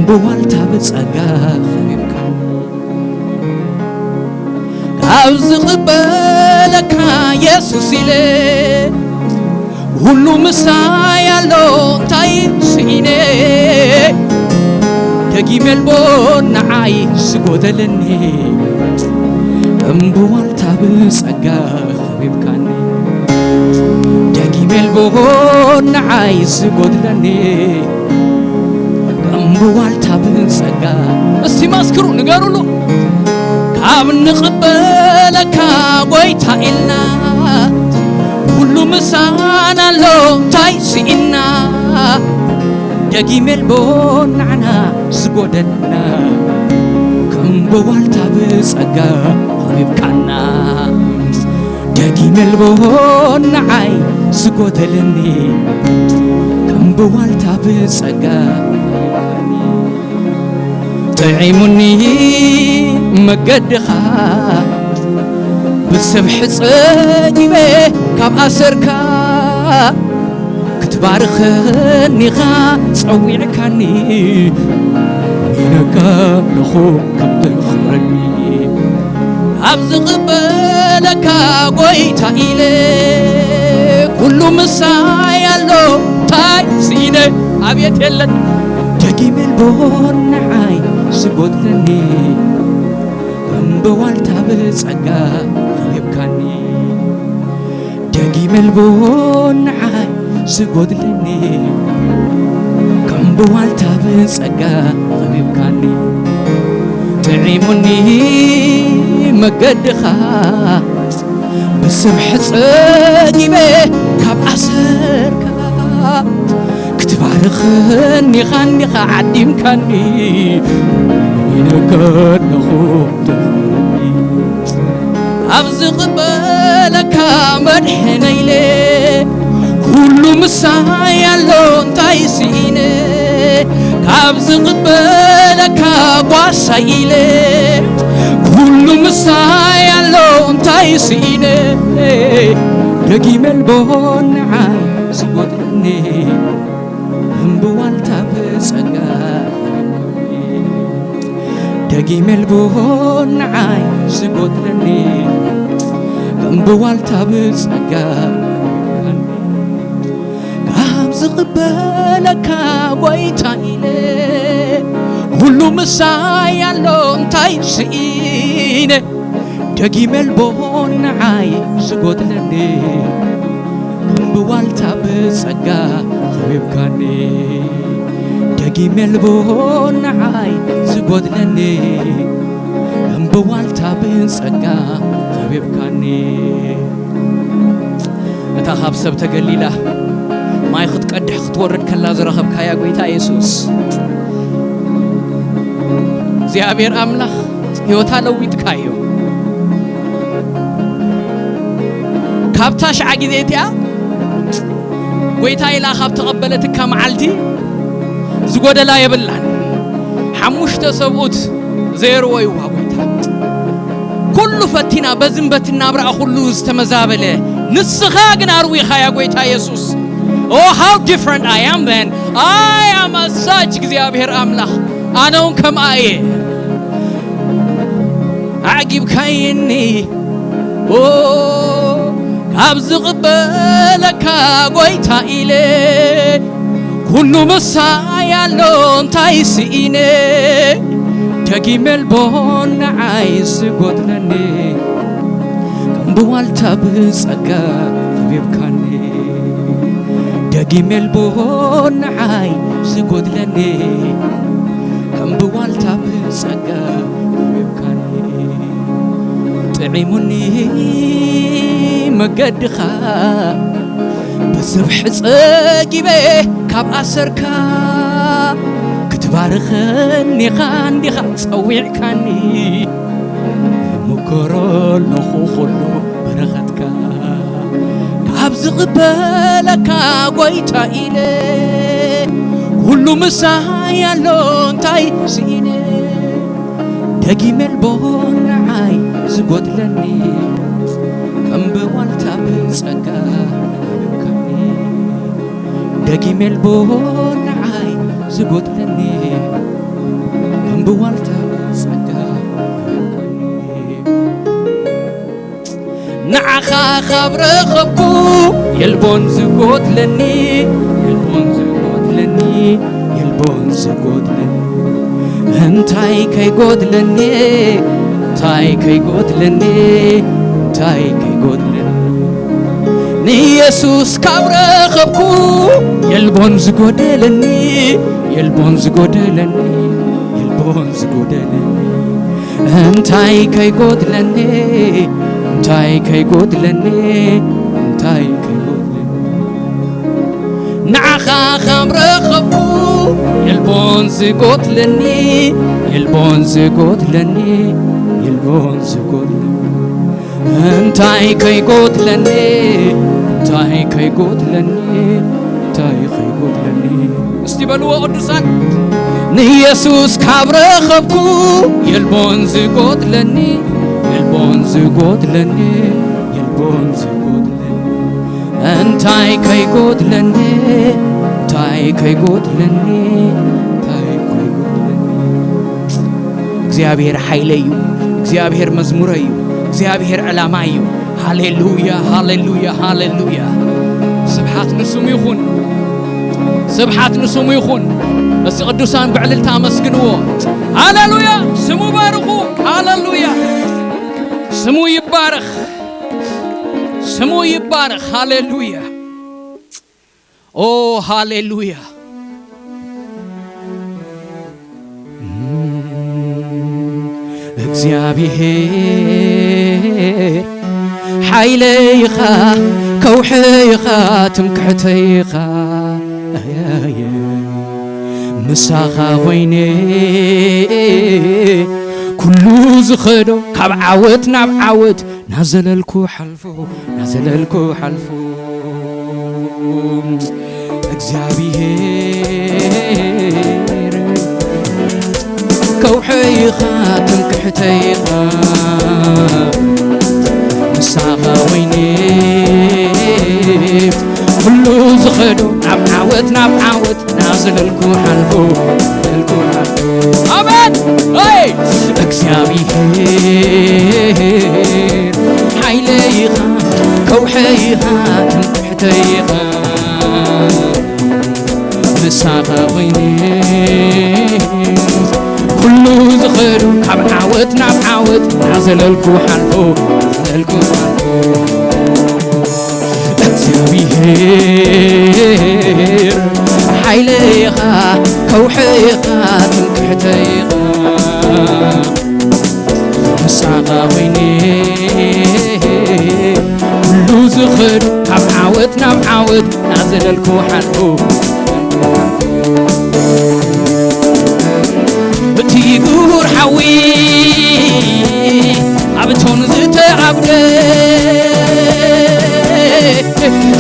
ብዋልታ ብጸጋ ከቢብካኒ፣ ካብ ዝቕበለካ የሱስ ኢለ፣ ኩሉ ምሳይ ኣሎ እንታይ ስኢነ፣ ደጊመ ልቦ ንዓይ ዝጎደለኒ፣ ከም ብዋልታ ብጸጋ ከቢብካኒ፣ ደጊመ ልቦ ንዓይ ዝጎድለኒ፣ ከም ብዋልታ ብጸጋ። እስቲ መስክሩ፣ ንገሩሉ። ካብ ንቕበለካ ጎይታ ኢልና፣ ኩሉ ምሳና ኣሎ እንታይ ስኢና፣ ደጊመ ልቦ ንዓና ዝጎደልና፣ ከም ብዋልታ ብጸጋ ከቢብካና፣ ደጊመ ልቦ ንዓይ ዝጎደለኒ፣ ከም ብዋልታ ብጸጋ ጥዒሙኒ መገድኻ፣ ብስብሒ ጸጊበ ካብ ኣሰርካ፣ ክትባርኸኒ ኢኻ ጸዊዕካኒ፣ ኢነካ ኣለኹ ከም ተኽብረኒ። ኣብ ዝቕበለካ ጎይታ ኢለ፣ ኩሉ ምሳይ ኣሎ እንታይ ስኢነ፣ ኣብየት የለን፣ ደጊመ ልቦ ንዓይ ዝጎድለኒ፣ ከም ብዋልታ ብጸጋ ከቢብካኒ፣ ደጊመ ልቦ ንዓይ ዝጎድለኒ፣ ከም ብዋልታ ብጸጋ ከቢብካኒ፣ ጥዒሙኒ መገድኻ፣ ብስብሒ ጸጊበ ካብ ኣሰርካ፣ ክትባርኸኒ ኢኻ እንዲኻ ዓዲምካኒ፣ ኢነካ ኣለኹ ተኽብረኒ። ኣብ ዝቕበለካ መድሕነ ኢለ፣ ኩሉ ምሳይ ኣሎ እንታይ ስኢነ፣ ካብ ዝቕበለካ ጓሳይ ኢለ፣ ኩሉ ምሳይ ኣሎ እንታይ ስኢነ፣ ደጊመ ልቦ ንዓይ ዝጎድለኒ፣ እምቢ ዋልታ ብጸጋ ደጊመ ልቦ ንዓይ ዝጎድለኒ፣ እምቢ ዋልታ ብጸጋ ካብ ዝቕበለካ ጎይታ ኢለ፣ ኩሉ ምሳይ ኣሎ እንታይ ስኢነ፣ ደጊመ ልቦ ንዓይ ዝጎድለኒ፣ እምቢ ዋልታ ብጸጋ ከቢብካኒ፣ ደጊመ ልቦ ንዓይ ዝጎድለኒ፣ እምቢ ዋልታ ብጸጋ ከቢብካኒ። እታ ካብ ሰብ ተገሊላ ማይ ክትቀድሕ ክትወርድ ከላ ዝረኸብካያ ጎይታ የሱስ፣ እግዚኣብሔር ኣምላኽ ህይወታ ለዊጥካዮ። ካብታ ሽዓ ግዜ እቲኣ ጎይታ ኢላ ካብ ተቐበለትካ መዓልቲ ዝጎደላ የብላን። ሓሙሽተ ሰብኡት ዘየርወይዋ ጎይታ። ኩሉ ፈቲና፣ በዝን በትን ናብራኣ ኩሉ ዝተመዛበለ፣ ንስኻ ግን ኣርዊኻያ ጎይታ የሱስ። Oh, how different I am then. I am as such እግዚኣብሔር ኣምላኽ። ኣነ እውን ከምኣ እየ። ኣዕጊብካየኒ። ኦ፣ ካብ ዝቕበለካ ጎይታ ኢለ፣ ኩሉ ምሳይ ኣሎ እንታይ ስኢነ፣ ደጊመ ልቦ ንዓይ ዝጎድለኒ፣ ከም ብዋልታ ብጸጋ ከቢብካኒ፣ ደጊመ ልቦ ንዓይ ዝጎድለኒ፣ ከም ብዋልታ ብጸጋ ከቢብካኒ፣ ጥዒሙኒ መገድኻ፣ ብስብሒ ጸጊበ ካብ ኣሰርካ፣ ክትባርኸኒ ኢኻ እንዲኻ ጸዊዕካኒ፣ እምከሮ ኣለኹ ኩሉ በረኸትካ፣ ካብ ዝቕበለካ ጎይታ ኢለ፣ ኩሉ ምሳይ ኣሎ እንታይ ስኢነ፣ ደጊመ ልቦ ንዓይ ዝጎድለኒ፣ ከም ብዋልታ ብጸጋ ከቢብካኒ፣ ደጊመ ልቦ ንዓይ ዝጎድለኒ፣ ዋልታ ጸጋ ንዓኻ ካብ ረኸብኩ የልቦን ዝጎድለኒ፣ የልቦን ዝጎድለኒ፣ የልቦን ዝጎድለኒ። እንታይ ከይጎድለኒ፣ እንታይ ከይጎድለኒ፣ እንታይ ከይጎድለኒ። ንየሱስ ካብ ረኸብኩ የልቦን ዝጎደለኒ፣ የልቦን ዝጎደለኒ፣ የልቦን ዝጎደለኒ። እንታይ ከይጎድለኒ፣ እንታይ ከይጎድለኒ፣ እንታይ ከይጎድለኒ። ንዓኻ ካብ ረኸብኩ የልቦን ዝጎድለኒ፣ የልቦን ዝጎድለኒ፣ የልቦን ዝጎድለኒ። እንታይ ከይጎድለኒ፣ እንታይ ከይጎድለኒ፣ እንታይ ከይጎድለኒ። እስቲ በልዎ ቅዱሳን። ንየሱስ ካብ ረኸብኩ የልቦን ዝጎድለኒ፣ የልቦን ዝጎድለኒ፣ የልቦን ዝጎድለኒ። እንታይ ከይጎድለኒ፣ እንታይ ከይጎድለኒ፣ እንታይ ከይጎድለኒ። እግዚኣብሔር ሓይለይ እዩ። እግዚኣብሔር መዝሙረይ እዩ። እግዚኣብሔር ዕላማይ እዩ። ሃሌሉያ፣ ሃሌሉያ፣ ሃሌሉያ። ስብሓት ንስሙ ይኹን። ስብሓት ንስሙ ይኹን። እስቲ ቅዱሳን ብዕልልታ ኣመስግንዎ። ሃሌሉያ። ስሙ ባርኹ። ሃሌሉያ። ስሙ ይባረኽ። ስሙ ይባረኽ። ሃሌሉያ። ኦ ሃሌሉያ። እግዚኣብሔር ሓይለይኻ፣ ከውሕይኻ፣ ትምክሕተይኻ፣ ኣያየ፣ ምሳኻ ኮይነ ኩሉ ዝኸዶ ካብ ዓወት ናብ ዓወት ናዘለልኩ ሓልፎ፣ ናዘለልኩ ሓልፎ። እግዚኣብሔር ከውሕይኻ፣ ትምክሕተይኻ፣ ምሳኻ ኮይነ ኩሉ ዝኸዶ ናብ ዓወት፣ ናብ ዓወት ናዘለልኩ ሓልፎ፣ ዘለልኩ ሓልፎ። ኣሜን። ኣይ! እግዚኣብሔር ሓይለይኻ፣ ከውሕይኻ፣ ትምክሕተይኻ፣ ምሳኻ ኮይነ ኩሉ ዝኸዶ ካብ ዓወት ናብ ዓወት ናዘለልኩ ሓልፎ፣ ናዘለልኩ ሓልፎ። እግዚኣብሔር ሓይለይኻ፣ ከውሕይኻ፣ ትምክሕተይኻ፣ ምሳኻ ኮይነ ኩሉ ዝኸዶ ካብ ዓወት ናብ ዓወት ናዘለልኩ ሓልፎ። እቲ ክቡር ሓዊ ኣብ እቶን ዝተዓብደ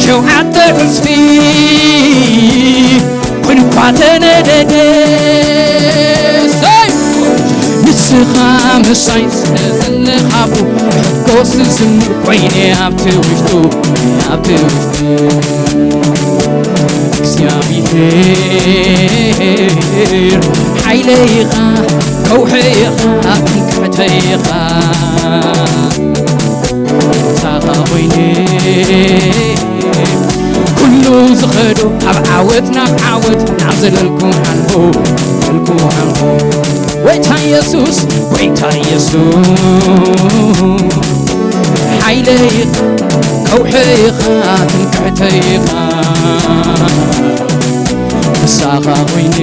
ሸውዓተ ዕጽፊ ኮይኑ እኳ ተነደደ። ንስኻ ምሳይ ስለ ዘለኻቦ ሕጎስ ዝዝምር ኮይነ ኣብቲ ውሽጡ፣ ኣብቲ ውሽጡ። እግዚኣብሔር ሓይለይኻ፣ ከውሕይኻ፣ ትምክሕተይኻ፣ ምሳኻ ኮይነ ኩሉ ዝኸዶ ካብ ዓወት ናብ ዓወት ናዘለልኩ ሓልፎ፣ ዘለልኩ ሓልፎ። ጎይታ የሱስ፣ ጎይታ የሱስ፣ ሓይለይኻ፣ ከውሕይኻ፣ ትምክሕተይኻ፣ ምሳኻ ኮይነ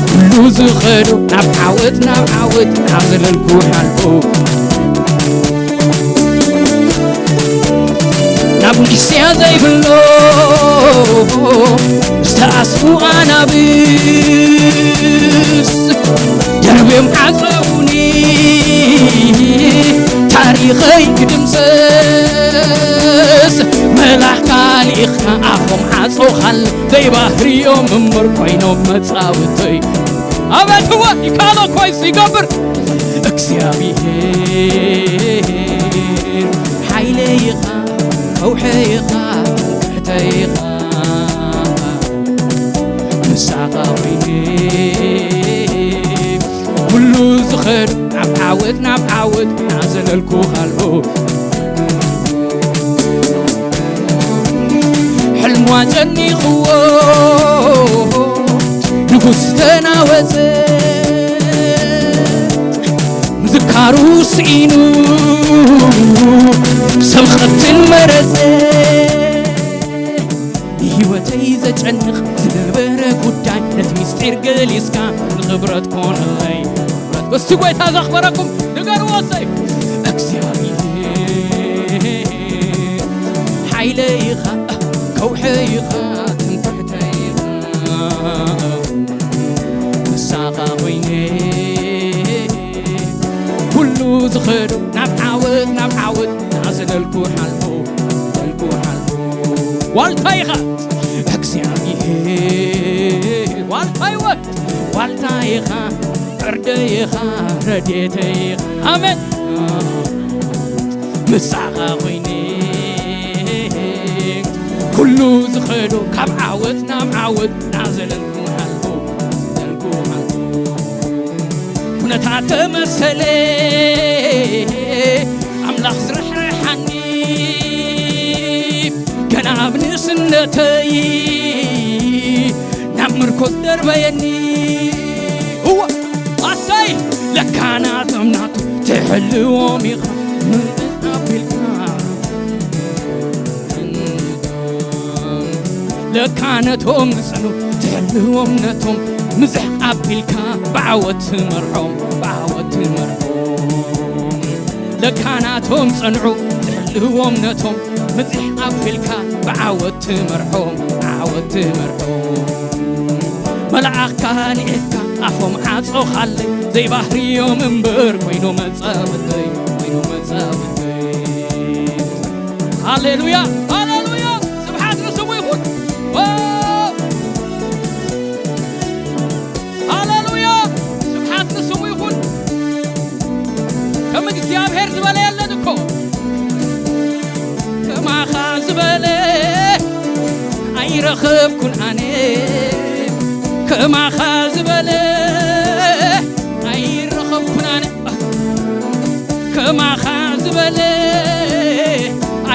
ኩሉ ዝኸዶ ናብ ዓወት፣ ናብ ዓወት ናዘለልኩ ሓልፎ። ናብ ንሕስያ ዘይብሎ ዝተኣስሩ ኣናብስ ደርብዮም ዓጸዉኒ፣ ታሪኸይ ክድምሰስ መልኣኽካ ልኢኽካ ኣፎም ዓጾኻል፣ ዘይባህርዮም እምበር ኮይኖም መጻወተይ። ኣቤት እወ ይካሎ ኮይስ ይገብር እግዚኣብሔር ሓይለይኻ፣ ከውሕይኻ፣ ትምክሕተይኻ፣ ምሳኻ ኮይነ ዝኸዱ ናብ ዓወት ናብ ዓወት ናዘለልኩ ኣልቦ ሕልሟ ጨኒቕዎ ንጉስ ተናወጸ ምዝካሩ ስኢኑ ሰምኻትን መረጸ ንህይወተይ ዘጨንቕ ዝነበረ ጉዳይ ነቲ ምስጢር ገሊጽካ ንኽብረት ኮነለይ እስቲ ጎይታ ዘኽበረኩም ንገርዎ እሰይ እግዚኣብሔር ሓይለይ ኢኻ ከውሒ ኢኻ ትምክሕተይ ኢኻ ምሳኻ ኮይነ ኩሉ ዝኸዶ ናብ ዓወት ናብ ዓወት ናዘለልኩ ሓልፎ ናዘለልኩ ሓልፎ ዋልታ ኢኻ እግዚኣብሔር ዋልታ ይወት ዋልታ ኢኻ ዕርደ ኢኻ ረድኤተ ኢኻ ኣሜን ምሳኻ ኮይነ ኩሉ ዝኸዶ ካብ ዓወት ናብ ዓወት ናዘለልኩ ሓልፎ ዘልኩ ሓልፎ ኩነታት ተመሰለ ኣምላኽ ዝርሕርሓኒ ገና ኣብ ንእስነተይ ናብ ምርኮስ ደርበየኒ እዋ ኣሰይ ለካ ናቶም ናቱ ትሕልዎም ኢኻ ምእዝ ኣቢልካ ለካ ነቶም ዝጸኑ ትሕልዎም ነቶም ምዝሕ ኣቢልካ ብዓወት ትመርሖም ብዓወት ትመርሖም ለካ ናቶም ጸንዑ ትሕልዎም ነቶም ምዝሕ ኣቢልካ ብዓወት ትመርሖም ዓወት ትመርሖም መልኣኽካ ንኤካ ኣፎም ዓጾኻለይ ዘይባህርዮም እምበር ኮይኑ መጻወተይ ኮይኑ መጻወተይ ሃሌሉያ ሃሌሉያ ስብሓት ንስሙ ይኹን ሃሌሉያ ስብሓት ንስሙ ይኹን ከም እግዚኣብሔር ዝበለ የለን እኮ ከማኻ ዝበለ ኣይረኸብኩን ኣነ ከማኻ ዝበለ ኣይረኸብኩን ኣነ ከማኻ ዝበለ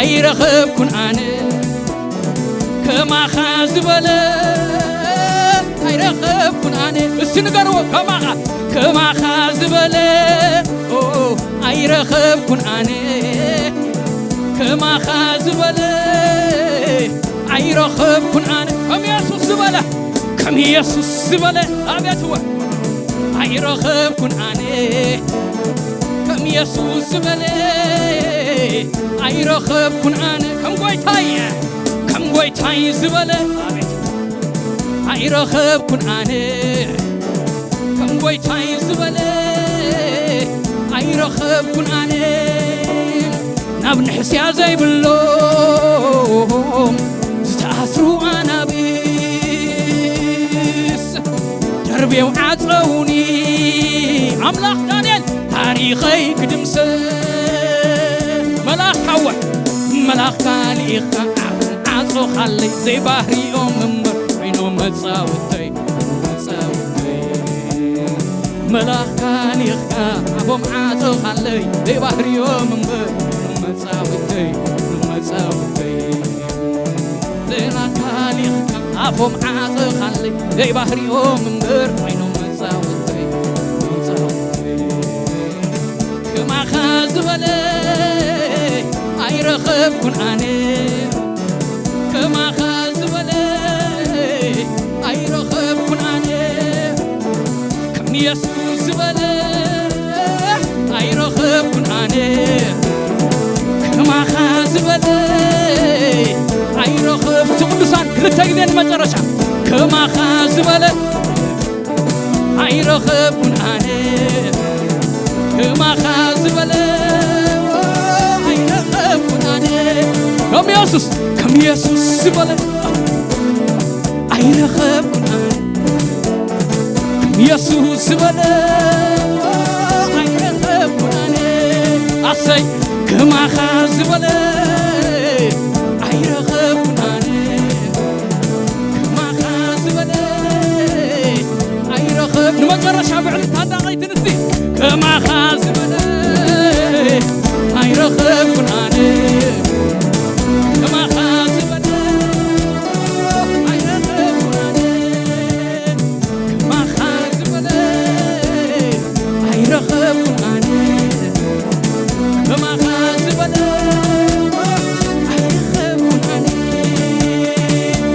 ኣይረኸብኩን ኣነ ከማኻ ዝበለ ኣይረኸብኩን ኣነ እስቲ ንገርዎ ከማኻ ከማኻ ዝበለ ኣይረኸብኩን ኣነ ከማኻ ዝበለ ኣይረኸብኩን ኣነ ከም የሱስ ዝበለ ከም የሱስ ዝበለ ኣቤትወ ኣይረኸብኩን ኣነ ከም የሱስ ዝበለ ኣይረኸብኩን ኣነ ከም ጎይታይ ከም ጎይታይ ዝበለ ኣቤት ኣይረኸብኩን ኣነ ከም ጎይታይ ዝበለ ኣይረኸብኩን ኣነ ናብ ንሕስያ ዘይብሎም ዝተኣስሩ ኣናብስ ደርቤው ዓጸውኒ ኣምላኽ ዳንኤል ታሪኸይ ክድምሰ መልኣኽ ሓወ መልኣኽካ ልኢኽካ ዓጽኻለይ ዘይባህሪኦም እምበር ኮይኖም መጻወተይ መጻወተይ መልኣኽካ ልኢኽካ ኣፎም ዓጽኻለይ ዘይባህሪኦም እምበር መጻወተይ መጻወተይ ዜናካ ሊኽካ ኣፎም ዓጽኻለይ ዘይባህሪኦም እምበር ኮይኖም መጻወተይ መጻወተይ ከማኻ ዝበለ ኣይረኸብኩን ኣነ ከማኻ ዝበለ ኣይረኸብኩን ኣነ ከም የሱስ ዝበለ ኣይረኸብኩን ኣነ ከማኻ ዝበለ ኣይረኸብ እቲ ቅዱሳን ክልተ ግዜ ንመጨረሻ ከማኻ ዝበለ ኣይረኸብኩን ኣነ ከማኻ ዝበለ ኣይረኸብኩን ኣነ ከም የሱስ ከም የሱስ ዝበለ ኣይረኸብኩን ኣነ የሱስ ዝበለ ኣይረኸብኩን ኣነ ኣሰይ ከማኻ ዝበለ ኣይረኸብኩን ኣነ ከማኻ ዝበለ ኣይረኸብ ንመጨረሻ ብዕልታ እንዳቐይትንስቲ ከማኻ ዝበለ ኣይረኸብኩን ኣነ። ከማኻ ዝበለ ኣይረኸብኩን ኣነ። ከማኻ ዝበለ ኣይረኸብኩን ኣነ። ከማኻ ዝበለ ኣይረኸብኩን ኣነ።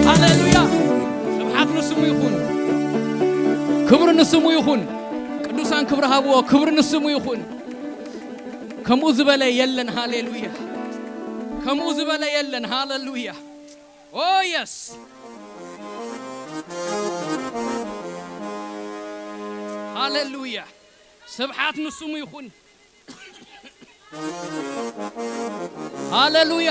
ሃሌሉያ። ስብሓት ንስሙ ይኹን። ክብሪ ንስሙ ይኹን። ቅዱሳን ክብሪ ሃብዎ። ክብሪ ንስሙ ይኹን። ከምኡ ዝበለ የለን። ሃሌሉያ። ከምኡ ዝበለ የለን። ሃሌሉያ። ኦ የስ። ሃሌሉያ። ስብሓት ንስሙ ይኹን። ሃሌሉያ።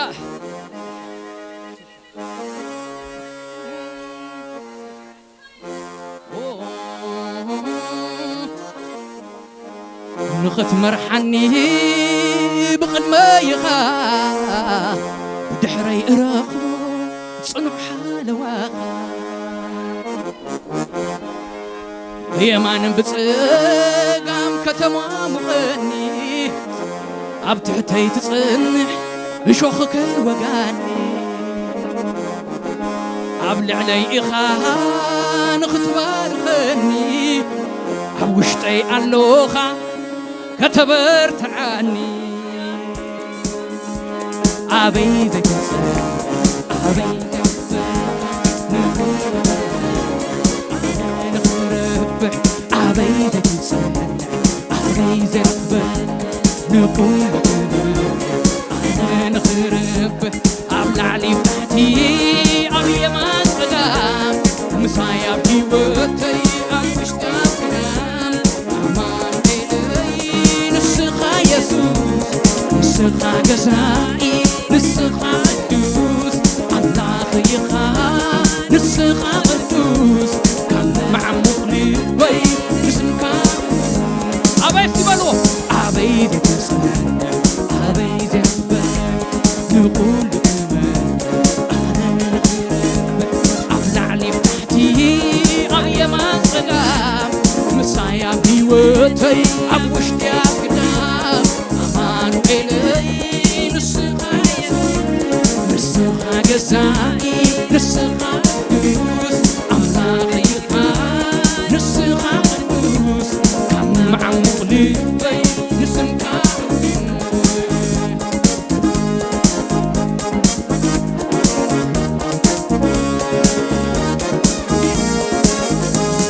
ንኽትመርሓኒ ብቕድመይኻ፣ ብድሕረይ እረኽቦ ጽኑዕ ሓለዋኻ። ብየማንን ብጸጋም ከተማሙቐኒ፣ ኣብ ትሕተይ ትጸንሕ እሾኽ ከይወጋኒ። ኣብ ልዕለይ ኢኻ ንኽትባርኸኒ፣ ኣብ ውሽጠይ ኣሎኻ ከተበርትዓኒ። ኣበይ ዘይትጸንሕ፣ ኣበይ ዘይትጸንሕ፣ ንኽረብሕ፣ ኣበይ ዘይትጸንሕ፣ ኣበይ ዘይትጸንሕ፣ ንኹሉ ኣነ ንኽረብሕ፣ ኣብ ላዕሊ ታሕቲ፣ ኣብ የማን ጸጋም፣ ምሳይ ኣብ ህይወተይ፣ ኣብ ውሽጢ ኣብ ቅዳም፣ ኣማኑኤለይ፣ ንስኻ የሱስ፣ ንስኻ ገዛኢ፣ ንስኻ ቅዱስ ኣምላኽ ኢኻ፣ ንስኻ ቅዱስ ካብ መዓሙቕ ልበይ ብስምካ ኣበይ ትበልዎ? ኣበይ ትበልዎ? ኣበይ ትበልዎ? ንኹሉ ክመን ኣነ ንኽረብሕ ኣብ ላዕሊ ታሕቲ ኣብ የማን ጸጋም ምሳይ ኣብ ህይወተይ ኣብ ውሽጢ ኣብ ግዳም ኣማኑኤለይ ንስኻ ኢየሱስ ንስኻ ገዛኢ ንስኻ ቅዱስ ኣምላኽ ኢኻ ንስኻ ቅዱስ ካብ መዓሙቕ ልበይ ንስምካ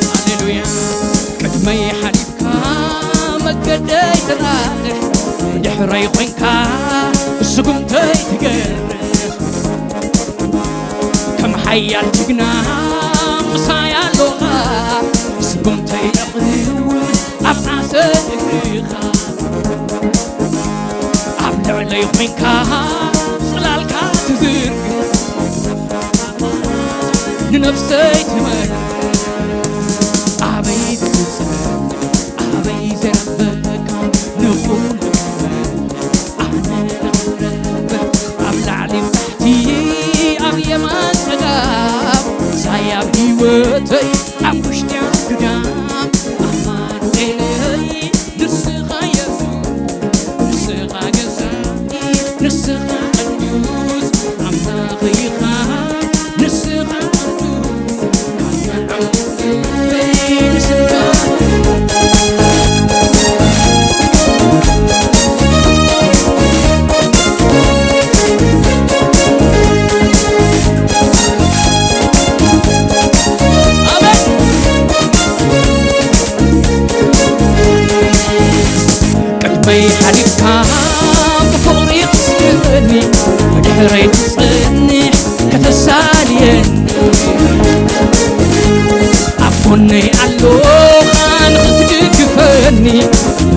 ሃሌሉያ። ቅድመይ ሓሊፍካ መገደይ ትራርሕ፣ ብድሕረይ ኮይንካ ስጉምተይ ትገርሕ። ከም ሓያል ጅግና ምሳይ ኣሎኻ፣ ስጉምተይ የቕርብ ኣብ ዓሰብ እግርኻ። ኣብ ልዕለይ ኮይንካ ጽላልካ ትዝርግሕ፣ ንነፍሰይ ትመርሕ። ኣበይ ትጸን ኣበይ ዘረበካ ንኹሉ ኣነ ኣብ ላዕሊ ታሕቲ ኣብ የማን ጸጋም ሳይ ኣብ ህይወተይ ኣብ ውሽጢ ኣብ ግዳም ኣማኑኤለይ ንስኻ የሱስ ንስኻ ገዛኢ ንስኻ ቅዱስ ኣምላኽ ኢኻ ንስኻ ቅዱስ ካብ መዓሙቕ ልበይ ንስኻ ኣሜን። ቅድመይ ሓሊፍካ ብፍቕሪ ትስእለኒ ብድሕረይ ትጸንሕ ከተሳልየኒ ኣብ ጎነይ ኣሎኻ ንኽትድግፈኒ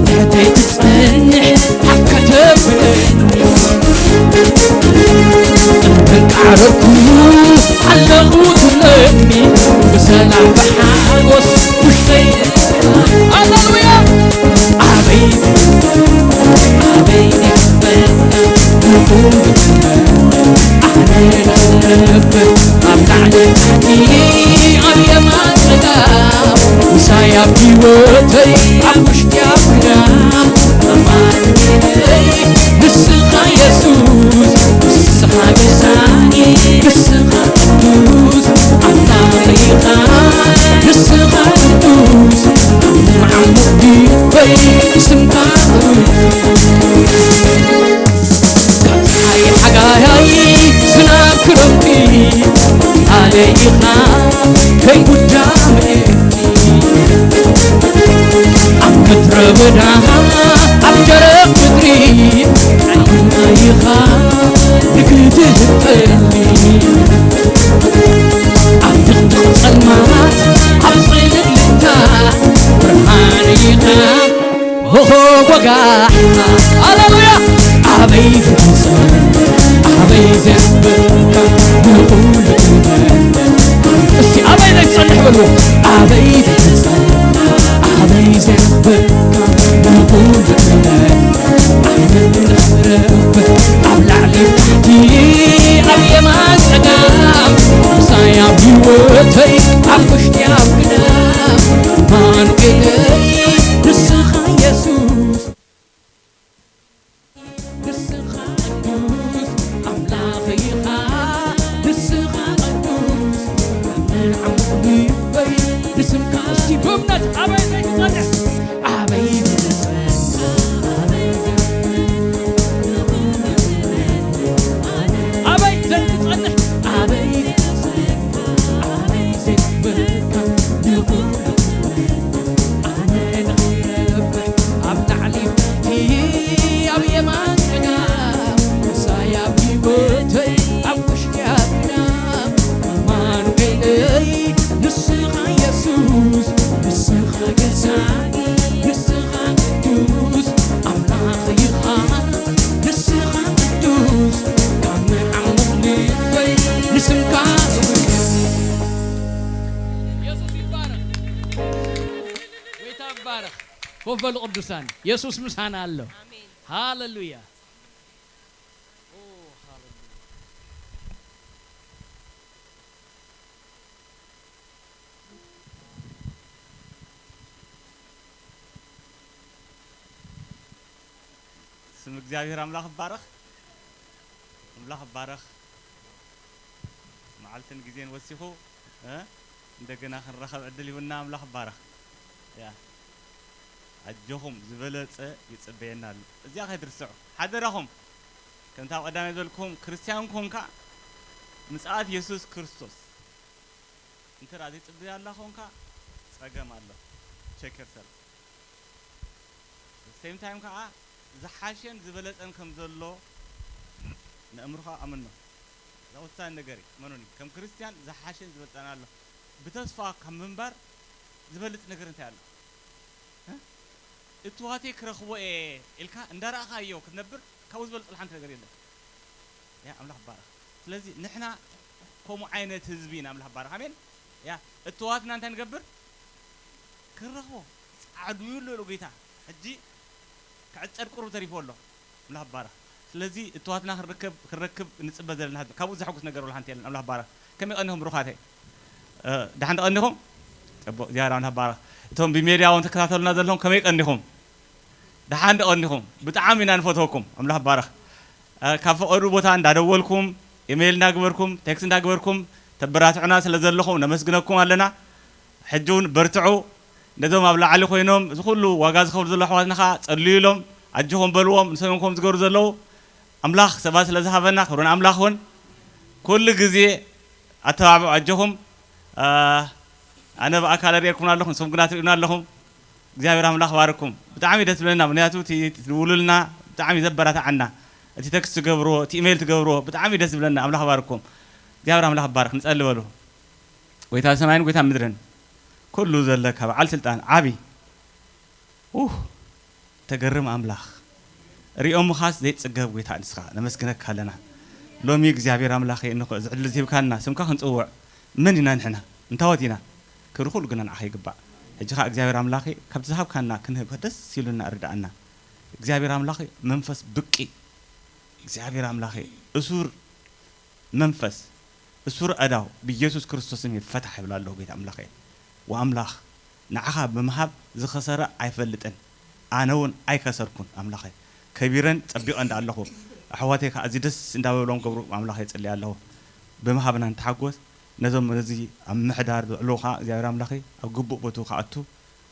ትሕተይ ትጸንሕ ኣብ ከተብለኒ እንቃዕረኩ ኣለኹ ትብለኒ ብሰላም ብሓጎስ ውሽጠይ ሃሌሉያ ኣበይ ኣበይ ኣብ ላዕሊ ኣብ የማን ጸጋም ምሳይ ኣብ ህይወተይ ኣብ ውሽጢ ኣብ ግዳም ዘይጉዳመኒ ኣብ ምድረ በዳ ኣብ ገረብ ምድሪ ጥዕና ኢኻ ንግዲ ትህበኒ ኣብ ጥቕጥቕ ጸልማት ኣብ ጽልምታ ብርሃን ኢኻ ሆሆ ወጋ ሃሌሉያ ኣበይ ዝመጽእ ኣበይ ዘንብር ንኹሉ እስቲ ኣበይ ዘይትጸንሕ በልዎ ኣበይ ዝመጽእ ኣበይ ዘንብር ንኹሉ ኣበይ ዝረብር ኣብ ላዕሊ ኣብ ታሕቲ ኣብ የማን ጸጋም ምሳይ ኣብ ህይወተይ ኣብ ውሽጢ ኣብ ግዳም ኣማኑኤለይ ንስኻ የሱስ ንስኻ ቅዱስ ኣምላኽ ኢኻ ንስኻ ቅዱስ መዓሙቕ ልበይ ንስምካ እስቲ ብእምነት ኣበይ ዘይትጸንሕ ኣበይ ትጸንሕ ኣበይ ዘይትጸንሕ ኣበይ ኣበይ ዘይትበካ ንኹሉ ኣነ ንኽነብር ኣብ ላዕሊ እቲ ኣብ የማን ጸጋም ምሳይ ኣብ ህይወተይ ኣብ ውሽጢ ኣብ ግዳም ኣማኑኤለይ ንስኻ የሱስ ንስኻ ገዛኢ ንስኻ ቅዱስ ኣምላኽ ኢኻ ንስኻ ቅዱስ ካብ መዓሙቕ ልበይ ንስምካ የሱስ ይባረኽ። ጎይታ ይባረኽ። ኮፍ በሉ ቅዱሳን፣ የሱስ ምሳና ኣሎ። ኣሜን። ሃሌሉያ። ኦ፣ ሃሌሉያ። ስም እግዚኣብሔር ኣምላኽ ይባረኽ። ኣምላኽ ይባረኽ። መዓልትን ግዜን ወሲኹ፣ እ፣ እንደገና ክንራኸብ ዕድል ሂቡና ኣምላኽ ይባረኽ። ያ፣ ኣጆኹም ዝበለጸ ይጽበየና ኣሎ። እዚኣ ከይትርስዑ ሓደራኹም። ከምታ ኣብ ቀዳማይ ዝበልኩም ክርስትያን ኮንካ ምጽኣት የሱስ ክርስቶስ እንተ ደኣ ዘይጽበያ ኣላ ኮንካ ጸገም ኣሎ። Check yourself። Same time ከዓ ዝሓሸን ዝበለጸን ከም ዘሎ ነእምርኻ ኣምኖ። እዛ ወሳኒ ነገር እዩ። እመኑኒ፣ ከም ክርስትያን ዝሓሸን ዝበልጸን ኣሎ። ብተስፋ ካብ ምንባር ዝበልጽ ነገር እንታይ ኣሎ? እ? እትዋተይ ክረኽቦ እየ ኢልካ እንዳረኣኻዮ ክትነብር ካብኡ ዝበልጽ ሓንቲ ነገር የለን። ያ ኣምላኽ ባረኽ። ስለዚ ንሕና ከምኡ ዓይነት ህዝቢ ኢና ኣምላኽ ባረኽ። ኣሜን። ያ እትዋትና እንታይ ንገብር? ክንረኽቦ ጻዕዱ ይብሎ ኣሎ ጌታ። ሕጂ ክዕጸድ ቁሩብ ተሪፎ ኣሎ። ኣምላኽ ባረኽ። ስለዚ እትዋትና ክንርከብ ክንረክብ ንጽበ ዘለና ህዝቢ። ካብኡ ዘሐጉስ ነገር ወላ ሓንቲ የለን። ኣምላኽ ባረኽ። ከመይ ቀኒኹም ብሩኻተይ? እ፣ ደሓን ተቐኒኹም? ጽቡቕ፣ እግዚኣብሔር ኣምላኽ ባረኽ። እቶም ብሜድያ እውን ትከታተሉና ዘለኹም ከመይ ቀኒኹም? ደሓን ዶ ቀኒኹም? ብጣዕሚ ኢና ንፈትወኩም። ኣምላኽ ባረኽ። እ፣ ካብ ፈቐዱ ቦታ እንዳደወልኩም፣ ኢሜይል እንዳግበርኩም፣ ቴክስት እንዳግበርኩም ተበራትዑና ስለ ዘለኹም ነመስግነኩም ኣለና። ሕጂ እውን በርትዑ። ነዞም ኣብ ላዕሊ ኮይኖም እዚ ኩሉ ዋጋ ዝኸፍሉ ዘለዉ ኣሕዋትና ኸዓ ጸልዩሎም፣ ኣጆኹም በልዎም። ንሶም እዮም ከምኡ ዝገብሩ ዘለዉ። ኣምላኽ ሰባት ስለ ዝሃበና ክብሪ ንኣምላኽ ይኹን። ኩሉ ግዜ ኣተባብዑ፣ ኣጆኹም። እ፣ ኣነ ብኣካል ኣርእየኩም ኣለኹ፣ ንሶም ግና ትርእዩና ኣለኹም። እግዚኣብሔር ኣምላኽ ባርኩም። ብጣዕሚ ደስ ዝብለና፣ ምኽንያቱ እቲ ትድውሉልና ብጣዕሚ ዘበራትዓና፣ እቲ ቴክስት ትገብርዎ፣ እቲ ኢሜይል ትገብርዎ ብጣዕሚ ደስ ዝብለና። ኣምላኽ ባርኩም። እግዚኣብሔር ኣምላኽ ይባረክ። ንጸሊ በሉ። ጎይታ ሰማይን ጎይታ ምድርን፣ ኩሉ ዘለካ በዓል ስልጣን ዓቢ፣ ኡህ፣ ተገርም ኣምላኽ፣ ሪኦምኻስ ዘይትጽገብ ጎይታ ንስኻ፣ ነመስግነካ ኣለና። ሎሚ እግዚኣብሔር ኣምላኸይ፣ እንኾ እዚ ዕድል ዝሂብካና፣ ስምካ ክንጽውዕ መን ኢና ንሕና? እንታዎት ኢና? ክብሪ ኩሉ ግና ንዓኻ ይግባእ። ሕጂ ኸኣ እግዚኣብሔር ኣምላኸይ፣ ካብቲ ዝሃብካና ክንህብ ደስ ኢሉና ርድኣና። እግዚኣብሔር ኣምላኸይ፣ መንፈስ ብቂ፣ እግዚኣብሔር ኣምላኸይ፣ እሱር መንፈስ፣ እሱር ኣእዳው ብኢየሱስ ክርስቶስ ስም ይፈታሕ ይብል ኣለኹ። ጎይታ ኣምላኸይ ወኣምላኽ፣ ንዓኻ ብምሃብ ዝኸሰረ ኣይፈልጥን፣ ኣነ እውን ኣይከሰርኩን። ኣምላኸይ፣ ከቢረን ጸቢቐን ደኣ ኣለኹ። ኣሕዋተይ ከኣ እዚ ደስ እንዳበሎም ገብሩ። ኣምላኸይ፣ እጽሊ ኣለኹ፣ ብምሃብና ንተሓጎስ። ነዞም ነዚ ኣብ ምሕዳር ዝዕለዉ ከኣ እግዚኣብሔር ኣምላኸይ ኣብ ግቡእ ቦትኡ ክኣቱ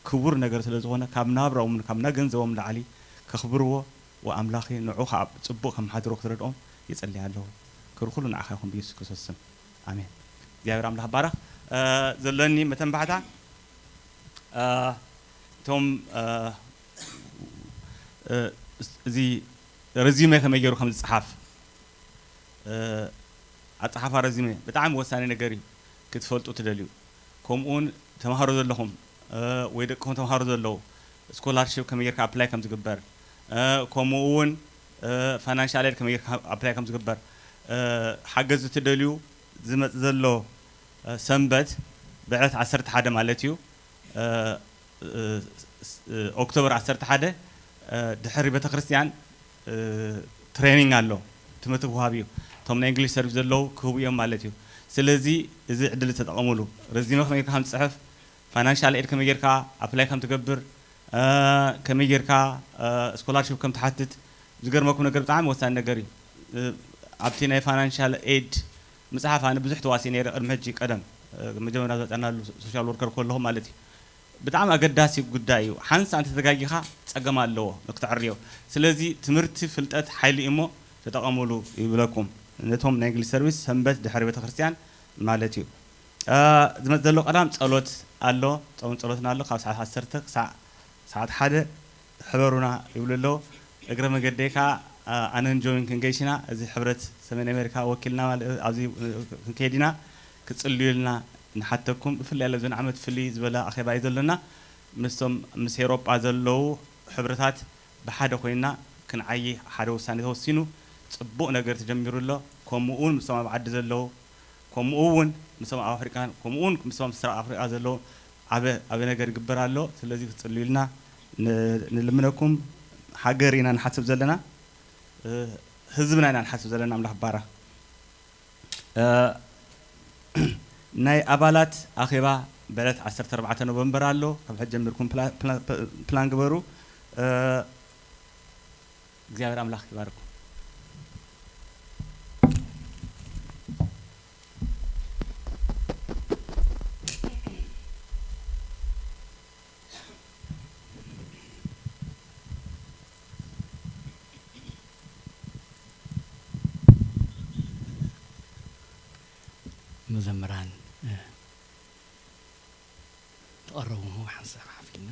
ክቡር ነገር ስለ ዝኾነ፣ ካብ ናብራኦምን ካብ ናገንዘቦም ላዕሊ ከኽብርዎ፣ ወኣምላኺ ንዑ ኸዓ ጽቡቕ ከመሓድሮ ክትረድኦም ይጽሊ ኣለኹ። ክብሪ ኩሉ ንዓኻ ይኹን ብኢየሱስ ክርስቶስ ስም። ኣሜን። እግዚኣብሔር ኣምላኽ ባረኽ። እ፣ ዘለኒ መተንባሕታ፣ እ፣ እቶም፣ እ፣ እ፣ እዚ ረዚመ ከመይ ገይሩ ከም ዝጸሓፍ፣ እ፣ ኣጸሓፋ ረዚመ ብጣዕሚ ወሳኒ ነገር እዩ ክትፈልጡ ትደልዩ። ከምኡውን ተምሃሮ ዘለኹም፣ እ፣ ወይ ደቅኹም ተምሃሮ ዘለዉ ስኮላርሺፕ ከመይ ጌርካ ኣፕላይ ከም ዝግበር፣ እ፣ ከምኡ እውን፣ እ፣ ፋይናንሻል ኤድ ከመይ ጌርካ ኣፕላይ ከም ዝግበር፣ እ፣ ሓገዝ ትደልዩ ዝመጽእ ዘሎ፣ እ፣ ሰንበት ብዕለት ዓሰርተ ሓደ ማለት እዩ። እ፣ እ፣ ስ-፣ እ፣ ኦክቶበር ዓሰርተ ሓደ፣ እ፣ ድሕሪ ቤተክርስትያን፣ እ፣ ትሬኒንግ ኣሎ፣ ትምህርቲ ክወሃብ እዩ። እቶም ናይ እንግሊሽ ሰርቪስ ዘለዉ ክህቡ እዮም ማለት እዩ። ስለዚ እዚ ዕድል ተጠቐሙሉ። ረዚመ ከመይ ጌርካ ከም ትጽሕፍ፣ ፋይናንሻል ኤድ ከመይ ጌርካ ኣፕላይ ከም ትገብር፣ እ፣ ከመይ ጌርካ፣ እ፣ ስኮላርሺፕ ከም ትሓትት፣ ዝገርመኩም ነገር ብጣዕሚ ወሳኒ ነገር እዩ። እ፣ ኣብቲ ናይ ፋይናንሻል ኤድ ምጽሓፍ ኣነ ብዙሕ ተዋስየ ነይረ ቅድሚ ሕጂ ቀደም፣ እ፣ መጀመርያ ዘጠናሉ ሶሻል ወርከር ከለኹ ማለት እዩ። ብጣዕሚ ኣገዳሲ ጉዳይ እዩ። ሓንሳእ እንተተጋጊኻ ጸገም ኣለዎ ንክተዕርዮ። ስለዚ ትምህርቲ ፍልጠት ሓይሊ እዩ እሞ ተጠቐሙሉ ይብለኩም። ነቶም ናይ እንግሊዝ ሰርቪስ ሰንበት ድሕሪ ቤተክርስትያን ማለት እዩ። እ፣ ዝመጽእ ዘሎ ቀዳም ጸሎት ኣሎ። ጾም ጸሎትና ኣሎ ካብ ሰዓት ዓሰርተ ክሳዕ ሰዓት ሓደ ሕበሩና ይብሉ ኣለዉ። እግረ መገደይ ከኣ፣ እ፣ ኣነን ጆይን ክንገይሽ ኢና። እዚ ሕብረት ሰሜን ኣሜሪካ ወኪልና ማለት ኣብዚ ክንከይድ ኢና። ክጽልዩልና ንሓተኩም። ብፍላይ ኣብዚ ዓመት ፍልይ ዝበለ ኣኼባ እዩ ዘሎና። ምስቶም ምስ ኤውሮጳ ዘለዉ ሕብርታት ብሓደ ኮይንና ክንዓዪ ሓደ ውሳኔ ተወሲኑ። ጽቡቕ ነገር ተጀሚሩ ኣሎ። ከምኡ እውን ምስቶም ኣብ ዓዲ ዘለዉ፣ ከምኡ እውን ምስቶም ኣብ ኣፍሪቃን ከምኡ እውን ምስቶም ምስራቕ ኣፍሪቃ ዘለዉ ዓበ ዓበ ነገር ይግበር ኣሎ። ስለዚ ክትጽልዩልና ን-፣ ንልምነኩም። ሃገር ኢና ንሓስብ ዘለና፣ እ፣ ህዝብና ኢና ንሓስብ ዘለና። ኣምላኽ ይባረኽ። እ፣ ናይ ኣባላት ኣኼባ ብዕለት ዓሰርተ ኣርባዕተ ኖቨምበር ኣሎ። ካብ ሕጂ ጀሚርኩም ፕላ-፣ ፕላ-፣ ፕላን ግበሩ። እ፣ እግዚኣብሔር ኣምላኽ ይባርኩም። መዘምራን፣ እ፣ ተቐረቡ እሞ ሓንሳብ ሓፍ ኢልና።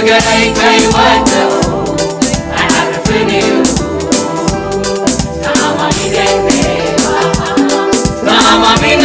ገረይ ከይወደኡ ኣይዓርፍን እዩ። ተኣማሚነ፣ ተኣማሚነ፣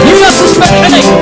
ኢየሱስ መድሓኒ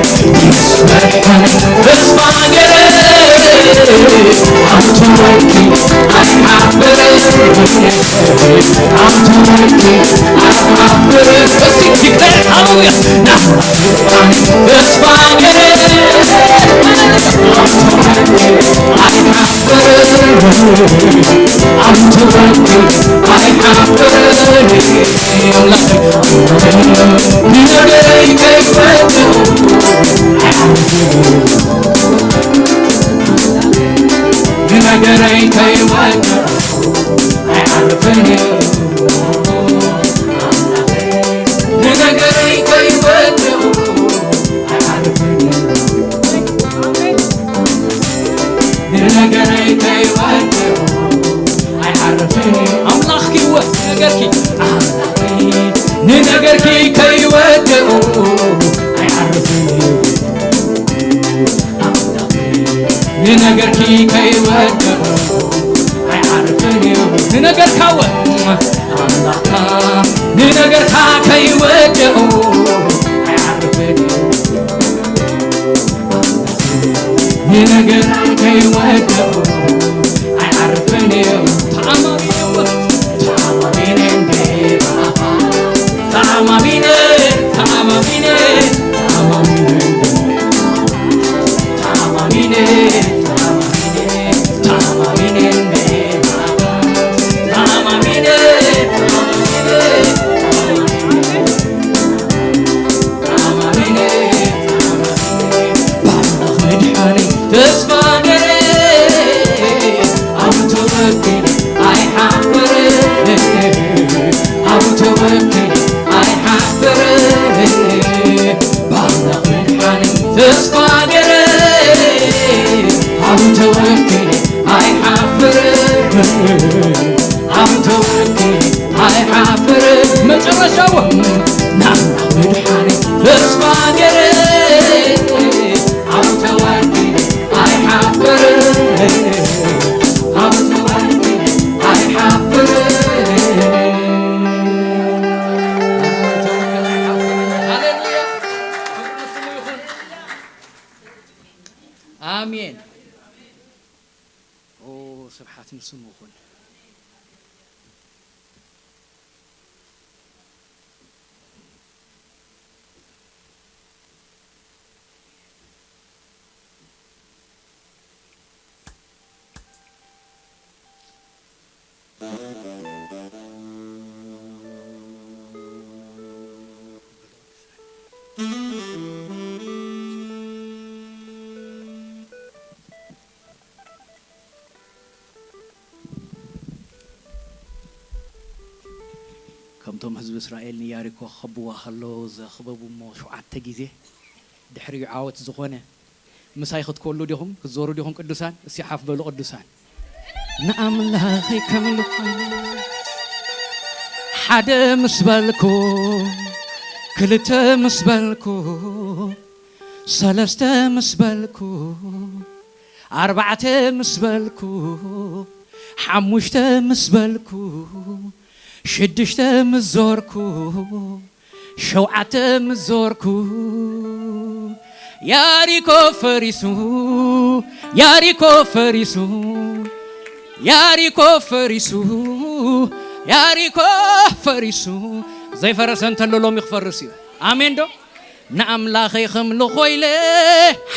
ንነገርኪ ከይወደኦ ኣይዓርፍን እዩ። ንነገርካ ወ ኣምላኽና ንነገርካ ከይወደኦ ኣይዓርፍን እዩ። ንነገር ከይወደኦ ኣይዓርፍን እዩ። ተኣማሚነ ተኣማሚነ እንዴ ብኣኻ ተኣማሚነ ተኣማሚነ ተኣማሚነ ተኣማሚነ ተኣማሚነ ተኣማሚነ እንዴ ብኣኻ ተኣማሚነ ተኣማሚነ ተኣማሚነ ተኣማሚነ ባኻ ምድሓነይ ተስፋ ገይረ ኣብ ተወኪለ ኣይሓፍርን ኣብ ተወኪለ ኣይሓፍርን ባኻ ምድሓነይ ተስፋ ገይረ ኣብ ተወኪለ ኣይሓፍርን ኣብ ተወኪለ ኣይሓፍርን መጨረሻው ናብራ ምድሓነይ ተስፋ ገይረ ኣብ ተወኪለ ኣይሓፍርን ኣብ ተወኪለ ኣይሓፍርን ሃሌሉያ ክብሪ ንስሙ ይኹን። ኣሜን። ኦ ስብሓት ንስሙ ይኹን። ከምቶም ህዝቢ እስራኤል ንያሪኮ ክኸብዋ ከለዉ ዘኽበቡ እሞ ሸውዓተ ግዜ ድሕሪኡ ዓወት ዝኾነ ምሳይ ክትኮሉ ዲኹም ክትዞሩ ዲኹም ቅዱሳን እስቲ ሓፍ በሉ ቅዱሳን ንኣምላኸይ ከምልኾ ሓደ ምስ በልኩ ክልተ ምስ በልኩ ሰለስተ ምስ በልኩ ኣርባዕተ ምስ በልኩ ሓሙሽተ ምስ በልኩ ሽዱሽተ ምስ ዞርኩ ሸውዓተ ምስ ዞርኩ ያሪኮ ፈሪሱ ያሪኮ ፈሪሱ ያሪኮ ፈሪሱ ያሪኮ ፈሪሱ ዘይፈረሰ እንተሎ ሎሚ ክፈርስ እዩ ኣሜን ዶ ንኣምላኸይ ኸምልኾ ኢለ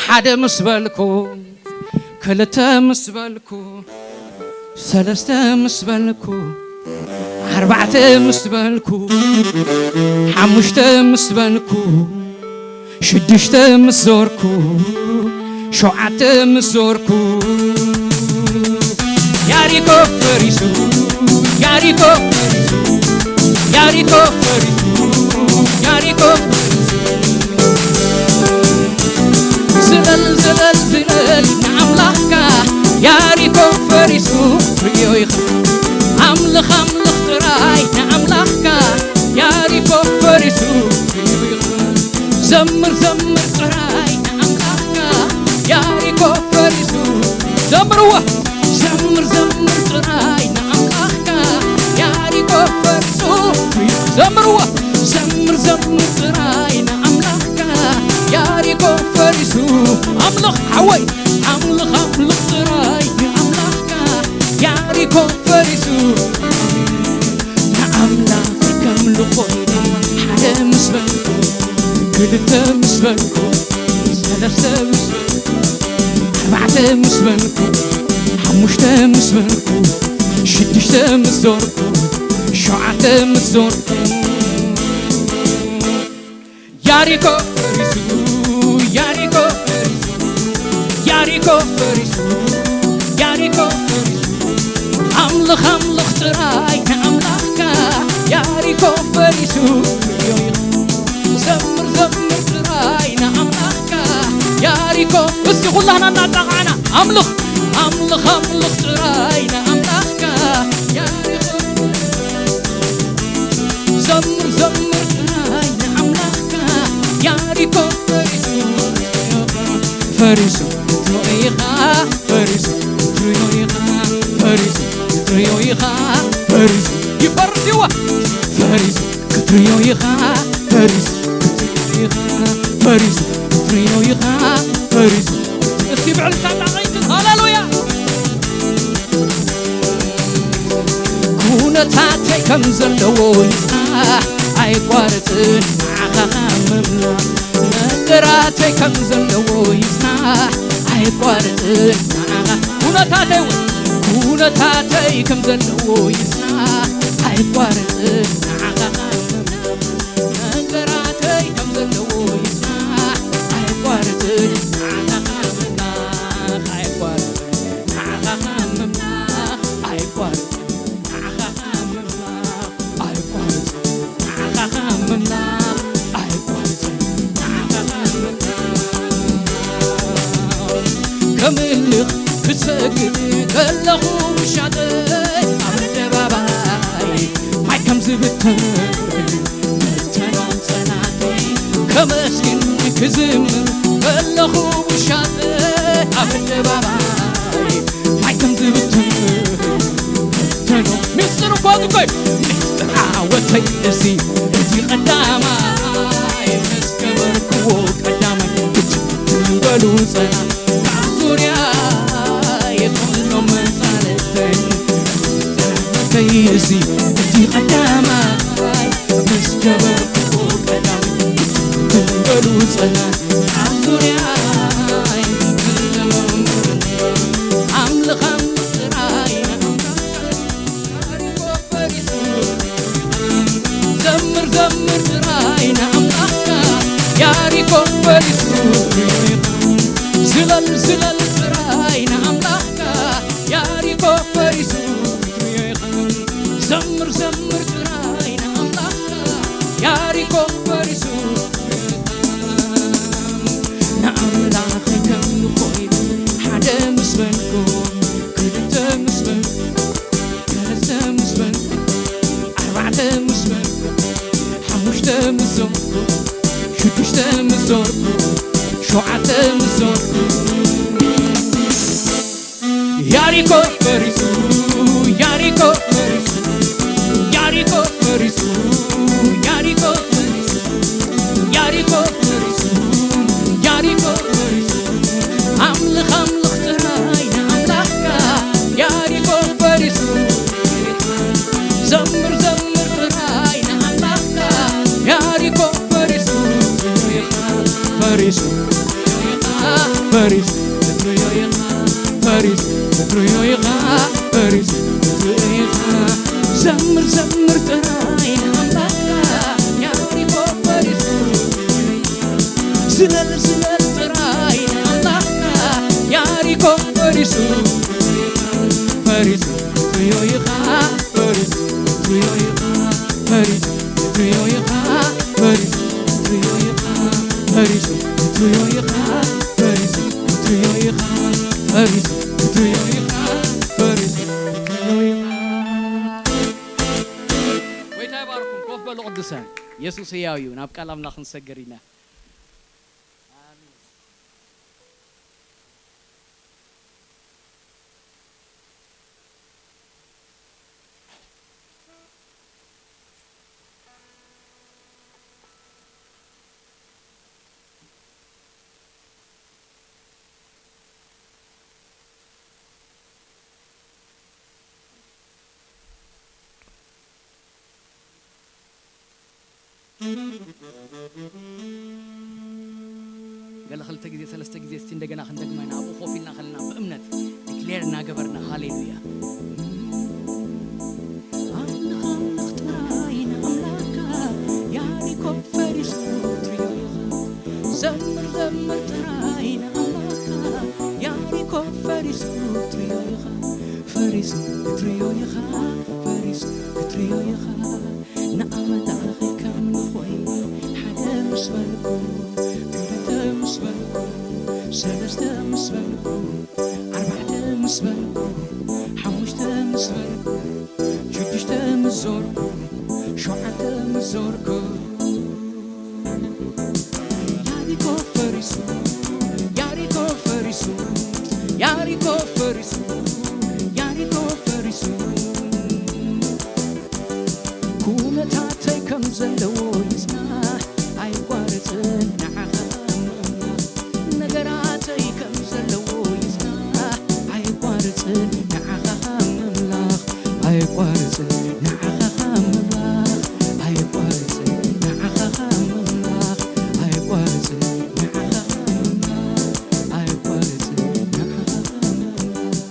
ሓደ ምስ በልኩ ክልተ ምስ በልኩ ሰለስተ ምስ በልኩ ኣርባዕተ ምስ በልኩ ሓሙሽተ ምስ በልኩ ሽዱሽተ ምስ ዞርኩ ሸውዓተ ምስ ዞርኩ ያሪኮ ፈሪሱ ያሪኮ ፈሪሱ ያሪኮ ፈሪሱ ያሪኮ ዝበል ዝበል ዝበል ንኣምላኽካ ያሪኮ ፈሪሱ ርእዮ ኢኻ ኣምልኽ ኣምልኽ ጥራይ ንኣምላኽካ ያሪኮ ፈሪሱ ርእዮ ኢኻ ዘምር ዘምር ጥራይ ንኣምላኽካ ያሪኮ ፈሪሱ ዘምርዎ ዘምር ዘምር ጥራይ ንኣምላኽካ ያሪኮ ፈሪሱ ዘምርዎ ዘምር ዘምር ጥራይ ንኣምላኽካ ያሪኮ ፈሪሱ ኣምልኽ ሓወይ ኣምልኽ ኣምልኽ ጥራይ ንኣምላኽካ ያሪኮ ፈሪሱ ንኣምላኽ ከምልኾ ሓደ ምስ በልኩ ክልተ ምስ በልኩ ሰለስተ ምስ በልኩ ኣርባዕተ ምስ በልኩ ሓሙሽተ ምስ በልኩ ሽዱሽተ ምስ ዞርኩ ሸውዓተ ምስ ዞርኩ ያሪኮ ፈሪሱ ያሪኮ ፈሪሱ ያሪኮ ፈሪሱ ያሪኮ ፈሪሱ ኣምልኽ ኣምልኽ ጥራይ ንኣምላኽካ ያሪኮ ፈሪሱ ዘምር ዘምር ጥራይ ንኣምላኽካ ያሪኮ እስቲ ኩላህና እናጣቕዓና ኣምልኽ ኣምልኽ ኣምልኽ ጥራይ ንኣምላኽካ ያሪኮ ዘምር ዘምር ጥራይ ንኣምላኽካ ያሪኮ ፈሪሱ ፈሪሱ ትሪኢኻ ፈሪሱ ክትሪኦ ኢኻ፣ ፈሪሱ ክትሪኦ ኢኻ፣ ፈሪሱ ይፈርስ ይዋ። ፈሪሱ ክትሪኦ ኢኻ፣ ፈሪሱ ክትሪኦ ኢኻ፣ ፈሪሱ ክትሪኦ ኢኻ፣ ፈሪሱ። እስኪ ብዕልልታ እናቐይድ፣ ሃሌሉያ። ኩነታተይ ከም ዘለዎ ይጽናሕ ኣይቋርጽ፣ ንዓኻ ምምላኽ። ነገራተይ ከም ዘለዎ ይጽናሕ ኣይቋርጽ፣ ንዓኻ። ኩነታተይ እውን፣ ኩነታተይ ከም ዘለዎ ይጽናሕ ኣይቋርጽ፣ ንዓኻ ምምላኽ። ነገራተይ ከም ዘለዎ ይጽናሕ ኣይቋርጽ፣ ንዓኻ ምምላኽ ኣይቋርጽ፣ ንዓኻ ምምላኽ ኣይቋርጽ። ከምልኽ ክሰግድ ከለኹ ውሻጠ ኣደባባይ ማይ ከም ዝብተን በተኖም ጸላእተይ ከመስግን ክዝምር ከለኹ ውሻጠ ኣደባባይ ማይ ከም ዝብተን በተኖም። ሚስጥር እኮ ዝኮይ ሚስጥር ዓወተይ እዚ እቲ ቀዳማይ ምስ ገበርክዎ ቀዳማይ በሉ ጸላእተይ ካብ ዙርያ የብሎም መጻርተይ። እዚ እቲ ቀዳማይ ምስ ገበርኩ ቀዳም እንበሉ ጸላእተይ ኣብ ዙርያይ። ኣምልኽ ኣምልኽ ጥራይ ንኣምላኽ። ዘምር ዘምር ጥራይ ንኣምላኽካ። ያሪኮ ፈሪሱ ዝለል ዝለል ጥራይ ንኣምላኽካ። ያሪኮ ፈሪሱ ዘምር ዘምር ጥራይ ንኣምላኽካ። ያሪኮ ፈሪሱ ንኣምላኸይ ከም ንኾይ ሓደ ምስ በልኩ ክልተ ምስ በልኩ ሰለስተ ምስ በልኩ ኣርባዕተ ምስ በልኩ ሓሙሽተ ምስ ዞርኩ ሽዱሽተ ምስ ዞርኩ ሸውዓተ ምስ ዞርኩ ያሪኮ ፈሪሱ ያሪኮ ፈሪሱ ያሪኮ ፈሪሱ ያሪኮ ፈሪሱ ያሪኮ ፈሪሱ ያሪኮ ፈሪሱ ኣምልኽ ኣምልኽ ጥራይ ንኣምላኽካ ያሪኮ ፈሪሱ ዘምር ዘምር ጥራይ ንኣምላኽካ ያሪኮ ፈሪሱ ፈሪሱ ፈሪሱ ፈሪሱ ትሪዮ ኢኻ ፈሪሱ ትሪዮ ኢኻ ዘምር ዘምር ጥራይ ንኣምላኽካ ያሪኮ ፈሪሱ ዝለል ዝለል ጥራይ ንኣምላኽካ ያሪኮ ፈሪሱ ፈሪሱ ትሪዮ ኢኻ ፈሪሱ ትሪዮ ኢኻ ፈሪሱ ትሪዮ ኢኻ ፈሪሱ ትሪዮ ኢኻ ፈሪሱ ትሪዮ ኢኻ ፈሪሱ ትሪዮ ኢኻ ፈሪሱ ትሪዮ ኢኻ ፈሪሱ ትሪዮ ኢኻ። ጎይታ ይባርኩም። ኮፍ በሉ ቅዱሳን። የሱስ ህያው እዩ። ናብ ቃል ኣምላኽ ክንሰግር ኢና። ኣሜን። ገለ ክልተ ግዜ ሰለስተ ግዜ እስቲ እንደገና ክንደግማ ኢና። ኣብኡ ኮፍ ኢልና ከለና ብእምነት ዲክሌር እናገበርና ሃሌሉያ። ኣምልኽ ኣምልኽ ጥራይ ንኣምላኽካ ያሪኮ ፈሪሱ ትሪዮ ኢኻ። ዘምር ዘምር ጥራይ ንኣምላኽካ ያሪኮ ፈሪሱ ትሪዮ ኢኻ። ፈሪሱ ክትሪዮ ኢኻ። ፈሪሱ ክትሪዮ ኢኻ። ንኣምላኸይ ከም ንኾይ ሓደ ምስ በልኩ ክልተ ምስ በልኩ ሰለስተ ምስ በልኩ ኣርባዕተ ምስ በልኩ ሓሙሽተ ምስ በልኩ ሽዱሽተ ምስ ዞርኩ ሸውዓተ ምስ ዞርኩ ያሪኮ ፈሪሱ ያሪኮ ፈሪሱ ያሪኮ ንዓኻ ካብ ምምላኽ ኣይቆርጽን፣ ንዓኻ ካብ ምምላኽ ኣይቆርጽን፣ ንዓኻ ካብ ምምላኽ ኣይቆርጽን፣ ንዓኻ ካብ ምምላኽ ኣይቆርጽን፣ ንዓኻ ካብ ምምላኽ።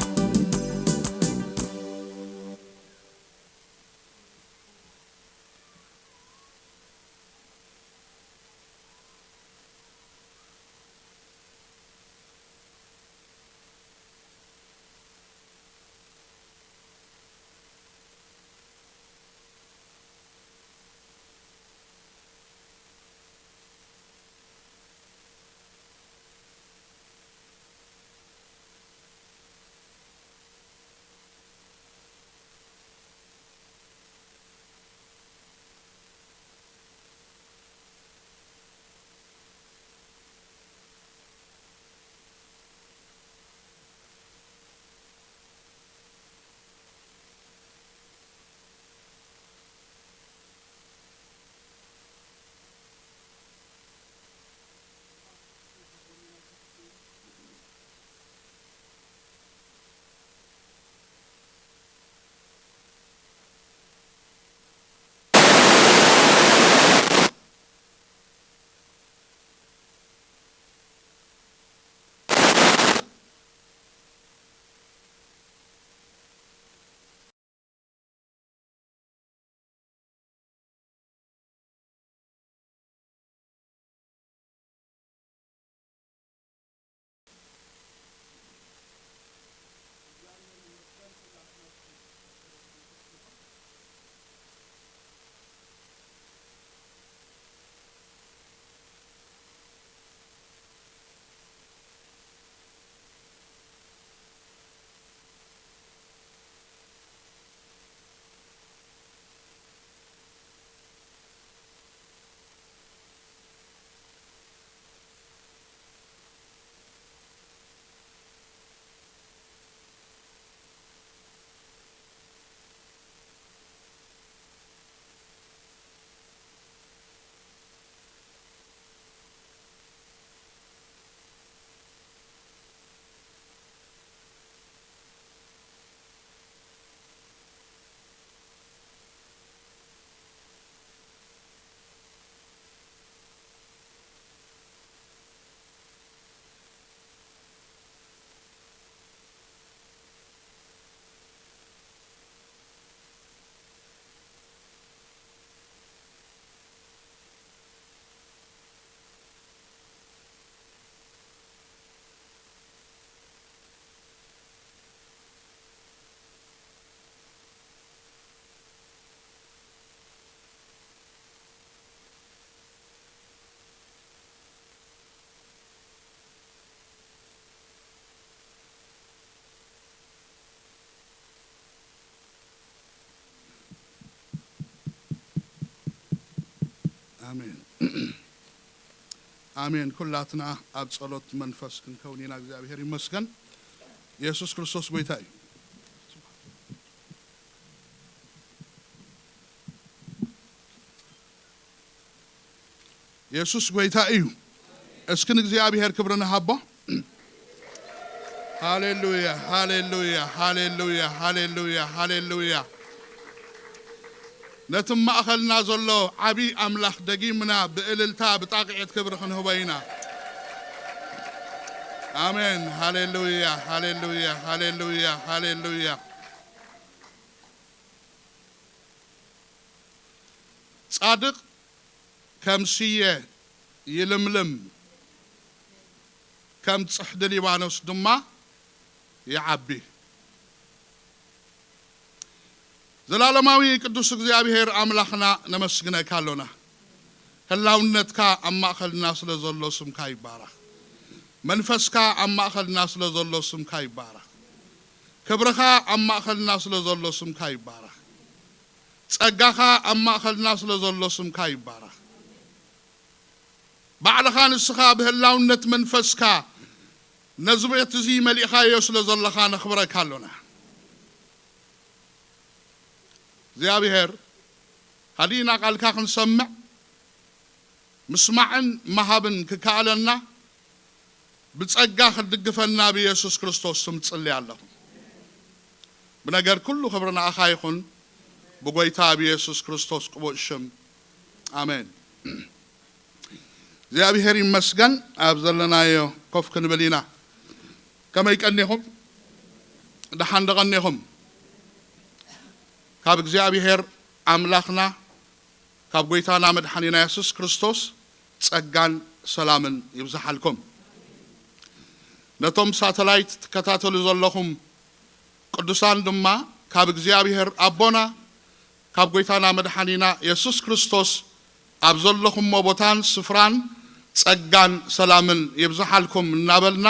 ኣሜን። ኣሜን። ኩላትና ኣብ ጸሎት መንፈስ ክንከውን ኢና። እግዚኣብሔር ይመስገን። የሱስ ክርስቶስ ጎይታ እዩ። የሱስ ጎይታ እዩ። እስኪ ንእግዚኣብሔር ክብሪ ንሃቦ። ሃሌሉያ፣ ሃሌሉያ፣ ሃሌሉያ፣ ሃሌሉያ፣ ሃሌሉያ። ነቲ ማእኸልና ዘሎ ዓቢ ኣምላኽ ደጊምና ብእልልታ ብጣቕዒት ክብሪ ክንህቦ ኢና። ኣሜን። ሃሌሉያ፣ ሃሌሉያ፣ ሃሌሉያ፣ ሃሌሉያ። ጻድቕ ከም ስየ ይልምልም፣ ከም ጽሕዲ ሊባኖስ ድማ ይዓቢ። ዘላለማዊ ቅዱስ እግዚኣብሔር ኣምላኽና ነመስግነካ ኣሎና። ህላውነትካ ኣብ ማእኸልና ስለ ዘሎ ስምካ ይባረኽ። መንፈስካ ኣብ ማእኸልና ስለ ዘሎ ስምካ ይባረኽ። ክብርኻ ኣብ ማእኸልና ስለ ዘሎ ስምካ ይባረኽ። ጸጋኻ ኣብ ማእኸልና ስለ ዘሎ ስምካ ይባረኽ። ባዕልኻ ንስኻ ብህላውነት መንፈስካ ነዚ ቤት እዚ መሊእኻዮ ስለ ዘለኻ ነኽብረካ ኣሎና። እግዚኣብሔር ሃዲእና ቃልካ ክንሰምዕ ምስማዕን ምሃብን ክከኣለና ብጸጋ ክትድግፈና ብየሱስ ክርስቶስ ስም ጽሊ ኣለኹ። ብነገር ኩሉ ክብሪ ንኣኻ ይኹን፣ ብጎይታ ብየሱስ ክርስቶስ ቅቡእ ሽም፣ ኣሜን። እግዚኣብሔር ይመስገን። ኣብ ዘለናዮ ኮፍ ክንብል ኢና። ከመይ ቀኒኹም? ደሓን ዶ ቀኒኹም? ካብ እግዚኣብሔር ኣምላኽና፣ ካብ ጎይታና መድሓኒና የሱስ ክርስቶስ ጸጋን ሰላምን ይብዝሓልኩም። ነቶም ሳተላይት ትከታተሉ ዘለኹም ቅዱሳን ድማ፣ ካብ እግዚኣብሔር ኣቦና፣ ካብ ጎይታና መድሓኒና የሱስ ክርስቶስ ኣብ ዘለኹሞ ቦታን ስፍራን ጸጋን ሰላምን ይብዝሓልኩም እናበልና፣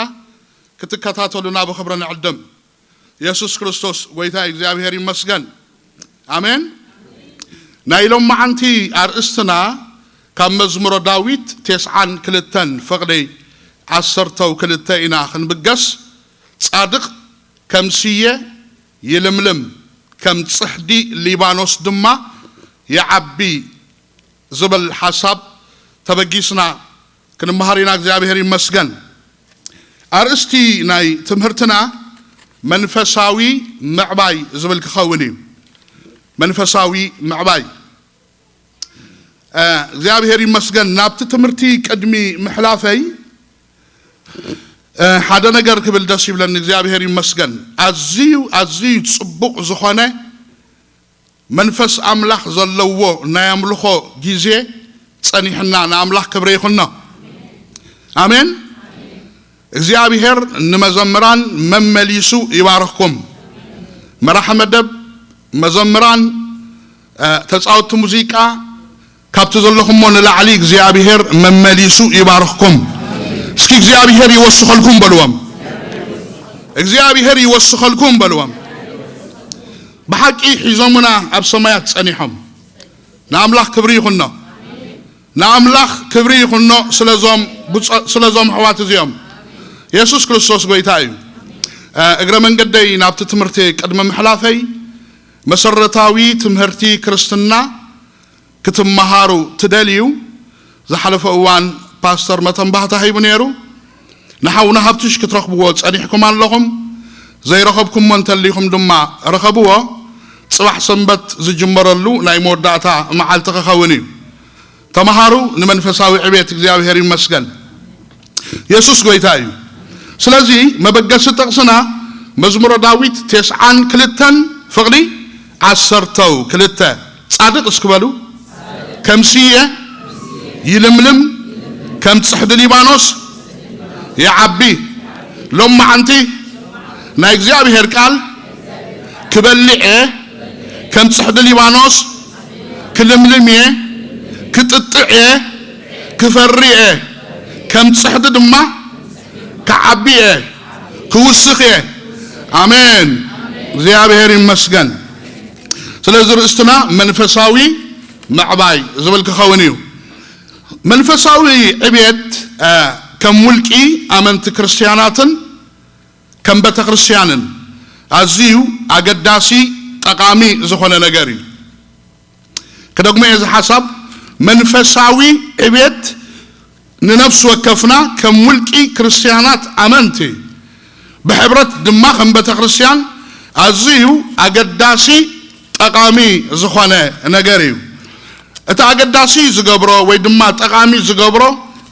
ክትከታተሉና ብኽብሪ ንዕድም። የሱስ ክርስቶስ ጎይታ፣ እግዚኣብሔር ይመስገን። ኣሜን። ናይ ሎማዓንቲ ኣርእስትና ካብ መዝሙረ ዳዊት ተስዓን ክልተን ፍቕዲ ዓሰርተው ክልተ ኢና ክንብገስ። ጻድቕ ከም ስየ ይልምልም፣ ከም ጽሕዲ ሊባኖስ ድማ ይዓቢ ዝብል ሓሳብ ተበጊስና ክንመሃር ኢና። እግዚኣብሔር ይመስገን። ኣርእስቲ ናይ ትምህርትና መንፈሳዊ ምዕባይ ዝብል ክኸውን እዩ። መንፈሳዊ ምዕባይ። እ፣ እግዚኣብሔር ይመስገን። ናብቲ ትምህርቲ ቅድሚ ምሕላፈይ፣ እ፣ ሓደ ነገር ክብል ደስ ይብለኒ። እግዚኣብሔር ይመስገን። ኣዝዩ፣ ኣዝዩ ጽቡቕ ዝኾነ መንፈስ ኣምላኽ ዘለዎ ናይ ኣምልኾ ግዜ ጸኒሕና፣ ንኣምላኽ ክብሪ ይኹኖ። ኣሜን። እግዚኣብሔር ንመዘምራን መመሊሱ ይባርኽኩም። መራሒ መደብ፣ መዘምራን፣ እ፣ ተጻወትቲ ሙዚቃ፣ ካብቲ ዘለኹሞ ንላዕሊ እግዚኣብሔር መመሊሱ ይባርኽኩም። እስኪ እግዚኣብሔር ይወስኸልኩም በልዎም። እግዚኣብሔር ይወስኸልኩም በልዎም። ብሓቂ ሒዞሙና ኣብ ሰማያት ጸኒሖም። ንኣምላኽ ክብሪ ይኹኖ። ንኣምላኽ ክብሪ ይኹኖ ስለዞም ብጾ-፣ ስለዞም ኣሕዋት እዚኦም። የሱስ ክርስቶስ ጎይታ እዩ። እ፣ እግረ መንገደይ ናብቲ ትምህርቲ ቅድሚ ምሕላፈይ፣ መሰረታዊ ትምህርቲ ክርስትና ክትመሃሩ ትደልዩ፣ ዝሓለፈ እዋን ፓስተር መተንባህታ ሂቡ ነይሩ። ንሓውና ሃብትሽ ክትረኽብዎ ጸኒሕኩም ኣለኹም። ዘይረኸብኩሞ እንተሊኹም ድማ ርኸብዎ። ጽባሕ ሰንበት ዝጅመረሉ ናይ መወዳእታ መዓልቲ ክኸውን እዩ። ተመሃሩ፣ ንመንፈሳዊ ዕቤት እግዚኣብሔር ይመስገን። የሱስ ጎይታ እዩ። ስለዚ መበገሲ ጥቕስና መዝሙረ ዳዊት ተስዓን ክልተን ፍቕዲ ዓሰርተው ክልተ። ጻድቕ እስኪ በሉ፣ ከም ስየ ይልምልም፣ ከም ጽሕዲ ሊባኖስ ይዓቢ። ሎማዓንቲ ናይ እግዚኣብሔር ቃል ክበልዕ እየ፣ ከም ጽሕዲ ሊባኖስ ክልምልም እየ፣ ክጥጥዕ እየ፣ ክፈሪ እየ፣ ከም ጽሕዲ ድማ ክዓቢ እየ፣ ክውስኽ እየ። ኣሜን። እግዚኣብሔር ይመስገን። ስለዚ ርእስትና መንፈሳዊ ምዕባይ ዝብል ክኸውን እዩ። መንፈሳዊ ዕብየት፣ እ፣ ከም ውልቂ ኣመንቲ ክርስትያናትን ከም ቤተ ክርስትያንን ኣዝዩ ኣገዳሲ፣ ጠቓሚ ዝኾነ ነገር እዩ። ክደግሞ እየ እዚ ሓሳብ፣ መንፈሳዊ ዕብየት ንነፍሲ ወከፍና ከም ውልቂ ክርስትያናት ኣመንቲ፣ ብሕብረት ድማ ከም ቤተ ክርስትያን ኣዝዩ ኣገዳሲ፣ ጠቓሚ ዝኾነ ነገር እዩ። እቲ ኣገዳሲ ዝገብሮ ወይ ድማ ጠቓሚ ዝገብሮ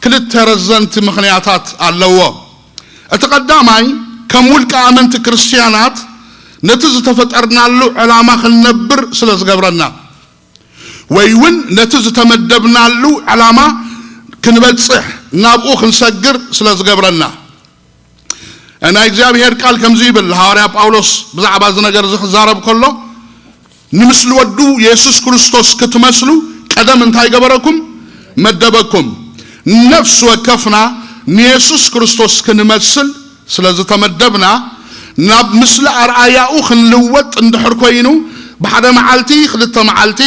ክልተ ረዘንቲ ምኽንያታት ኣለዎ። እቲ ቀዳማይ፣ ከም ውልቀ ኣመንቲ ክርስትያናት ነቲ ዝተፈጠርናሉ ዕላማ ክንነብር ስለ ዝገብረና፣ ወይ እውን ነቲ ዝተመደብናሉ ዕላማ ክንበጽሕ፣ ናብኡ ክንሰግር ስለ ዝገብረና። ናይ እግዚኣብሔር ቃል ከምዚ ይብል፣ ሃዋርያ ጳውሎስ ብዛዕባ እዚ ነገር እዚ ክዛረብ ከሎ፣ "ንምስሊ ወዱ የሱስ ክርስቶስ ክትመስሉ ቀደም እንታይ ገበረኩም? መደበኩም።" ነፍሲ ወከፍና ንየሱስ ክርስቶስ ክንመስል ስለ ዝተመደብና፣ ናብ ምስሊ ኣርኣያኡ ክንልወጥ እንድሕር ኮይኑ፣ ብሓደ መዓልቲ፣ ክልተ መዓልቲ፣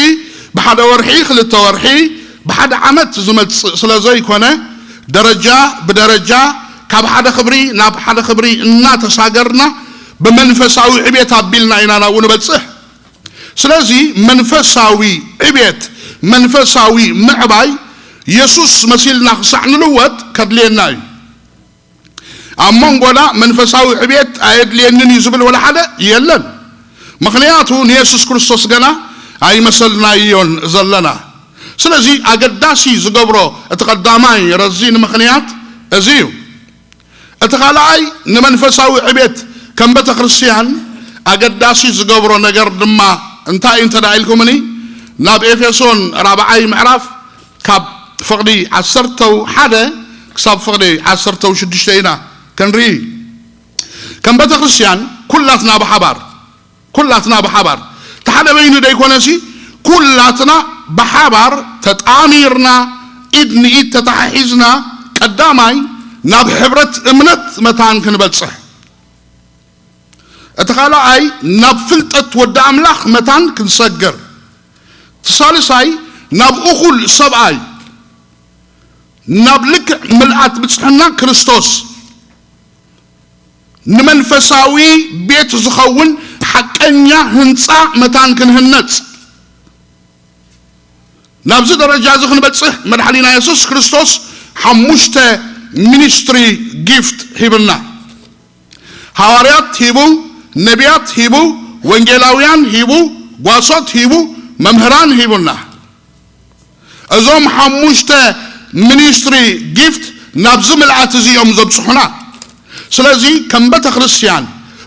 ብሓደ ወርሒ፣ ክልተ ወርሒ፣ ብሓደ ዓመት ዝመጽእ ስለ ዘይኮነ፣ ደረጃ ብደረጃ፣ ካብ ሓደ ክብሪ ናብ ሓደ ክብሪ እናተሳገርና፣ ብመንፈሳዊ ዕቤት ኣቢልና ኢና ናብኡ ንበጽሕ። ስለዚ መንፈሳዊ ዕቤት፣ መንፈሳዊ ምዕባይ፣ የሱስ መሲልና ክሳዕ ንልወጥ ከድልየና እዩ። ኣብ መንጎና መንፈሳዊ ዕቤት ኣየድልየንን እዩ ዝብል ወላ ሓደ የለን። ምኽንያቱ ንየሱስ ክርስቶስ ገና ኣይመሰልናዮን ዘለና። ስለዚ ኣገዳሲ ዝገብሮ እቲ ቀዳማይ ረዚን ምኽንያት እዚ እዩ። እቲ ካልኣይ ንመንፈሳዊ ዕቤት ከም ቤተ ክርስቲያን ኣገዳሲ ዝገብሮ ነገር ድማ እንታይ እዩ እንተ ደኣ ኢልኩምኒ፣ ናብ ኤፌሶን ራብዓይ ምዕራፍ ካብ ፍቕዲ ዓሰርተው ሓደ ክሳብ ፍቕዲ ዓሰርተው ሽዱሽተ ኢና ክንርኢ። ከም ቤተ ክርስቲያን ኩላትና ብሓባር ኩላትና ብሓባር፣ እቲ ሓደ በይኑ ደይኮነሲ፣ ኩላትና ብሓባር ተጣሚርና፣ ኢድ ንኢድ ተተሓሒዝና፣ ቀዳማይ ናብ ሕብረት እምነት መታን ክንበጽሕ፣ እቲ ካልኣይ ናብ ፍልጠት ወዲ ኣምላኽ መታን ክንሰግር፣ እቲ ሳልሳይ ናብ እኹል ሰብኣይ፣ ናብ ልክዕ ምልኣት ብጽሕና ክርስቶስ፣ ንመንፈሳዊ ቤት ዝኸውን ሓቀኛ ህንጻ መታን ክንህነጽ፣ ናብዚ ደረጃ እዚ ክንበጽሕ መድሓኒና የሱስ ክርስቶስ ሓሙሽተ ሚኒስትሪ ጊፍት ሂብና። ሃዋርያት ሂቡ፣ ነቢያት ሂቡ፣ ወንጌላውያን ሂቡ፣ ጓሶት ሂቡ፣ መምህራን ሂቡና። እዞም ሓሙሽተ ሚኒስትሪ ጊፍት ናብዚ ምልኣት እዚ እዮም ዘብጽሑና። ስለዚ ከም ቤተ ክርስቲያን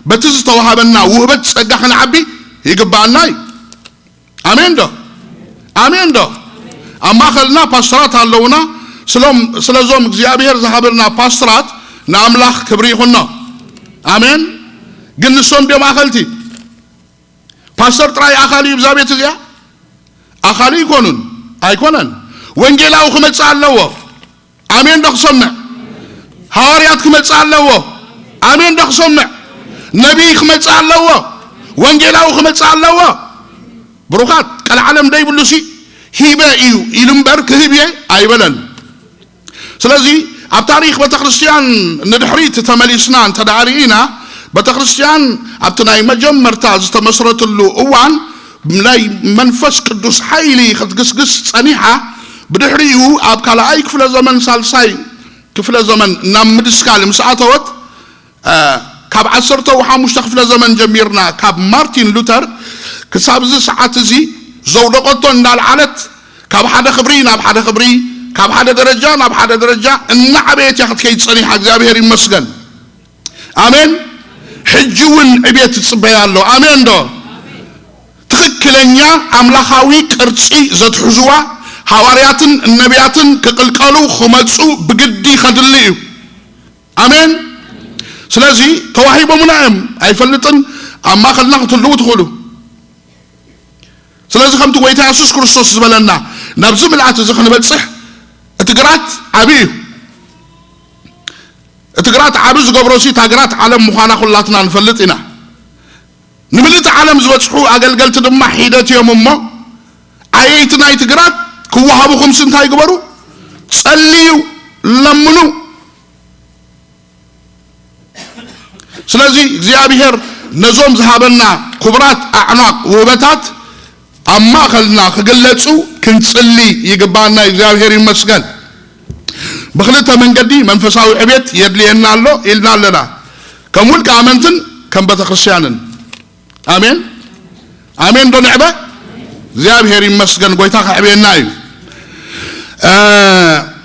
በቲ ዝተዋሃበና ውህበት ጸጋ ክንዓቢ ይግባኣና እዩ። ኣሜን ዶ? ኣሜን ዶ? ኣብ ማእኸልና ፓስተራት ኣለውና። ስሎም-፣ ስለዞም እግዚኣብሔር ዝሃበና ፓስተራት ንኣምላኽ ክብሪ ይኹኖ። ኣሜን። ግን ንሶም ድዮም ኣኸልቲ? ፓስተር ጥራይ ኣኻሊ እዩ ብዛ ቤት እዚኣ? ኣኻሊ ኣይኮኑን፣ ኣይኮነን። ወንጌላዊ ክመጽእ ኣለዎ። ኣሜን ዶ ክሰምዕ? ሃዋርያት ክመጽእ ኣለዎ። ኣሜን ዶ ክሰምዕ? ነቢይ ክመጽእ ኣለዎ። ወንጌላዊ ክመጽእ ኣለዎ። ብሩኻት፣ ቀልዓለም ደይብሉሲ ሂበ እዩ ኢሉ እምበር ክህብ እየ ኣይበለን። ስለዚ ኣብ ታሪኽ ቤተክርስትያን ንድሕሪት ተመሊስና እንተ ደኣ ርኢና፣ ቤተክርስትያን ኣብቲ ናይ መጀመርታ ዝተመስረትሉ እዋን ናይ መንፈስ ቅዱስ ሓይሊ ክትግስግስ ጸኒሓ፣ ብድሕሪኡ ኣብ ካልኣይ ክፍለ ዘመን፣ ሳልሳይ ክፍለ ዘመን ናብ ምድስካል ምስ ኣተወት፣ እ፣ ካብ ዓሰርተው ሓሙሽተ ክፍለ ዘመን ጀሚርና፣ ካብ ማርቲን ሉተር ክሳብ እዚ ሰዓት እዚ ዘውደቐቶ እንዳልዓለት፣ ካብ ሓደ ክብሪ ናብ ሓደ ክብሪ፣ ካብ ሓደ ደረጃ ናብ ሓደ ደረጃ እናዓበየት እያ ክትከይድ ጸኒሓ። እግዚኣብሔር ይመስገን። ኣሜን። ሕጂ እውን ዕቤት ይጽበያ ኣሎ። ኣሜን ዶ? ትኽክለኛ ኣምላኻዊ ቅርጺ ዘትሕዝዋ ሃዋርያትን ነቢያትን ክቕልቀሉ ክመጹ ብግዲ ከድሊ እዩ። ኣሜን። ስለዚ ተዋሂቦምና እዮም። ኣይፈልጥን፣ ኣብ ማእኸልና ክትህልዉ ትኽእሉ። ስለዚ ከምቲ ጎይታ የሱስ ክርስቶስ ዝበለና ናብዚ ምልኣት እዚ ክንበጽሕ እቲ ግራት ዓቢ እዩ። እቲ ግራት ዓቢ ዝገብሮሲ እታ ግራት ዓለም ምዃና ኩላትና ንፈልጥ ኢና። ንምልእቲ ዓለም ዝበጽሑ ኣገልገልቲ ድማ ሒደት እዮም እሞ ዓየይቲ ናይቲ ግራት ክወሃቡኹምሲ እንታይ ግበሩ? ጸልዩ፣ ለምኑ። ስለዚ እግዚኣብሔር ነዞም ዝሃበና ክቡራት ኣዕናቕ ውህበታት ኣብ ማእኸልና ክግለጹ ክንጽሊ ይግባና። እግዚኣብሔር ይመስገን። ብኽልተ መንገዲ መንፈሳዊ ዕቤት የድልየና ኣሎ ኢልና ኣለና፣ ከም ውልቀ ኣመንትን ከም ቤተ ክርስቲያንን። ኣሜን፣ ኣሜን ዶ ንዕበ? እግዚኣብሔር ይመስገን፣ ጎይታ ከዕብየና እዩ። እ፣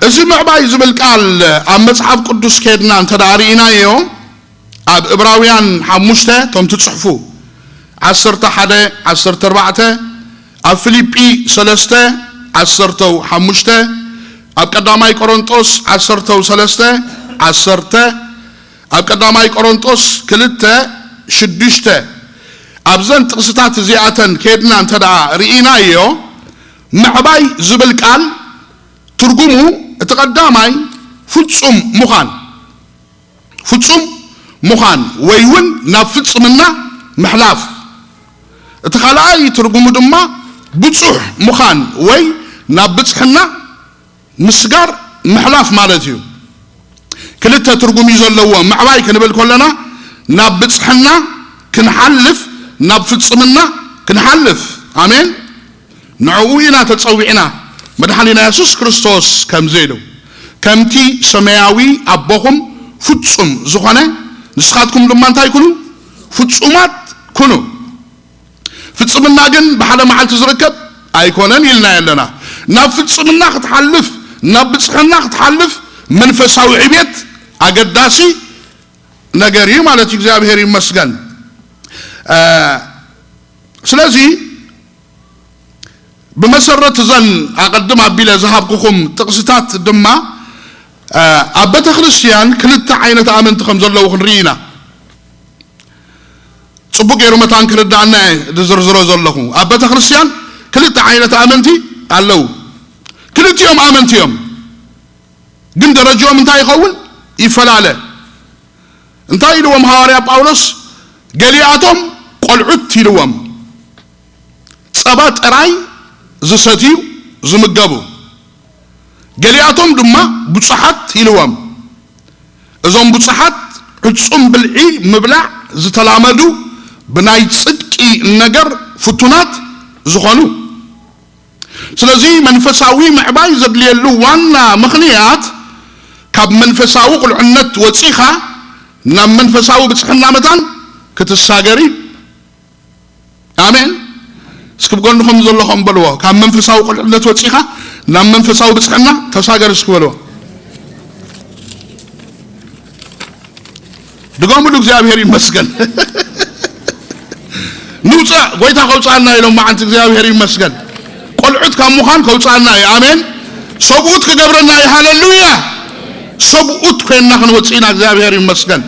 እዚ ምዕባይ ዝብል ቃል ኣብ መጽሓፍ ቅዱስ ከድና እንተ ደኣ ርኢናዮ፣ ኣብ ዕብራውያን ሓሙሽተ፣ እቶም ትጽሕፉ፣ ዓሰርተ ሓደ፣ ዓሰርተ ኣርባዕተ፣ ኣብ ፊልጲ ሰለስተ፣ ዓሰርተው ሓሙሽተ፣ ኣብ ቀዳማይ ቆሮንጦስ ዓሰርተው ሰለስተ፣ ዓሰርተ፣ ኣብ ቀዳማይ ቆሮንጦስ ክልተ ሽዱሽተ፣ ኣብዘን ጥቕስታት እዚኣተን ከድና እንተ ደኣ ርኢናዮ፣ ምዕባይ ዝብል ቃል ትርጉሙ እቲ ቀዳማይ ፍጹም ምዃን፣ ፍጹም ምዃን ወይ እውን ናብ ፍጽምና ምሕላፍ። እቲ ካልኣይ ትርጉሙ ድማ ብጹሕ ምዃን ወይ ናብ ብጽሕና ምስጋር ምሕላፍ ማለት እዩ። ክልተ ትርጉም እዩ ዘለዎ። ምዕባይ ክንብል ከለና ናብ ብጽሕና ክንሓልፍ፣ ናብ ፍጽምና ክንሓልፍ። ኣሜን። ንዕኡ ኢና ተጸዊዕና። መድሓኒና የሱስ ክርስቶስ ከምዚ ኢሉ፣ "ከምቲ ሰማያዊ ኣቦኹም ፍጹም ዝኾነ፣ ንስኻትኩም ድማ እንታይ ኩኑ? ፍጹማት ኩኑ." ፍጽምና ግን ብሓደ መዓልቲ ዝርከብ ኣይኮነን ኢልና ኣለና። ናብ ፍጽምና ክትሓልፍ፣ ናብ ብጽሕና ክትሓልፍ መንፈሳዊ ዕቤት ኣገዳሲ ነገር እዩ ማለት እዩ። እግዚኣብሔር ይመስገን። እ፣ ስለዚ ብመሰረት እዘን ኣቐድም ኣቢለ ዝሃብኩኹም ጥቕስታት ድማ፣ እ፣ ኣብ ቤተ ክርስቲያን ክልተ ዓይነት ኣመንቲ ከም ዘለዉ ክንርኢ ኢና። ጽቡቕ ገይሩ መታን ክርዳእና እየ ዝዝርዝሮ ዘለኹ። ኣብ ቤተ ክርስቲያን ክልተ ዓይነት ኣመንቲ ኣለዉ። ክልቲኦም ኣመንቲ እዮም። ግን ደረጃኦም እንታይ ይኸውን? ይፈላለ። እንታይ ኢልዎም ሃዋርያ ጳውሎስ? ገሊኣቶም ቆልዑት ኢልዎም፣ ጸባ ጥራይ ዝሰትዩ፣ ዝምገቡ። ገሊኣቶም ድማ ብጹሓት ኢልዎም። እዞም ብጹሓት ዕጹም ብልዒ ምብላዕ ዝተላመዱ፣ ብናይ ጽድቂ ነገር ፍቱናት ዝኾኑ። ስለዚ መንፈሳዊ ምዕባይ ዘድልየሉ ዋና ምኽንያት ካብ መንፈሳዊ ቁልዕነት ወጺኻ ናብ መንፈሳዊ ብጽሕና መታን ክትሳገር እዩ። ኣሜን። እስኪ ብጎንኹም ዘለኹም በልዎ፣ ካብ መንፈሳዊ ቁልዕነት ወጺኻ ናብ መንፈሳዊ ብጽሕና ተሳገር እስኪ በልዎ። ድገሙሉ፣ እግዚኣብሔር ይመስገን። ንውፃእ፣ ጎይታ ከውፅኣና ኢሎም መዓንቲ እግዚኣብሔር ይመስገን። ቆልዑት ካብ ምዃን ከውፅኣና እዩ። ኣሜን። ሰብኡት ክገብረና እዩ። ሃሌሉያ። ሰብኡት ኮይንና ክንወፅእ ኢና። እግዚኣብሔር ይመስገን።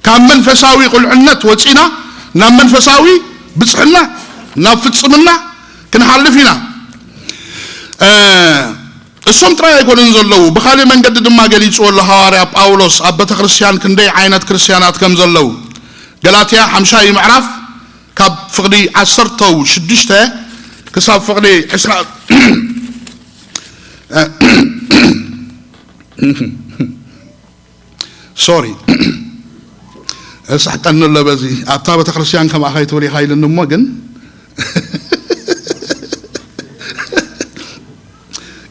ካብ መንፈሳዊ ቁልዕነት ወፂና ናብ መንፈሳዊ ብፅሕና፣ ናብ ፍፅምና ክንሓልፍ ኢና። እ፣ እሶም ጥራይ ኣይኮኑን ዘለዉ፣ ብኻሊእ መንገዲ ድማ ገሊፅዎ ኣሎ ሃዋርያ ጳውሎስ ኣብ ቤተ ክርስቲያን ክንደይ ዓይነት ክርስቲያናት ከም ዘለዉ። ገላትያ ሓምሻይ ምዕራፍ ካብ ፍቕዲ ዓሰርተው ሽዱሽተ ክሳብ ፍቕዲ ዕስራ፣ ሶሪ፣ እስሕቀኒ ኣሎ በዚ። ኣብታ ቤተክርስትያን ከምኣ ከይትብል ኢኻ ኢልኒ እሞ ግን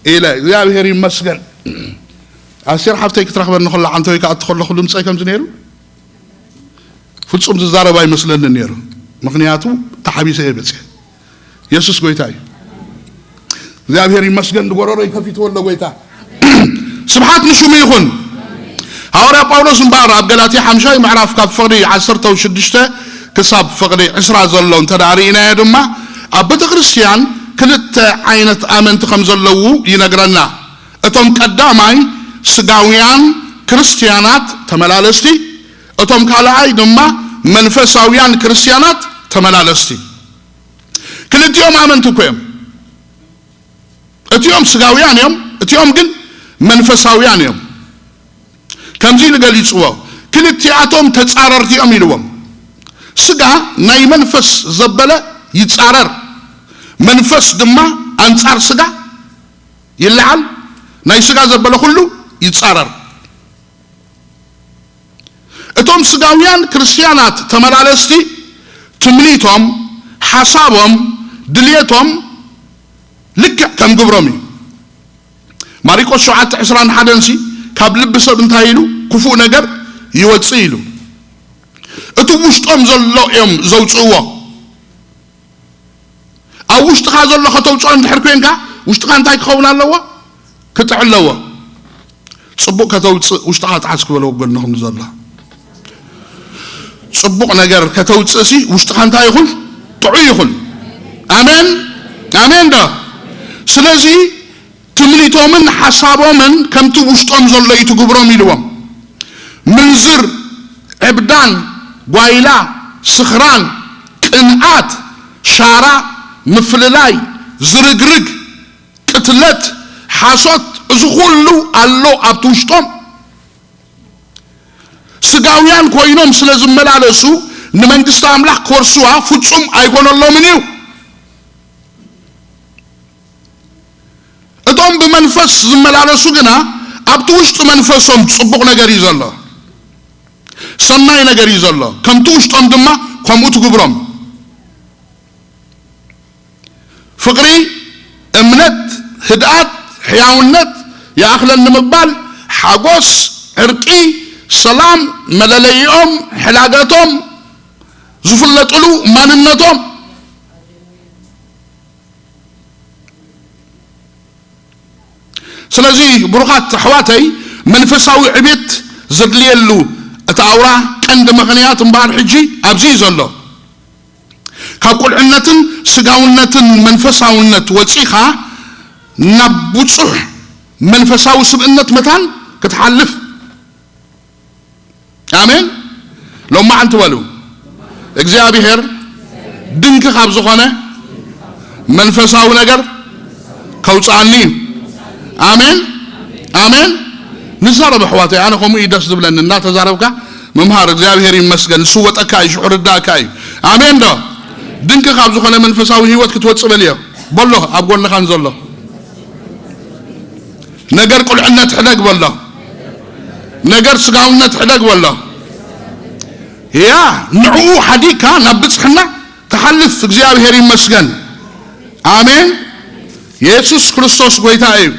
ኢለ፣ እግዚኣብሔር ይመስገን። ኣስቴር ሓፍተይ ክትረኽበኒ ከላ ዓንተወይ ክኣቱ ከለኹ ድምፀይ ከምዚ ነይሩ። ፍጹም ዝዛረብ ኣይመስለንን ነይሩ። ምኽንያቱ ተሓቢሰ እየ መፅየ። የሱስ ጎይታ እዩ። እግዚኣብሔር ይመስገን፣ ንጎረሮይ ከፊትዎ ኣሎ ጎይታ። ስብሓት ንሽሙ ይኹን። ሃዋርያ ጳውሎስ እምበኣር ኣብ ገላትያ ሓምሻይ ምዕራፍ ካብ ፍቕዲ ዓሰርተ ሽዱሽተ ክሳብ ፍቕዲ ዕስራ ዘሎ እንተ ደኣ ርኢናዮ ድማ፣ ኣብ ቤተ ክርስቲያን ክልተ ዓይነት ኣመንቲ ከም ዘለዉ ይነግረና። እቶም ቀዳማይ ስጋውያን ክርስትያናት ተመላለስቲ፣ እቶም ካልኣይ ድማ መንፈሳውያን ክርስትያናት ተመላለስቲ። ክልቲኦም ኣመንቲ እኮ እዮም። እቲኦም ስጋውያን እዮም፣ እቲኦም ግን መንፈሳውያን እዮም። ከምዚ ኢሉ ገሊጽዎ፣ ክልቲኣቶም ተጻረርቲ እዮም ኢልዎም። ስጋ ናይ መንፈስ ዘበለ ይጻረር፣ መንፈስ ድማ ኣንጻር ስጋ ይለዓል፣ ናይ ስጋ ዘበለ ኩሉ ይጻረር። እቶም ስጋውያን ክርስትያናት ተመላለስቲ ትምኒቶም፣ ሓሳቦም፣ ድልየቶም ልክዕ ከም ግብሮም እዩ። ማሪቆስ ሸውዓተ ዕስራን ሓደን ሲ ካብ ልቢ ሰብ እንታይ ኢሉ ክፉእ ነገር ይወጽእ ኢሉ። እቲ ውሽጦም ዘሎ እዮም ዘውጽእዎ። ኣብ ውሽጥኻ ዘሎ ከተውፅኦ እንድሕር ኮንካ፣ ውሽጥኻ እንታይ ክኸውን ኣለዎ? ክጥዕ ኣለዎ። ፅቡቕ ከተውፅእ ውሽጥኻ ጥዓስ ክበሎ ጎንኹም ዘሎ። ፅቡቕ ነገር ከተውፅእ ሲ ውሽጥኻ እንታይ ይኹን? ጥዑይ ይኹን። ኣሜን፣ ኣሜን ዶ? ስለዚ ትምኒቶምን ሓሳቦምን ከምቲ ውሽጦም ዘሎ እዩ ትግብሮም ኢልዎም። ምንዝር፣ ዕብዳን፣ ጓይላ፣ ስኽራን፣ ቅንኣት፣ ሻራ፣ ምፍልላይ፣ ዝርግርግ፣ ቅትለት፣ ሓሶት፣ እዚ ኩሉ ኣሎ ኣብቲ ውሽጦም። ስጋውያን ኮይኖም ስለ ዝመላለሱ ንመንግስቲ ኣምላኽ ክወርስዋ ፍጹም ኣይኮነሎምን እዩ። እቶም ብመንፈስ ዝመላለሱ ግና ኣብቲ ውሽጢ መንፈሶም ጽቡቕ ነገር እዩ ዘሎ፣ ሰናይ ነገር እዩ ዘሎ፣ ከምቲ ውሽጦም ድማ ከምኡ ትግብሮም። ፍቕሪ፣ እምነት፣ ህድኣት፣ ሕያውነት፣ ይኣኽለኒ ምባል፣ ሓጎስ፣ ዕርቂ፣ ሰላም፣ መለለይኦም፣ ሕላገቶም፣ ዝፍለጥሉ ማንነቶም። ስለዚ ብሩኻት ኣሕዋተይ፣ መንፈሳዊ ዕቤት ዘድልየሉ እቲ ኣውራ ቀንዲ ምኽንያት እምበኣር ሕጂ ኣብዚ እዩ ዘሎ። ካብ ቁልዕነትን ስጋውነትን መንፈሳውነት ወጺኻ ናብ ብጹሕ መንፈሳዊ ስብእነት መታን ክትሓልፍ። ኣሜን። ሎማዓንቲ በሉ፣ እግዚኣብሔር ድንቂ ካብ ዝኾነ መንፈሳዊ ነገር ከውፅኣኒ እዩ። ኣሜን፣ ኣሜን። ንዛረብ ኣሕዋተይ፣ ኣነ ከምኡ እዩ ደስ ዝብለኒ፣ እናተዛረብካ ምምሃር። እግዚኣብሔር ይመስገን። ዝስወጠካ እዩ፣ ሽዑ ርዳእካ እዩ። ኣሜን ዶ? ድንቂ ካብ ዝኾነ መንፈሳዊ ህይወት ክትወፅእ በልዮ፣ በሎ ኣብ ጎንኻ ንዘሎ። ነገር ቁልዕነት ሕደግ በሎ። ነገር ስጋውነት ሕደግ በሎ። ያ ንዕኡ ሓዲግካ ናብ ብጽሕና ትሓልፍ። እግዚኣብሔር ይመስገን። ኣሜን። የሱስ ክርስቶስ ጎይታ እዩ።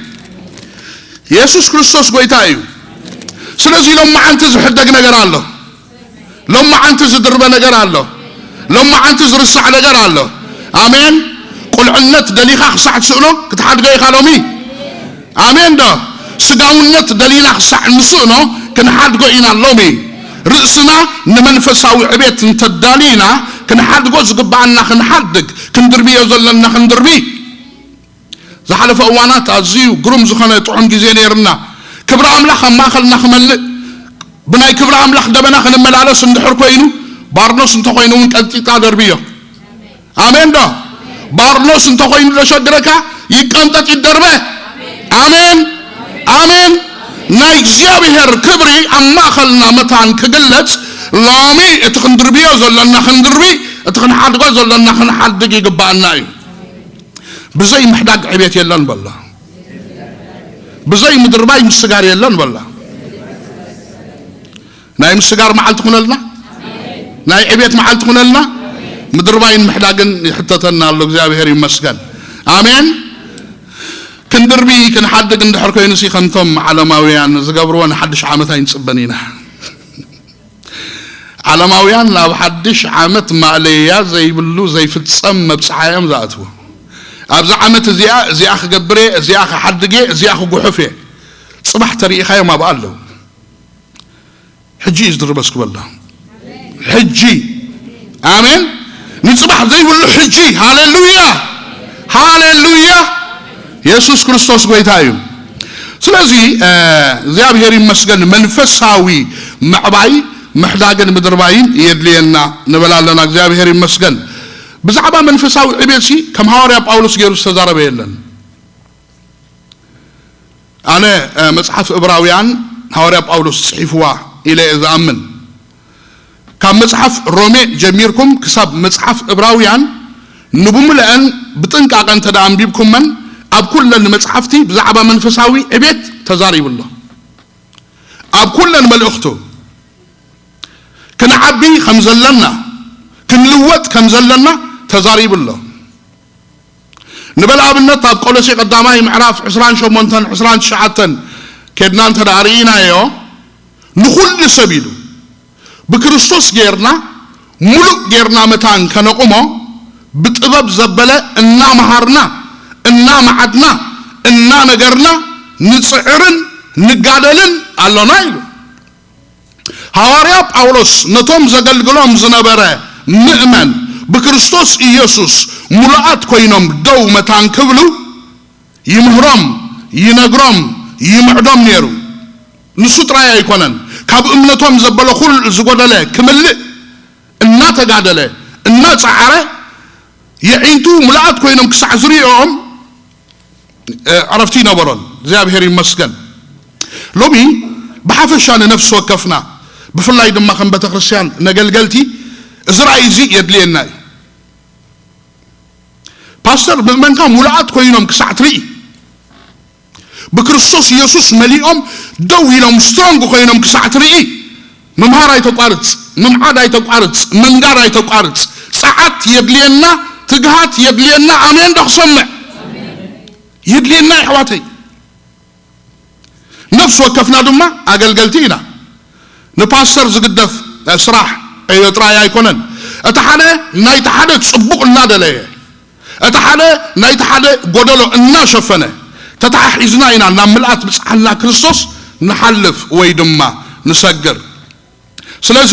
የሱስ ክርስቶስ ጎይታ እዩ። ስለዚ ሎማዓንቲ ዝሕደግ ነገር ኣሎ። ሎማዓንቲ ዝድርበ ነገር ኣሎ። ሎማዓንቲ ዝርሳዕ ነገር ኣሎ። ኣሜን። ቁልዕነት ደሊኻ ክሳዕ ትስእኖ ክትሓድጎ ኢኻ ሎሚ። ኣሜን ዶ? ስጋውነት ደሊና ክሳዕ ንስእኖ ክንሓድጎ ኢና ሎሚ። ርእስና ንመንፈሳዊ ዕቤት እንተዳሊና ክንሓድጎ ዝግብኣና ክንሓድግ፣ ክንድርብዮ ዘለና ክንድርቢ። ዝሓለፈ እዋናት ኣዝዩ ግሩም ዝኾነ ጥዑም ግዜ ነይርና። ክብሪ ኣምላኽ ኣብ ማእኸልና ክመልእ፣ ብናይ ክብሪ ኣምላኽ ደበና ክንመላለስ እንድሕር ኮይኑ፣ ባርኖስ እንተኾይኑ እውን ቀንጢጣ ደርብዮ። ኣሜን ዶ? ባርኖስ እንተኾይኑ ዘሸግረካ ይቀንጠጥ ይደርበ። ኣሜን፣ ኣሜን። ናይ እግዚኣብሔር ክብሪ ኣብ ማእኸልና መታን ክግለጽ፣ ሎሚ እቲ ክንድርብዮ ዘለና ክንድርቢ፣ እቲ ክንሓድጎ ዘለና ክንሓድግ ይግብኣና እዩ። ብዘይ ምሕዳግ ዕቤት የለን በላ። ብዘይ ምድርባይ ምስጋር የለን በላ። ናይ ምስጋር መዓልቲ ኩነልና፣ ናይ ዕቤት መዓልቲ ኩነልና። ምድርባይን ምሕዳግን ይሕተተና ኣሎ። እግዚኣብሔር ይመስገን። ኣሜን። ክንድርቢ ክንሓድግ እንድሕር ኮይኑሲ ከምቶም ዓለማውያን ዝገብርዎ ንሓድሽ ዓመት ኣይንጽበን ኢና። ዓለማውያን ናብ ሓድሽ ዓመት ማእለያ ዘይብሉ ዘይፍጸም መብጽዓ እዮም ዝኣትዉ። ኣብዚ ዓመት እዚኣ፣ እዚኣ ክገብር እየ፣ እዚኣ ክሓድግ እየ፣ እዚኣ ክጉሕፍ እየ። ጽባሕ ተሪኢኻዮም ኣብኣ ኣለዉ። ሕጂ እዩ ዝድርበ እስኪ በላ። ሕጂ። ኣሜን። ንጽባሕ ዘይብሉ ሕጂ። ሃሌሉያ። ሃሌሉያ። የሱስ ክርስቶስ ጎይታ እዩ። ስለዚ፣ እ፣ እግዚኣብሔር ይመስገን፣ መንፈሳዊ ምዕባይ፣ ምሕዳግን ምድርባይን የድልየና ንብል ኣለና። እግዚኣብሔር ይመስገን። ብዛዕባ መንፈሳዊ ዕቤትሲ ከም ሃዋርያ ጳውሎስ ገይሩ ዝተዛረበ የለን። ኣነ፣ እ፣ መጽሓፍ እብራውያን ሃዋርያ ጳውሎስ ጽሒፍዋ ኢለ እየ ዝኣምን። ካብ መጽሓፍ ሮሜ ጀሚርኩም ክሳብ መጽሓፍ እብራውያን ንብምልአን ብጥንቃቐ እንተ ደኣ ኣንቢብኩመን፣ ኣብ ኩለን መጽሓፍቲ ብዛዕባ መንፈሳዊ ዕቤት ተዛሪቡ ኣሎ። ኣብ ኩለን መልእኽቱ ክንዓቢ ከም ዘለና፣ ክንልወጥ ከም ዘለና ተዛሪቡ ኣሎ። ንበል ኣብነት ኣብ ቆሎሴ ቀዳማይ ምዕራፍ ዕስራን ሸሞንተን ዕስራን ትሽዓተን ኬድና እንተ ደኣ ርኢናዮ፣ ንኹሉ ሰብ ኢሉ ብክርስቶስ ጌርና፣ ሙሉእ ጌርና መታን ከነቑሞ፣ ብጥበብ ዘበለ እናመሃርና፣ እናመዓድና፣ እናነገርና ንጽዕርን ንጋደልን ኣሎና ኢሉ። ሃዋርያ ጳውሎስ ነቶም ዘገልግሎም ዝነበረ ምእመን ብክርስቶስ ኢየሱስ ሙሉኣት ኮይኖም ደው መታን ክብሉ ይምህሮም፣ ይነግሮም፣ ይምዕዶም ነይሩ። ንሱ ጥራይ ኣይኮነን፣ ካብ እምነቶም ዘበለ ኩሉ ዝጎደለ ክምልእ እናተጋደለ፣ እናጸዓረ፣ የዒንቱ ሙሉኣት ኮይኖም ክሳዕ ዝርእዮም፣ እ፣ ዕረፍቲ ይነበሮን። እግዚኣብሔር ይመስገን። ሎሚ ብሓፈሻ ንነፍሲ ወከፍና፣ ብፍላይ ድማ ከም ቤተ ክርስቲያን ነገልገልቲ፣ እዚ ራእይ እዚ የድልየና እዩ። ፓስተር፣ ምእመንካ ሙሉኣት ኮይኖም ክሳዕ ትርኢ፣ ብክርስቶስ ኢየሱስ መሊኦም ደው ኢሎም ስትሮንግ ኮይኖም ክሳዕ ትርኢ፣ ምምሃር ኣይተቋርጽ፣ ምምዓድ ኣይተቋርጽ፣ መንጋር ኣይተቋርጽ። ጸዓት የድልየና፣ ትግሃት የድልየና። ኣሜን ዶ ክሰምዕ? የድልየና ኣሕዋተይ። ነፍሲ ወከፍና ድማ ኣገልገልቲ ኢና። ንፓስተር ዝግደፍ፣ እ፣ ስራሕ ዕዮ ጥራይ ኣይኮነን። እቲ ሓደ ናይቲ ሓደ ጽቡቕ እናደለየ፣ እቲ ሓደ ናይቲ ሓደ ጎደሎ እናሸፈነ፣ ተተሓሒዝና ኢና ናብ ምልኣት ብጽሓልና ክርስቶስ ንሓልፍ ወይ ድማ ንሰግር። ስለዚ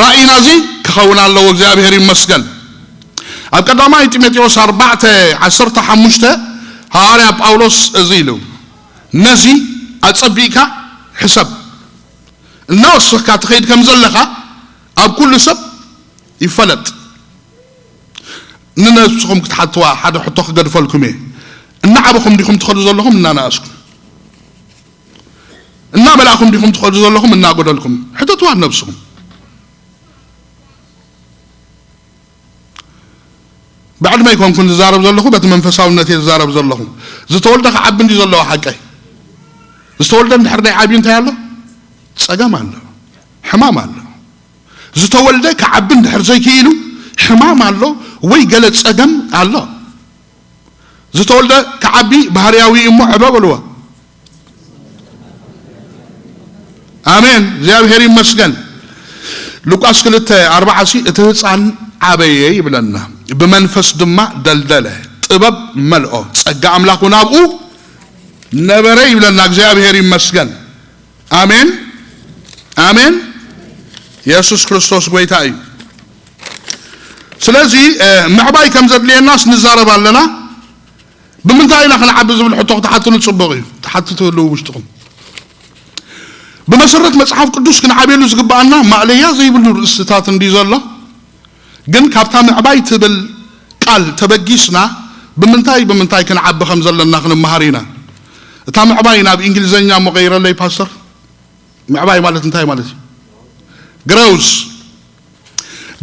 ራእይና እዚ ክኸውን ኣለዎ። እግዚኣብሔር ይመስገን። ኣብ ቀዳማይ ጢሞቴዎስ ኣርባዕተ ዓሰርተ ሓሙሽተ ሃዋርያ ጳውሎስ እዚ ኢሉ፣ ነዚ ኣጸቢቕካ ሕሰብ፣ እናወሰኽካ ትኸይድ ከም ዘለኻ ኣብ ኩሉ ሰብ ይፈለጥ። ንነብስኹም ክትሓትዋ ሓደ ሕቶ ክገድፈልኩም እየ። እናዓበኹም ዲኹም ትኸዱ ዘለኹም እናነኣስኩም? እናመላእኩም ዲኹም ትኸዱ ዘለኹም እናጎደልኩም? ሕተትዋ ነብስኹም። ብዕድመ ኣይኮንኩን ዝዛረብ ዘለኹ፣ በቲ መንፈሳውነት እየ ዝዛረብ ዘለኹ። ዝተወልደ ክዓቢ እንዲ ዘለዎ ሓቀይ። ዝተወልደ እንድሕር ደይ ዓብዩ እንታይ ኣሎ? ጸገም ኣሎ፣ ሕማም ኣሎ። ዝተወልደ ክዓቢ እንድሕር ዘይክኢሉ ሕማም ኣሎ ወይ ገለ ጸገም ኣሎ። ዝተወልደ ክዓቢ ባህርያዊ እዩ እሞ ዕበ በልዎ። ኣሜን፣ እግዚኣብሔር ይመስገን። ሉቃስ ክልተ ኣርባዓ ሲ እቲ ህፃን ዓበየ ይብለና፣ ብመንፈስ ድማ ደልደለ፣ ጥበብ መልኦ፣ ጸጋ ኣምላኽ እውን ኣብኡ ነበረ ይብለና። እግዚኣብሔር ይመስገን። ኣሜን፣ ኣሜን። የሱስ ክርስቶስ ጎይታ እዩ። ስለዚ ምዕባይ ከም ዘድልየናስ ንዛረብ ኣለና። ብምንታይ ኢና ክንዓቢ ዝብል ሕቶ ክትሓትሉ ጽቡቕ እዩ። ትሓቱ ትህልዉ ውሽጥኹም። ብመሰረት መጽሓፍ ቅዱስ ክንዓብየሉ ዝግብኣና ማእለያ ዘይብሉ ርእስታት እንድዩ ዘሎ። ግን ካብታ ምዕባይ ትብል ቃል ተበጊስና ብምንታይ ብምንታይ ክንዓቢ ከም ዘለና ክንመሃር ኢና። እታ ምዕባይ ናብ እንግሊዘኛ እሞ ቀይረለይ ፓስተር። ምዕባይ ማለት እንታይ ማለት እዩ? ግረውዝ።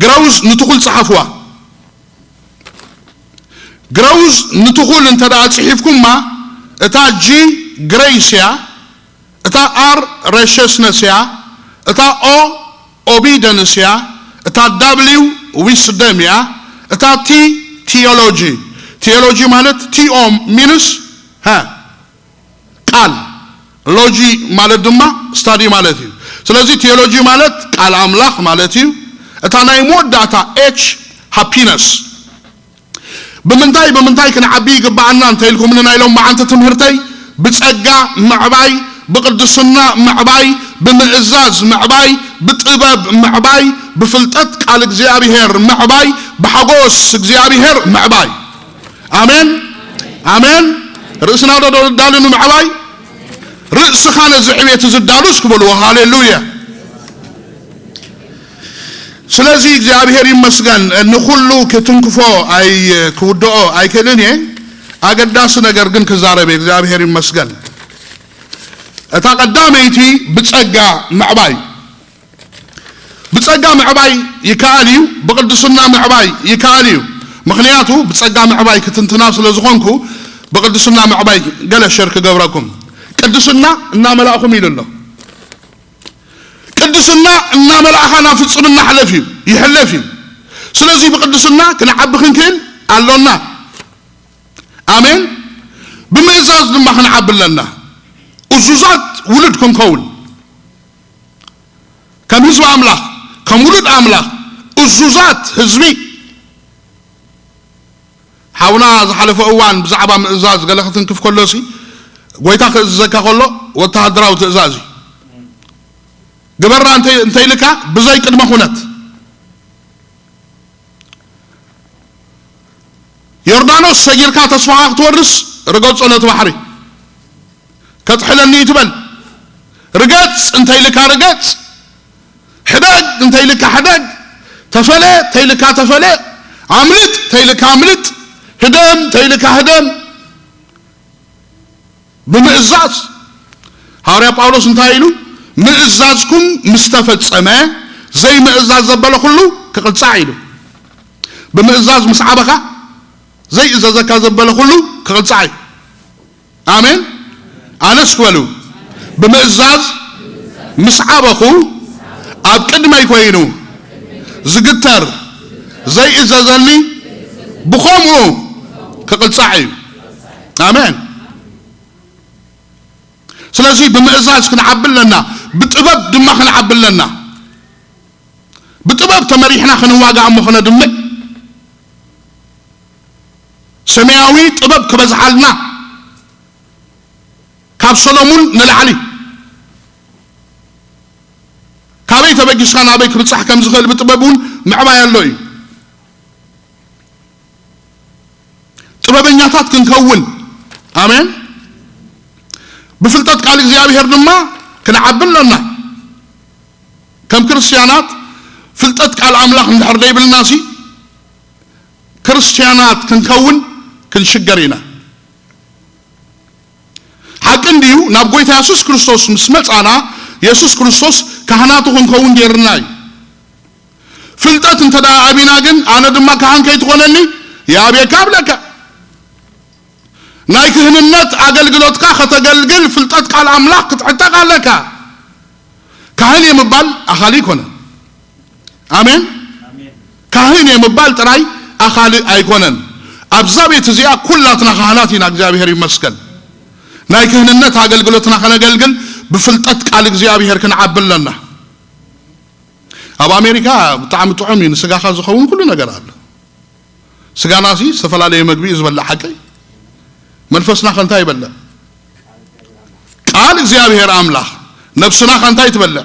ግረውዝ ንትኹል ጸሓፍዋ። ግረውዝ ንትኹል እንተ ደኣ ጽሒፍኩማ፣ እታ ጂ ግሬስ እያ፣ እታ ኣር ሬሽስነስ እያ፣ እታ ኦ ኦቢደንስ እያ፣ እታ ዳብሊው ዊስደም እያ፣ እታ ቲ ቲዮሎጂ። ቲዮሎጂ ማለት ቲ ኦ ሚንስ፣ ሃ፣ ቃል፣ ሎጂ ማለት ድማ ስታዲ ማለት እዩ። ስለዚ ቲዮሎጂ ማለት ቃል ኣምላኽ ማለት እዩ። እታ ናይ መወዳእታ ኤች፣ ሃፒነስ። ብምንታይ ብምንታይ ክንዓቢ ይግብኣና እንተ ኢልኩምኒ፣ ናይ ሎም መዓንቲ ትምህርተይ ብጸጋ ምዕባይ፣ ብቅድስና ምዕባይ፣ ብምእዛዝ ምዕባይ፣ ብጥበብ ምዕባይ፣ ብፍልጠት ቃል እግዚኣብሔር ምዕባይ፣ ብሓጎስ እግዚኣብሔር ምዕባይ። ኣሜን፣ ኣሜን። ርእስና ዶ ዶ ዳሉ ንምዕባይ? ርእስኻ ነዚ ዕቤት እዚ ዳሉስ ክበልዎ። ሃሌሉያ። ስለዚ እግዚኣብሔር ይመስገን፣ ንኹሉ ክትንክፎ ኣይ-፣ ክውድኦ ኣይክእልን እየ። ኣገዳሲ ነገር ግን ክዛረብ እየ። እግዚኣብሔር ይመስገን። እታ ቀዳመይቲ ብጸጋ ምዕባይ። ብጸጋ ምዕባይ ይከኣል እዩ፣ ብቅድስና ምዕባይ ይከኣል እዩ። ምኽንያቱ ብጸጋ ምዕባይ ክትንትና ስለ ዝኾንኩ ብቅድስና ምዕባይ ገለ ሸር ክገብረኩም። ቅድስና እናመላእኹም ኢሉ ኣሎ። ቅድስና እናመላእኻ ናብ ፍጽምና ሕለፍ እዩ፣ ይሕለፍ እዩ። ስለዚ ብቅድስና ክንዓቢ ክንክእል ኣሎና። ኣሜን። ብምእዛዝ ድማ ክንዓቢ ኣለና። እዙዛት ውሉድ ክንከውን፣ ከም ህዝቢ ኣምላኽ፣ ከም ውሉድ ኣምላኽ እዙዛት ህዝቢ። ሓውና ዝሓለፈ እዋን ብዛዕባ ምእዛዝ ገለ ክትንክፍ ከሎሲ፣ ጎይታ ክእዝዘካ ከሎ ወተሃደራዊ ትእዛዝ እዩ። ግበራ እንተ-፣ እንተኢልካ ብዘይ ቅድመ ኩነት። ዮርዳኖስ ሰጊርካ ተስፋኻ ክትወርስ ርገጾ ነቲ ባሕሪ። ከጥሕለኒ እዩ ትበል። ርገጽ እንተ ኢልካ ርገጽ፣ ሕደግ እንተ ኢልካ ሕደግ፣ ተፈለ እንተ ኢልካ ተፈለ፣ ኣምልጥ እንተ ኢልካ ኣምልጥ፣ ህደም እንተ ኢልካ ህደም። ብምእዛዝ። ሃዋርያ ጳውሎስ እንታይ ኢሉ? "ምእዛዝኩም ምስ ተፈጸመ፣ ዘይምእዛዝ ዘበለ ኩሉ ክቕጻዕ" ኢሉ። ብምእዛዝ ምስ ዓበኻ፣ ዘይእዘዘካ ዘበለ ኩሉ ክቕጻዕ እዩ። ኣሜን። ኣነስ ክበሉ፣ ብምእዛዝ ምስ ዓበኹ፣ ኣብ ቅድመይ ኮይኑ ዝግተር ዘይእዘዘኒ ብኸምኡ ክቕጻዕ እዩ። ኣሜን። ስለዚ ብምእዛዝ ክንዓቢ ኣለና፣ ብጥበብ ድማ ክንዓቢ ኣለና። ብጥበብ ተመሪሕና ክንዋጋእ እሞ ክነድምዕ፣ ሰማያዊ ጥበብ ክበዝሓልና፣ ካብ ሰሎሙን ንላዕሊ፣ ካበይ ተበጊስካ ናበይ ክብጻሕ ከም ዝኽእል ብጥበብ እውን ምዕባይ ኣሎ እዩ። ጥበበኛታት ክንከውን፣ ኣሜን፣ ብፍልጠት ቃል እግዚኣብሔር ድማ ክንዓቢ ኣለና። ከም ክርስትያናት ፍልጠት ቃል ኣምላኽ እንድሕር ዘይብልና ሲ፣ ክርስትያናት ክንከውን ክንሽገር ኢና። ሓቂ እንድዩ፣ ናብ ጎይታ የሱስ ክርስቶስ ምስ መጻና፣ የሱስ ክርስቶስ ካህናቱ ክንከውን ገይርና እዩ። ፍልጠት እንተ ደኣ ኣቢና ግን፣ ኣነ ድማ ካህን ከይትኾነኒ ይኣብየካ እብለካ። ናይ ክህንነት ኣገልግሎትካ ከተገልግል ፍልጠት ቃል ኣምላኽ ክትዕጠቕ ኣለካ። ካህን እየ ምባል ኣኻሊ ኣይኮነን። ኣሜን። ካህን እየ ምባል ጥራይ ኣኻሊ ኣይኮነን። ኣብዛ ቤት እዚኣ ኩላትና ካህናት ኢና፣ እግዚኣብሔር ይመስገን። ናይ ክህንነት ኣገልግሎትና ከነገልግል ብፍልጠት ቃል እግዚኣብሔር ክንዓቢ ኣለና። ኣብ ኣሜሪካ ብጣዕሚ ጥዑም እዩ፣ ንስጋኻ ዝኸውን ኩሉ ነገር ኣሎ። ስጋና ሲ ዝተፈላለየ መግቢ እዩ ዝበልዕ፣ ሓቀይ። መንፈስና ከ እንታይ ይበልዕ? ቃል እግዚኣብሔር ኣምላኽ። ነብስና ከ እንታይ ትበልዕ?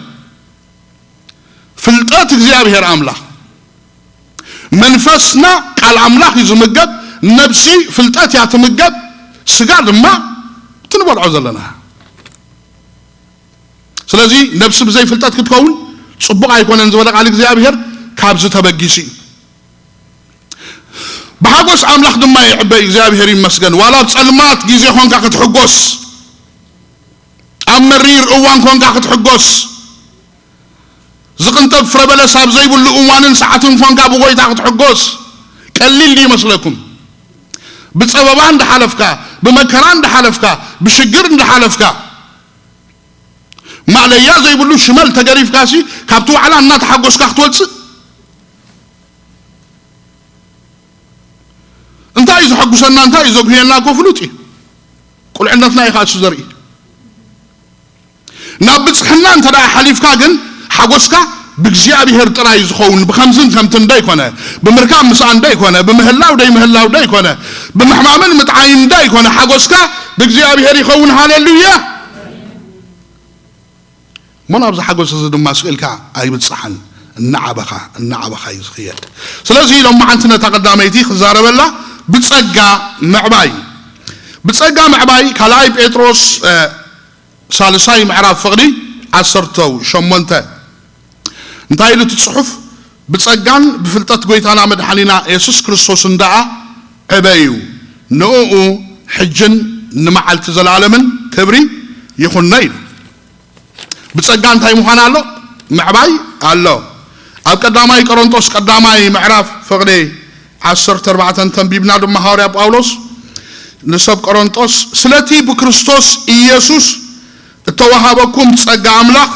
ፍልጠት እግዚኣብሔር ኣምላኽ። መንፈስና ቃል ኣምላኽ እዩ ዝምገብ፣ ነብሲ ፍልጠት እያ ትምገብ፣ ስጋ ድማ ትንበልዖ ዘለና። ስለዚ ነብሲ ብዘይ ፍልጠት ክትከውን ጽቡቕ ኣይኮነን ዝበለ ቃል እግዚኣብሔር ካብዚ ተበጊሱ እዩ። ብሓጎስ ኣምላኽ ድማ ይዕበ፣ እግዚኣብሔር ይመስገን። ዋላ ኣብ ጸልማት ግዜ ኾንካ ክትሕጎስ፣ ኣብ መሪር እዋን ኮንካ ክትሕጎስ፣ ዝቕንጠብ ፍረ በለስ ኣብ ዘይብሉ እዋንን ሰዓትን ኮንካ ብጎይታ ክትሕጎስ ቀሊል ድዩ ይመስለኩም? ብጸበባ እንዳሓለፍካ፣ ብመከራ እንዳሓለፍካ፣ ብሽግር እንዳሓለፍካ፣ ማእለያ ዘይብሉ ሽመል ተገሪፍካሲ ካብቲ ዋዕላ እናተሓጎስካ ክትወጽእ? እንታይ እዩ ዘሐጉሰና፣ እንታይ እዩ ዘጉህየና እኮ ፍሉጥ እዩ። ቁልዕነትና እዩ ከዓ እሱ ዘርኢ። ናብ ብጽሕና እንተ ደኣ ሓሊፍካ ግን ሓጎስካ ብእግዚኣብሔር ጥራይ እዩ ዝኸውን። ብኸምዝን ከምትን ደይኮነ፣ ብምርካብ ምስኣን ደይኮነ፣ ብምህላው ደይምህላው ደይኮነ፣ ብምሕማምን ምጥዓይን ደይኮነ፣ ሓጎስካ ብእግዚኣብሔር ይኸውን። ሃሌሉያ! እሞ ናብዚ ሓጎስ እዚ ድማ ስቕ ኢልካ ኣይብጽሓን። እናዓበኻ፣ እናዓበኻ እዩ ዝኽየድ። ስለዚ ሎማዓንቲ ነታ ቀዳመይቲ ክዛረበላ ብጸጋ ምዕባይ። ብጸጋ ምዕባይ ካልኣይ ጴጥሮስ፣ እ፣ ሳልሳይ ምዕራፍ ፍቕዲ ዓሰርተ ሸሞንተ። እንታይ ኢሉ እቲ ጽሑፍ? "ብጸጋን ብፍልጠት ጐይታና መድሓኒና የሱስ ክርስቶስን ደኣ ዕበዩ፣ ንእኡ ሕጅን ንመዓልቲ ዘለኣለምን ክብሪ ይኹኖ" ኢሉ። ብጸጋ እንታይ ምዃን ኣሎ? ምዕባይ ኣሎ። ኣብ ቀዳማይ ቆሮንጦስ ቀዳማይ ምዕራፍ ፍቕዲ ዓሰርተ ኣርባዕተ ተንቢብና ድማ ሃዋርያ ጳውሎስ ንሰብ ቆሮንጦስ፣ "ስለቲ ብክርስቶስ ኢየሱስ እተዋሃበኩም ጸጋ ኣምላኽ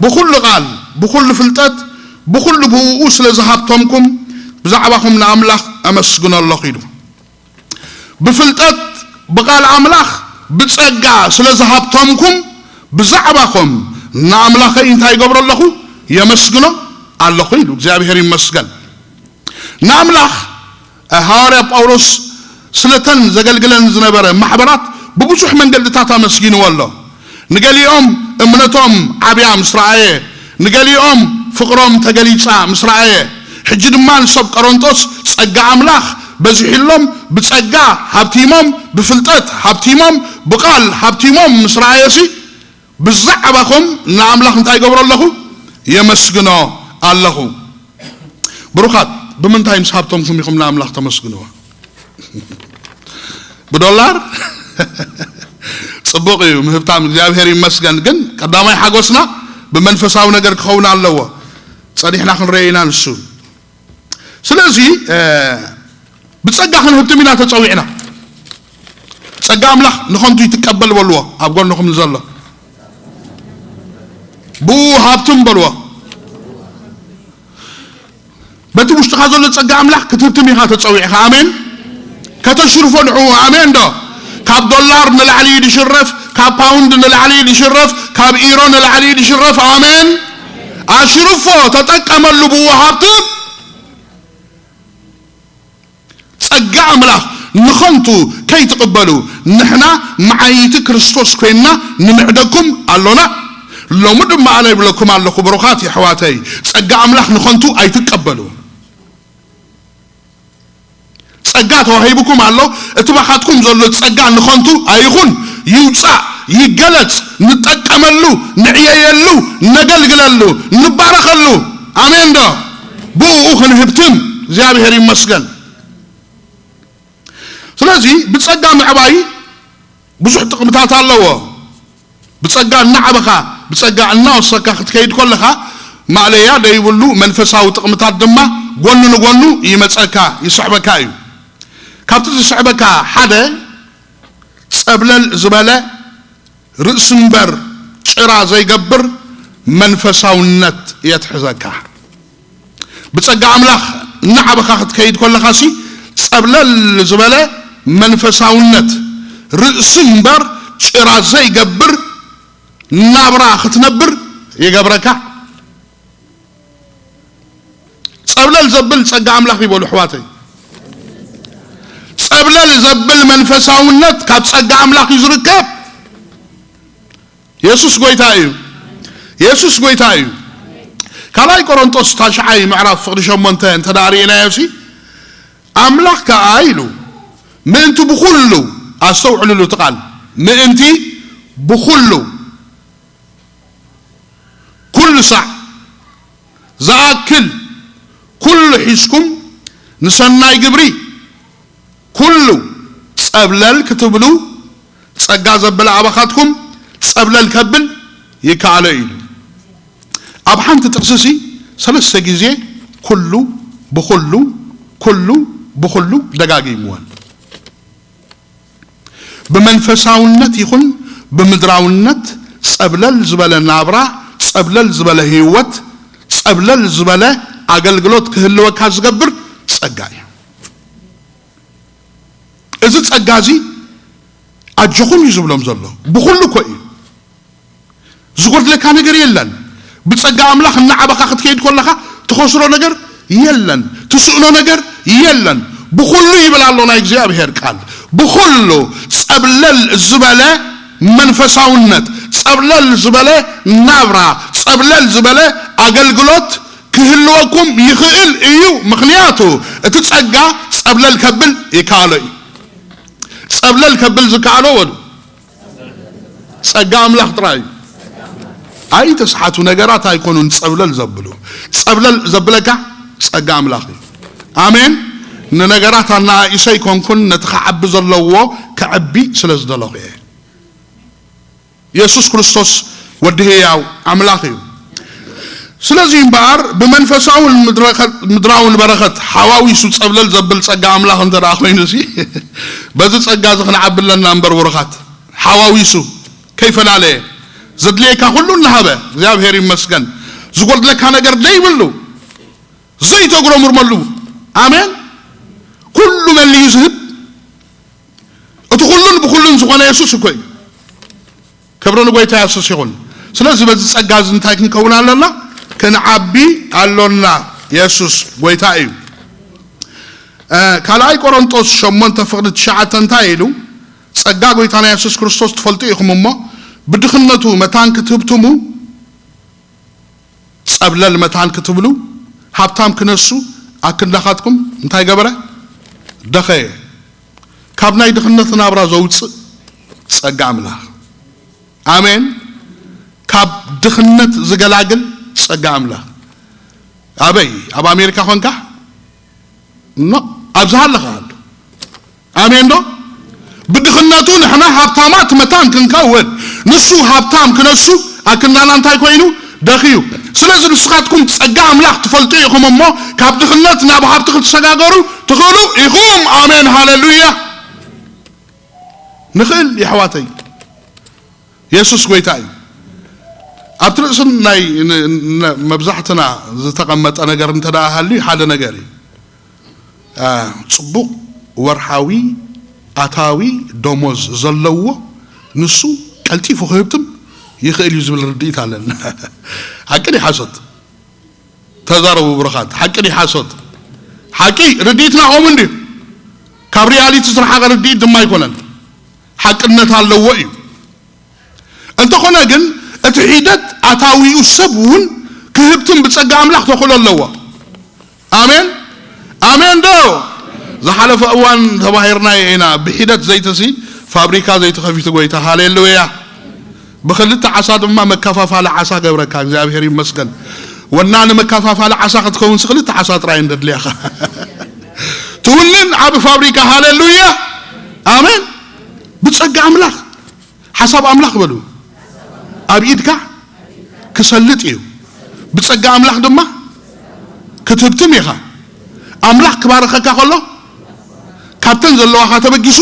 ብኹሉ ቃል፣ ብኹሉ ፍልጠት፣ ብኹሉ ብእኡ ስለ ዝሃብተምኩም ብዛዕባኹም ንኣምላኽ ኣመስግኖ ኣለኹ" ኢሉ። ብፍልጠት ብቃል ኣምላኽ ብጸጋ ስለ ዝሃብተምኩም ብዛዕባኹም ንኣምላኸይ እንታይ ይገብሮ ኣለኹ? የመስግኖ ኣለኹ ኢሉ። እግዚኣብሔር ይመስገን። ንኣምላኽ፣ ሃዋርያ ጳውሎስ ስለተን ዘገልግለን ዝነበረ ማሕበራት ብብዙሕ መንገድታት ኣመስጊንዎ ኣሎ። ንገሊኦም እምነቶም ዓብያ ምስ ረኣየ፣ ንገሊኦም ፍቕሮም ተገሊጻ ምስ ረኣየ፣ ሕጂ ድማ ንሰብ ቆሮንጦስ ጸጋ ኣምላኽ በዚሑሎም፣ ብጸጋ ሃብቲሞም፣ ብፍልጠት ሃብቲሞም፣ ብቓል ሃብቲሞም ምስ ረኣየሲ፣ ብዛዕባኹም ንኣምላኽ እንታይ ይገብሮ ኣለኹ? የመስግኖ ኣለኹ። ብሩኻት፣ ብምንታይ ምስ ሃብተምኩም ኢኹም ንኣምላኽ ተመስግንዎ? ብዶላር? ጽቡቕ እዩ ምህብታም፣ እግዚኣብሔር ይመስገን። ግን ቀዳማይ ሓጎስና ብመንፈሳዊ ነገር ክኸውን ኣለዎ። ጸኒሕና ክንረአ ኢና ንሱ። ስለዚ፣ እ፣ ብጸጋ ክንህብትም ኢና ተጸዊዕና። ጸጋ ኣምላኽ ንኸንቱ ይትቀበል በልዎ ኣብ ጎንኹም ንዘሎ። ብኡ ሃብትም በልዎ። በቲ ውሽጥኻ ዘሎ ጸጋ ኣምላኽ ክትህብትም ኢኻ ተጸዊዕኻ። ኣሜን። ከተሽርፎ ንዕኡ። ኣሜን ዶ? ካብ ዶላር ንላዕሊ እዩ ዝሽረፍ፣ ካብ ፓውንድ ንላዕሊ እዩ ዝሽረፍ፣ ካብ ኢሮ ንላዕሊ እዩ ዝሽረፍ። ኣሜን። ኣሽርፎ፣ ተጠቀመሉ ብኡ ሃብትም። ጸጋ ኣምላኽ ንኸንቱ ከይትቕበሉ፣ ንሕና መዓይይቲ ክርስቶስ ኮይንና ንምዕደኩም ኣሎና። ሎሚ ድማ ኣነ ይብለኩም ኣለኹ፣ ብሩኻት የሕዋተይ፣ ጸጋ ኣምላኽ ንኸንቱ ኣይትቀበሉ። ጸጋ ተዋሂብኩም ኣሎ። እቲ ባኻትኩም ዘሎ ጸጋ ንኸንቱ ኣይኹን፣ ይውጻእ፣ ይገለጽ፣ ንጠቀመሉ፣ ንዕየየሉ፣ ነገልግለሉ፣ ንባረኸሉ። ኣሜን ዶ? ብኡ ክንህብትም እግዚኣብሔር ይመስገን። ስለዚ ብጸጋ ምዕባይ ብዙሕ ጥቕምታት ኣለዎ። ብጸጋ እናዓበኻ፣ ብጸጋ እናወሰካ ክትከይድ ከለኻ፣ ማእለያ ደይብሉ መንፈሳዊ ጥቕምታት ድማ ጎኒ ንጎኑ ይመጸካ፣ ይስዕበካ እዩ። ካብቲ ዝስዕበካ ሓደ፣ ጸብለል ዝበለ፣ ርእሲ እምበር ጭራ ዘይገብር መንፈሳውነት የትሕዘካ። ብጸጋ ኣምላኽ እናዓበኻ ክትከይድ ከለኻሲ፣ ጸብለል ዝበለ መንፈሳውነት፣ ርእሲ እምበር ጭራ ዘይገብር ናብራ ክትነብር ይገብረካ። ጸብለል ዘብል ጸጋ ኣምላኽ ይበሉ፣ ኣሕዋተይ። ጸብለል ዘብል መንፈሳውነት ካብ ጸጋ ኣምላኽ እዩ ዝርከብ። የሱስ ጐይታ እዩ። የሱስ ጐይታ እዩ። ካልኣይ ቆሮንጦስ ታሽዓይ ምዕራፍ ፍቕዲ ሸሞንተ እንተ ደኣ ርኢናዮሲ፣ ኣምላኽ ከኣ ኢሉ፣ ምእንቲ ብኹሉ፣ ኣስተውዕልሉ እቲ ቃል፣ ምእንቲ ብኹሉ፣ ኩሉ ሳዕ ዝኣክል ኩሉ ሒዝኩም ንሰናይ ግብሪ ኩሉ ጸብለል ክትብሉ፣ ጸጋ ዘብል ኣባኻትኩም ጸብለል ከብል ይከኣሎ እዩ ኢሉ። ኣብ ሓንቲ ጥቕስሲ ሰለስተ ግዜ ኩሉ ብኹሉ፣ ኩሉ ብኹሉ ደጋጊምወን። ብመንፈሳውነት ይኹን ብምድራውነት ጸብለል ዝበለ ናብራ፣ ጸብለል ዝበለ ህይወት፣ ጸብለል ዝበለ ኣገልግሎት ክህልወካ ዝገብር ጸጋ እዩ። እዚ ጸጋ እዚ ኣጆኹም እዩ ዝብሎም ዘሎ። ብኹሉ እኮ እዩ። ዝጎድለካ ነገር የለን። ብጸጋ ኣምላኽ እናዓበኻ ክትከይድ ከለኻ ትኸስሮ ነገር የለን። ትስእኖ ነገር የለን። ብኹሉ ይብል ኣሎ ናይ እግዚኣብሔር ቃል። ብኹሉ ጸብለል ዝበለ መንፈሳውነት፣ ጸብለል ዝበለ ናብራ፣ ጸብለል ዝበለ ኣገልግሎት ክህልወኩም ይኽእል እዩ። ምኽንያቱ እቲ ጸጋ ጸብለል ከብል ይከኣሎ እዩ። ጸብለል ከብል ዝከኣሎ ወሉ ጸጋ ኣምላኽ ጥራይ እዩ። ኣይተስሓቱ፣ ነገራት ኣይኮኑን ጸብለል ዘብሉ። ጸብለል ዘብለካ ጸጋ ኣምላኽ እዩ። ኣሜን። ንነገራት ኣነኣኢሰ ኣይኮንኩን፣ ነቲ ክዓቢ ዘለዎ ከዕቢ ስለ ዝደለኹ እየ። የሱስ ክርስቶስ ወዲ ህያው ኣምላኽ እዩ። ስለዚ እምበኣር ብመንፈሳውን ምድረኸ-፣ ምድራውን በረኸት ሓዋዊሱ ጸብለል ዘብል ጸጋ ኣምላኽ እንተ ደኣ ኮይኑሲ፣ በዚ ጸጋ እዚ ክንዓቢ ኣለና እምበር ብሩኻት። ሓዋዊሱ፣ ከይፈላለየ፣ ዘድልየካ ኩሉ እናሃበ፣ እግዚኣብሔር ይመስገን። ዝጎድለካ ነገር ደይብሉ፣ ዘይተጉረምርመሉ። ኣሜን። ኩሉ መሊዩ ዝህብ፣ እቲ ኩሉን ብኹሉን ዝኾነ የሱስ እኮ እዩ። ክብሪ ንጎይታ የሱስ ይኹን። ስለዚ በዚ ጸጋ እዚ እንታይ ክንከውን ኣለና? ክንዓቢ ኣሎና። የሱስ ጎይታ እዩ። እ፣ ካልኣይ ቆሮንጦስ ሸሞንተ ፍቕዲ ትሽዓተ እንታይ ኢሉ? ጸጋ ጎይታና የሱስ ክርስቶስ ትፈልጡ ኢኹም እሞ፣ ብድኽነቱ መታን ክትህብትሙ፣ ጸብለል መታን ክትብሉ፣ ሃብታም ክነሱ ኣክንዳኻትኩም እንታይ ገበረ? ደኸየ። ካብ ናይ ድኽነት ናብራ ዘውጽእ ጸጋ ኣምላኽ። ኣሜን። ካብ ድኽነት ዝገላግል ጸጋ ኣምላኽ። ኣበይ? ኣብ ኣሜሪካ ኾንካ? ኖ፣ ኣብዚ ሃለኻ ኣሎ። ኣሜን ዶ? ብድኽነቱ ንሕና ሃብታማት መታን ክንከውን፣ ንሱ ሃብታም ክነሱ ኣክንዳና እንታይ ኮይኑ? ደኽዩ። ስለዚ ንስኻትኩም ጸጋ ኣምላኽ ትፈልጡ ኢኹም እሞ፣ ካብ ድኽነት ናብ ሃብቲ ክትሰጋገሩ ትኽእሉ ኢኹም። ኣሜን፣ ሃሌሉያ። ንኽእል፣ የሕዋተይ። የሱስ ጎይታ እዩ። ኣብቲ ርእስን ናይ ን-፣ ን-፣ መብዛሕትና ዝተቐመጠ ነገር እንተ ደኣ ሃልዩ ሓደ ነገር እዩ። አ፣ ጽቡቕ ወርሓዊ ኣታዊ ደሞዝ ዘለዎ ንሱ ቀልጢፉ ክህብትም ይኽእል እዩ ዝብል ርድኢት ኣለና። ሓቂ ድዩ ሓሶት? ተዛረቡ ብሩኻት። ሓቂ ድዩ ሓሶት? ሓቂ። ርድኢትና ከምኡ እንድዩ። ካብ ሪያሊቲ ዝረሓቐ ርድኢት ድማ ኣይኮነን። ሓቅነት ኣለዎ እዩ። እንተኾነ ግን እቲ ሒደት ኣታዊኡ ሰብ እውን ክህብትም ብጸጋ ኣምላኽ ተኽእሎ ኣለዎ። ኣሜን፣ ኣሜን ዶ? ዝሓለፈ እዋን ተባሂርናዮ ኢና። ብሒደት ዘይትሲ ፋብሪካ ዘይትኸፊቱ ጎይታ። ሃሌሉያ። ብክልተ ዓሳ ድማ መከፋፋሊ ዓሳ ገብረካ። እግዚኣብሔር ይመስገን። ወና ንመከፋፋሊ ዓሳ ክትከውንስ ክልተ ዓሳ ጥራይ እንደድልያኻ ትውንን ዓብ ፋብሪካ። ሃሌሉያ፣ ኣሜን። ብጸጋ ኣምላኽ፣ ሓሳብ ኣምላኽ በሉ፣ ኣብ ኢድካ ክሰልጥ እዩ። ብጸጋ ኣምላኽ ድማ ክትህብትም ኢኻ። ኣምላኽ ክባርኸካ ከሎ ካብተን ዘለዋኻ ተበጊሱ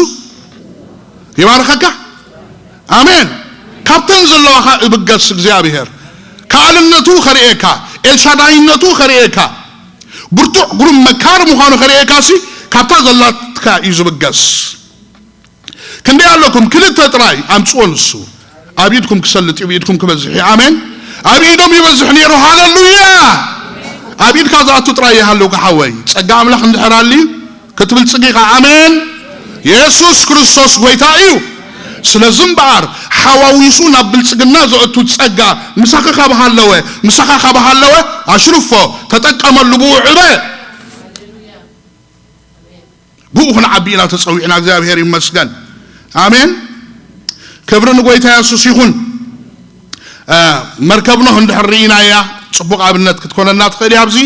ይባርኸካ። ኣሜን። ካብተን ዘለዋኻ እብገስ። እግዚኣብሔር ከኣልነቱ ከርእየካ፣ ኤልሻዳይነቱ ከርእየካ፣ ብርቱዕ ግሩም መካር ምዃኑ ከርእየካ ሲ ካብታ ዘላትካ እዩ ዝብገስ። ክንደይ ኣለኩም? ክልተ ጥራይ ኣምጽኦ። ንሱ ኣብ ኢድኩም ክሰልጥ እዩ፣ ብኢድኩም ክበዝሕ እዩ። ኣሜን። ኣብ ኢዶም ይበዝሕ ነይሩ። ሃሌሉያ። ኣብ ኢድካ ዝኣቱ ጥራይ ይሃልውካ ሓወይ። ጸጋ ኣምላኽ እንድሕር ኣልዩ ክትብል ጽጊኻ። ኣሜን። የሱስ ክርስቶስ ጎይታ እዩ። ስለዚ እምበኣር ሓዋዊሱ ናብ ብልጽግና ዘእቱ ጸጋ ምሳኻ ካብ ሃለወ፣ ምሳኻ ካብ ሃለወ፣ ኣሽርፎ፣ ተጠቀመሉ፣ ብኡ ዕበ። ብኡ ክንዓቢ ኢና ተጸዊዕና። እግዚኣብሔር ይመስገን። ኣሜን። ክብሪ ንጎይታ የሱስ ይኹን። እ፣ መርከብ ኖህ እንድሕር ርኢናያ ጽቡቕ ኣብነት ክትኮነና ትኽእል እያ። ኣብዚ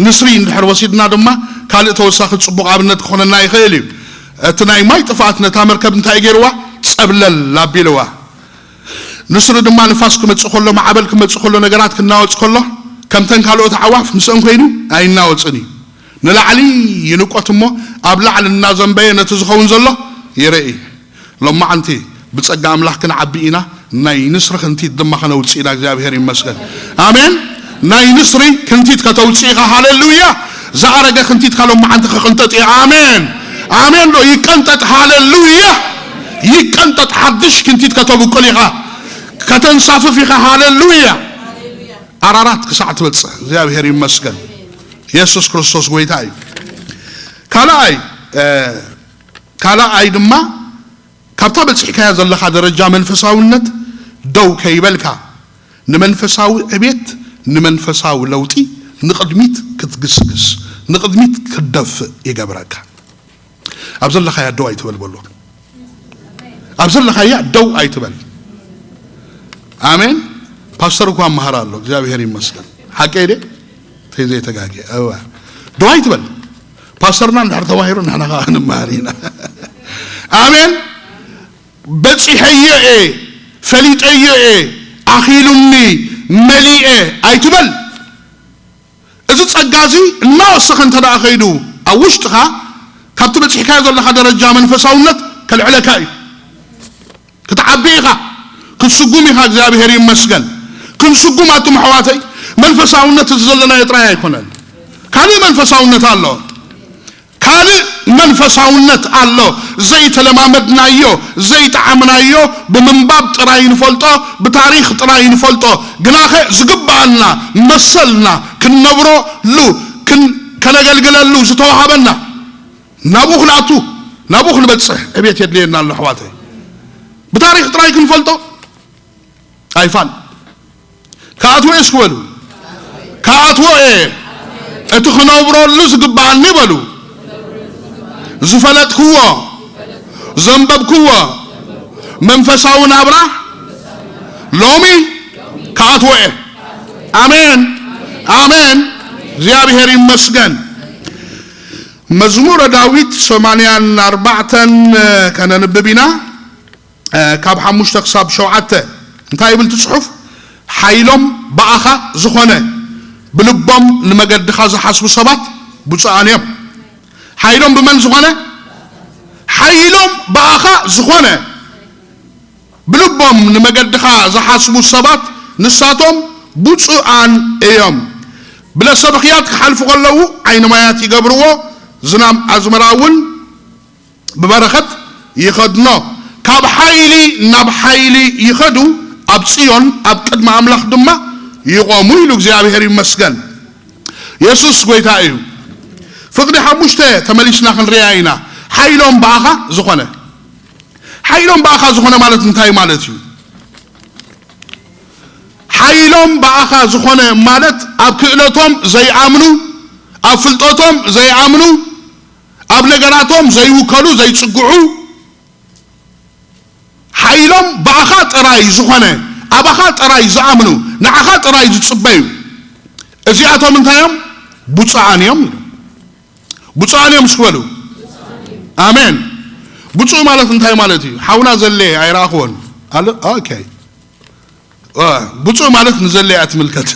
ንስሪ እንድሕር ወሲድና ድማ ካልእ ተወሳኺ ጽቡቕ ኣብነት ክኾነና ይኽእል እዩ። እቲ ናይ ማይ ጥፍኣት ነታ መርከብ እንታይ ገይርዋ? ጸብለል ኣቢልዋ። ንስሪ ድማ ንፋስ ክመጽእ ከሎ፣ ማዕበል ክመጽእ ከሎ፣ ነገራት ክናወጽ ከሎ፣ ከምተን ካልኦት ኣዕዋፍ ምስአን ኮይኑ ኣይናወጽን እዩ። ንላዕሊ ይንቆት እሞ ኣብ ላዕሊ እናዘንበየ ነቲ ዝኸውን ዘሎ ይርኢ። ሎማዓንቲ ብጸጋ ኣምላኽ ክንዓቢ ኢና። ናይ ንስሪ ክንቲት ድማ ከነውጽእ ኢና። እግዚኣብሔር ይመስገን። ኣሜን። ናይ ንስሪ ክንቲት ከተውጽእ ኢኻ። ሃሌሉያ። ዝኣረገ ክንቲትካ ሎማዓንቲ ክቕንጠጥ እዩ። ኣሜን። ኣሜን ዶ? ይቀንጠጥ። ሃሌሉያ። ይቀንጠጥ። ሓድሽ ክንቲት ከተብቁል ኢኻ። ከተንሳፍፍ ኢኻ። ሃሌሉያ። ኣራራት ክሳዕ ትበጽሕ። እግዚኣብሔር ይመስገን። የሱስ ክርስቶስ ጎይታ እዩ። ካልኣይ፣ እ፣ ካልኣይ ድማ ካብታ በጺሕካያ ዘለኻ ደረጃ መንፈሳውነት ደው ከይበልካ፣ ንመንፈሳዊ ዕቤት፣ ንመንፈሳዊ ለውጢ ንቕድሚት ክትግስግስ፣ ንቕድሚት ክትደፍእ ይገብረካ። ኣብ ዘለኻያ ደው ኣይትበል በሎ። ኣብ ዘለኻያ ደው ኣይትበል። ኣሜን። ፓስተር እኳ ኣመሃር ኣሎ፣ እግዚኣብሔር ይመስገን። ሓቀይ ደ? ተይ ዘይተጋግየ። እዋ። ደው ኣይትበል። ፓስተርና እንድሕር ተባሂሩ ንሕና ኸዓ ንመሃር ኢና። ኣሜን። በጺሐዮ እየ፣ ፈሊጠዮ እየ፣ ኣኺሉኒ፣ መሊኤ ኣይትበል። እዚ ጸጋ እዚ እናወሰኸ እንተ ደኣ ኸይዱ ኣብ ውሽጥኻ፣ ካብቲ በጺሕካዮ ዘለኻ ደረጃ መንፈሳውነት ከልዕለካ እዩ። ክትዓቢ ኢኻ፣ ክትስጉም ኢኻ። እግዚኣብሔር ይመስገን። ክንስጉም ኣቱም ኣሕዋተይ፣ መንፈሳውነት እዚ ዘለናዮ ጥራይ ኣይኮነን። ካልእ መንፈሳውነት ኣሎ። ካልእ መንፈሳውነት ኣሎ። ዘይተለማመድናዮ፣ ዘይጠዓምናዮ፣ ብምንባብ ጥራይ ንፈልጦ፣ ብታሪኽ ጥራይ ንፈልጦ። ግናኸ ዝግብኣና መሰልና ክንነብረሉ፣ ክን-፣ ከነገልግለሉ ዝተዋሃበና ናብኡ ክንኣቱ፣ ናብኡ ክንበጽሕ ዕቤት የድልየና ኣሎ ኣሕዋተይ። ብታሪኽ ጥራይ ክንፈልጦ ኣይፋል። ክኣትዎ እየ እስኪ በሉ። ክኣትዎ እየ። እቲ ክነብረሉ ዝግብኣኒ በሉ። ዝፈለጥክዎ፣ ዘንበብክዎ መንፈሳዊ ናብራ ሎሚ ክኣትዎ እየ። ኣሜን፣ ኣሜን። እግዚኣብሔር ይመስገን። መዝሙረ ዳዊት ሰማንያን ኣርባዕተን ከነንብብ ኢና። እ፣ ካብ ሓሙሽተ ክሳብ ሸውዓተ እንታይ ይብል እቲ ጽሑፍ? ሓይሎም ብኣኻ ዝኾነ፣ ብልቦም ንመገድኻ ዝሓስቡ ሰባት ብፁዓን እዮም። ሓይሎም ብመን ዝኾነ? ሓይሎም ብኣኻ ዝኾነ፣ ብልቦም ንመገድኻ ዝሓስቡ ሰባት ንሳቶም ብፁዓን እዮም። ብለሰ ብኽያት ክሓልፉ ከለዉ ዓይኒ ማያት ይገብርዎ፣ ዝናም ኣዝመራ እውን ብበረኸት ይኸድኖ። ካብ ሓይሊ ናብ ሓይሊ ይኸዱ፣ ኣብ ጽዮን ኣብ ቅድሚ ኣምላኽ ድማ ይቖሙ ኢሉ። እግዚኣብሔር ይመስገን። የሱስ ጎይታ እዩ። ፍቕዲ ሓሙሽተ ተመሊስና ክንሪኣ ኢና። ሓይሎም ብኣኻ ዝኾነ። ሓይሎም ብኣኻ ዝኾነ ማለት እንታይ ማለት እዩ? ሓይሎም ብኣኻ ዝኾነ ማለት ኣብ ክእለቶም ዘይኣምኑ፣ ኣብ ፍልጠቶም ዘይኣምኑ፣ ኣብ ነገራቶም ዘይውከሉ፣ ዘይጽግዑ፣ ሓይሎም ብኣኻ ጥራይ ዝኾነ፣ ኣባኻ ጥራይ ዝኣምኑ፣ ንዓኻ ጥራይ ዝጽበዩ፣ እዚኣቶም እንታይ እዮም? ብፁዓን እዮም ኢሉ። ብፁዓን እዮም እስኪ በሉ። ኣሜን። ብፁዕ ማለት እንታይ ማለት እዩ? ሓውና ዘለ ኣይረኣኽዎን። ኣሎ? ኦኬ። ዋ፣ ብፁዕ ማለት ንዘለ እያ ትምልከት።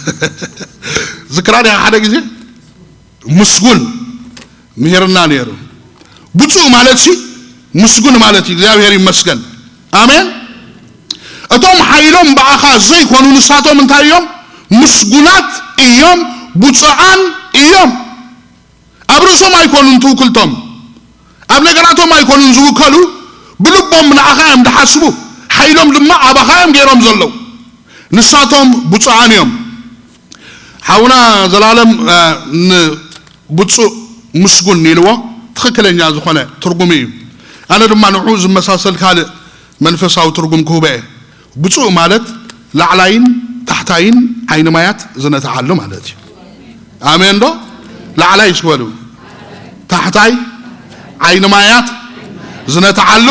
ዝክራ ዲኻ ሓደ ግዜ? ምስጉን ምሂርና ነይሩ። ብፁዕ ማለት ሲ ምስጉን ማለት እዩ። እግዚኣብሔር ይመስገን። ኣሜን። እቶም ሓይሎም ብኣኻ ዘይኮኑ ንሳቶም እንታይ እዮም? ምስጉናት እዮም፣ ብፁዓን እዮም። ኣብ ርእሶም ኣይኮኑን ትውክልቶም፣ ኣብ ነገራቶም ኣይኮኑን ዝውከሉ፣ ብልቦም ንኣኻ እዮም ድሓስቡ፣ ሓይሎም ድማ ኣባኻ እዮም ገይሮም ዘለዉ። ንሳቶም ብፁዓን እዮም። ሓውና ዘላለም፣ እ፣ ንብፁዕ ምስጉን ኢልዎ ትኽክለኛ ዝኾነ ትርጉም እዩ። ኣነ ድማ ንዕኡ ዝመሳሰል ካልእ መንፈሳዊ ትርጉም ክህቦ እየ። ብፁዕ ማለት ላዕላይን ታሕታይን ዓይኒ ማያት ዝነትዓሉ ማለት እዩ። ኣሜን ዶ? ላዕላይ እስኪ በሉ። ታሕታይ ዓይኒ ማያት ዝነትዓሉ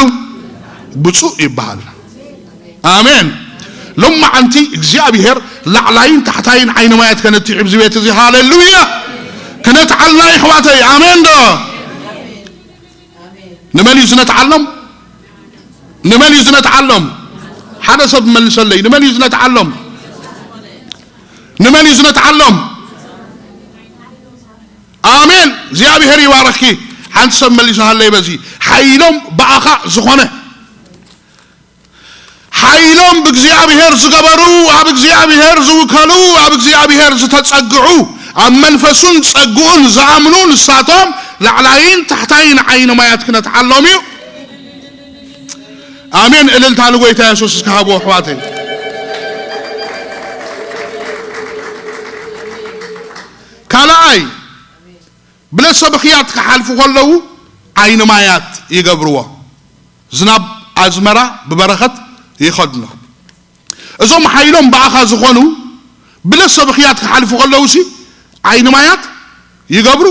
ብፁዕ ይበሃል። ኣሜን። ሎማዓንቲ እግዚኣብሔር ላዕላይን ታሕታይን ዓይኒ ማያት ከነትዕ ኣብዚ ቤት እዚ። ሃሌሉያ። ክነትዓልና ይሕዋተይ። ኣሜን ዶ? ንመን እዩ ዝነትዓሎም? ንመን እዩ ዝነትዓሎም? ሓደ ሰብ መልሰለይ። ንመን እዩ ዝነትዓሎም? ንመን እዩ ዝነትዓሎም? ኣሜን። እግዚኣብሔር ይባርኽኪ። ሓንቲ ሰብ መሊሳ ሃለይ በዚ። ሓይሎም ብኣኻ ዝኾነ፣ ሓይሎም ብእግዚኣብሔር ዝገበሩ፣ ኣብ እግዚኣብሔር ዝውከሉ፣ ኣብ እግዚኣብሔር ዝተጸግዑ፣ ኣብ መንፈሱን ጸግኡን ዝኣምኑ ንሳቶም ላዕላይን ታሕታይን ዓይኒ ማያት ክነትዓሎም እዩ። ኣሜን። እልልታ ንጎይታ የሱስ እስኪ ሃብዎ ኣሕዋተይ። ካልኣይ፣ ብለሰ ብኽያት ክሓልፉ ከለዉ ዓይኒ ማያት ይገብርዎ። ዝናብ ኣዝመራ ብበረኸት ይኸድኖ። እዞም ሓይሎም ብኣኻ ዝኾኑ ብለሰ ብኽያት ክሓልፉ ከለዉ ሲ ዓይኒ ማያት ይገብሩ።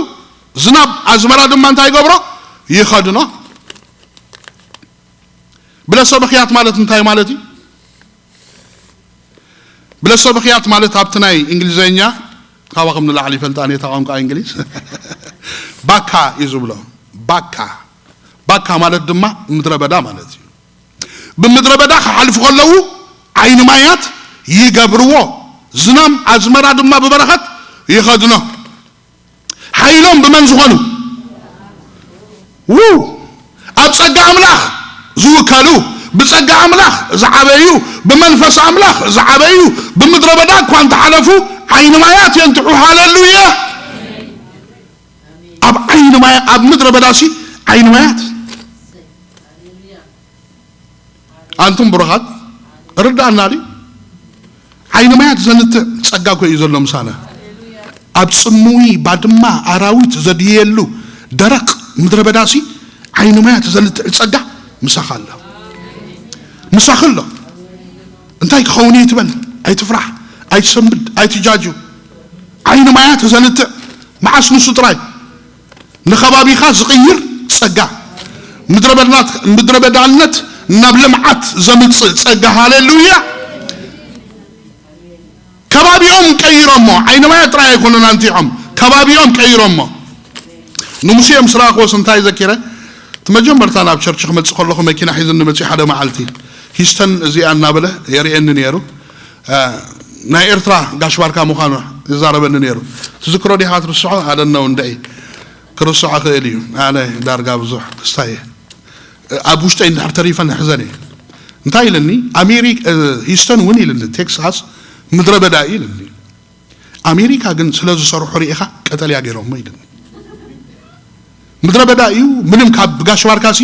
ዝናብ ኣዝመራ ድማ እንታይ ይገብሮ? ይኸድኖ። ብለሰ ብኽያት ማለት እንታይ ማለት እዩ? ብለሰ ብኽያት ማለት ኣብቲ ናይ እንግሊዘኛ፣ ካባኹም ንላዕሊ ይፈልጣን እየ እታ ቋንቋ እንግሊዝ። ባካ እዩ ዝብሎ። ባካ። ባካ ማለት ድማ ምድረ በዳ ማለት እዩ። ብምድረ በዳ ክሓልፉ ከለዉ ዓይኒ ማያት ይገብርዎ። ዝናም ኣዝመራ ድማ ብበረኸት ይኸድኖ። ሓይሎም ብመን ዝኾኑ? ው ኣብ ጸጋ ኣምላኽ ዝውከሉ፣ ብጸጋ ኣምላኽ ዝዓበዩ፣ ብመንፈስ ኣምላኽ ዝዓበዩ፣ ብምድረ በዳ እኳ እንተሓለፉ ዓይኒ ማያት የንትዑ። ሃሌሉያ። ኣብ ዓይኒ ማያ፣ ኣብ ምድረ በዳሲ ዓይኒ ማያት። ኣንቱም ብሩኻት፣ ርዳእና ድዩ? ዓይኒ ማያት ዘንትዕ ጸጋ እኮ እዩ ዘሎ ምሳና። ኣብ ጽምዊ ባድማ ኣራዊት ዘድየሉ ደረቕ ምድረ በዳሲ ዓይኒ ማያት ዘንትዕ ጸጋ ምሳኻ ኣሎ። ምሳኺ ኣሎ። እንታይ ክኸውን እዩ ትበል? ኣይትፍራሕ፣ ኣይትሰንብድ፣ ኣይትጃጁ። ዓይኒ ማያት ዘንትዕ መዓስ ንሱ ጥራይ ንኸባቢኻ ዝቕይር ጸጋ፣ ምድረ በዳት-፣ ምድረ በዳነት ናብ ልምዓት ዘምጽእ ጸጋ። ሃሌሉያ። ከባቢኦም ቀይሮሞ፣ ዓይኒ ማያት ጥራይ ኣይኮኑን ኣንቲዖም፣ ከባቢኦም ቀይሮሞ። ንሙሴ ምስ ረኣኽዎስ እንታይ ዘኪረ? እቲ መጀመርታ ናብ ቸርች ክመጽእ ከለኹ መኪና ሒዙኒ መጺኡ ሓደ መዓልቲ፣ ሂስተን እዚኣ እናበለ የርእየኒ ነይሩ። እ፣ ናይ ኤርትራ ጋሽ ባርካ ምዃኑ ይዛረበኒ ነይሩ። ትዝክሮ ዲኻ ትርስዖ? ኣደነው እንደዒ ክርስዖ ክእል እዩ። ኣነ ዳርጋ ብዙሕ ክስታይ እየ። ኣብ ውሽጠይ እንድሕር ተሪፈ ንሕዘን እየ። እንታይ ኢልኒ? ኣሜሪክ-፣ እ፣ ሂስተን እውን ኢልኒ፣ ቴክሳስ ምድረ በዳ እዩ ኢልኒ። ኣሜሪካ ግን ስለ ዝሰርሑ ርኢኻ ቀጠልያ ገይሮሞ ኢልኒ። ምድረ በዳ እዩ፣ ምንም ካብ ጋሽ ባርካሲ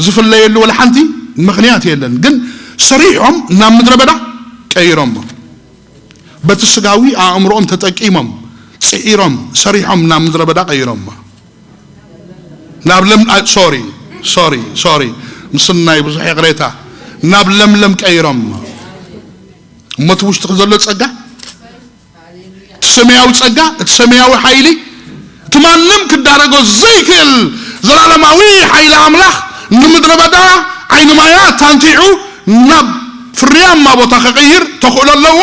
ዝፍለየሉ ወላ ሓንቲ ምኽንያት የለን። ግን ሰሪሖም ናብ ምድረ በዳ ቀይሮሞ። በቲ ስጋዊ ኣእምሮኦም ተጠቂሞም፣ ጽዒሮም ሰሪሖም ናብ ምድረ በዳ ቀይሮሞ። ናብ ለም ሶሪ ሶሪ ሶሪ ምስናይ ብዙሕ ይቕሬታ ናብ ለምለም ቀይሮሞ። እሞ እቲ ውሽጥኺ ዘሎ ጸጋ፣ እቲ ሰማያዊ ጸጋ፣ እቲ ሰማያዊ ሓይሊ፣ እቲ ማንም ክዳረጎ ዘይክእል ዘላለማዊ ሓይሊ ኣምላኽ ንምድረ በዳ ዓይኒ ማያ ታንቲዑ ናብ ፍርያማ ቦታ ክቕይር ተኽእሎ ኣለዎ።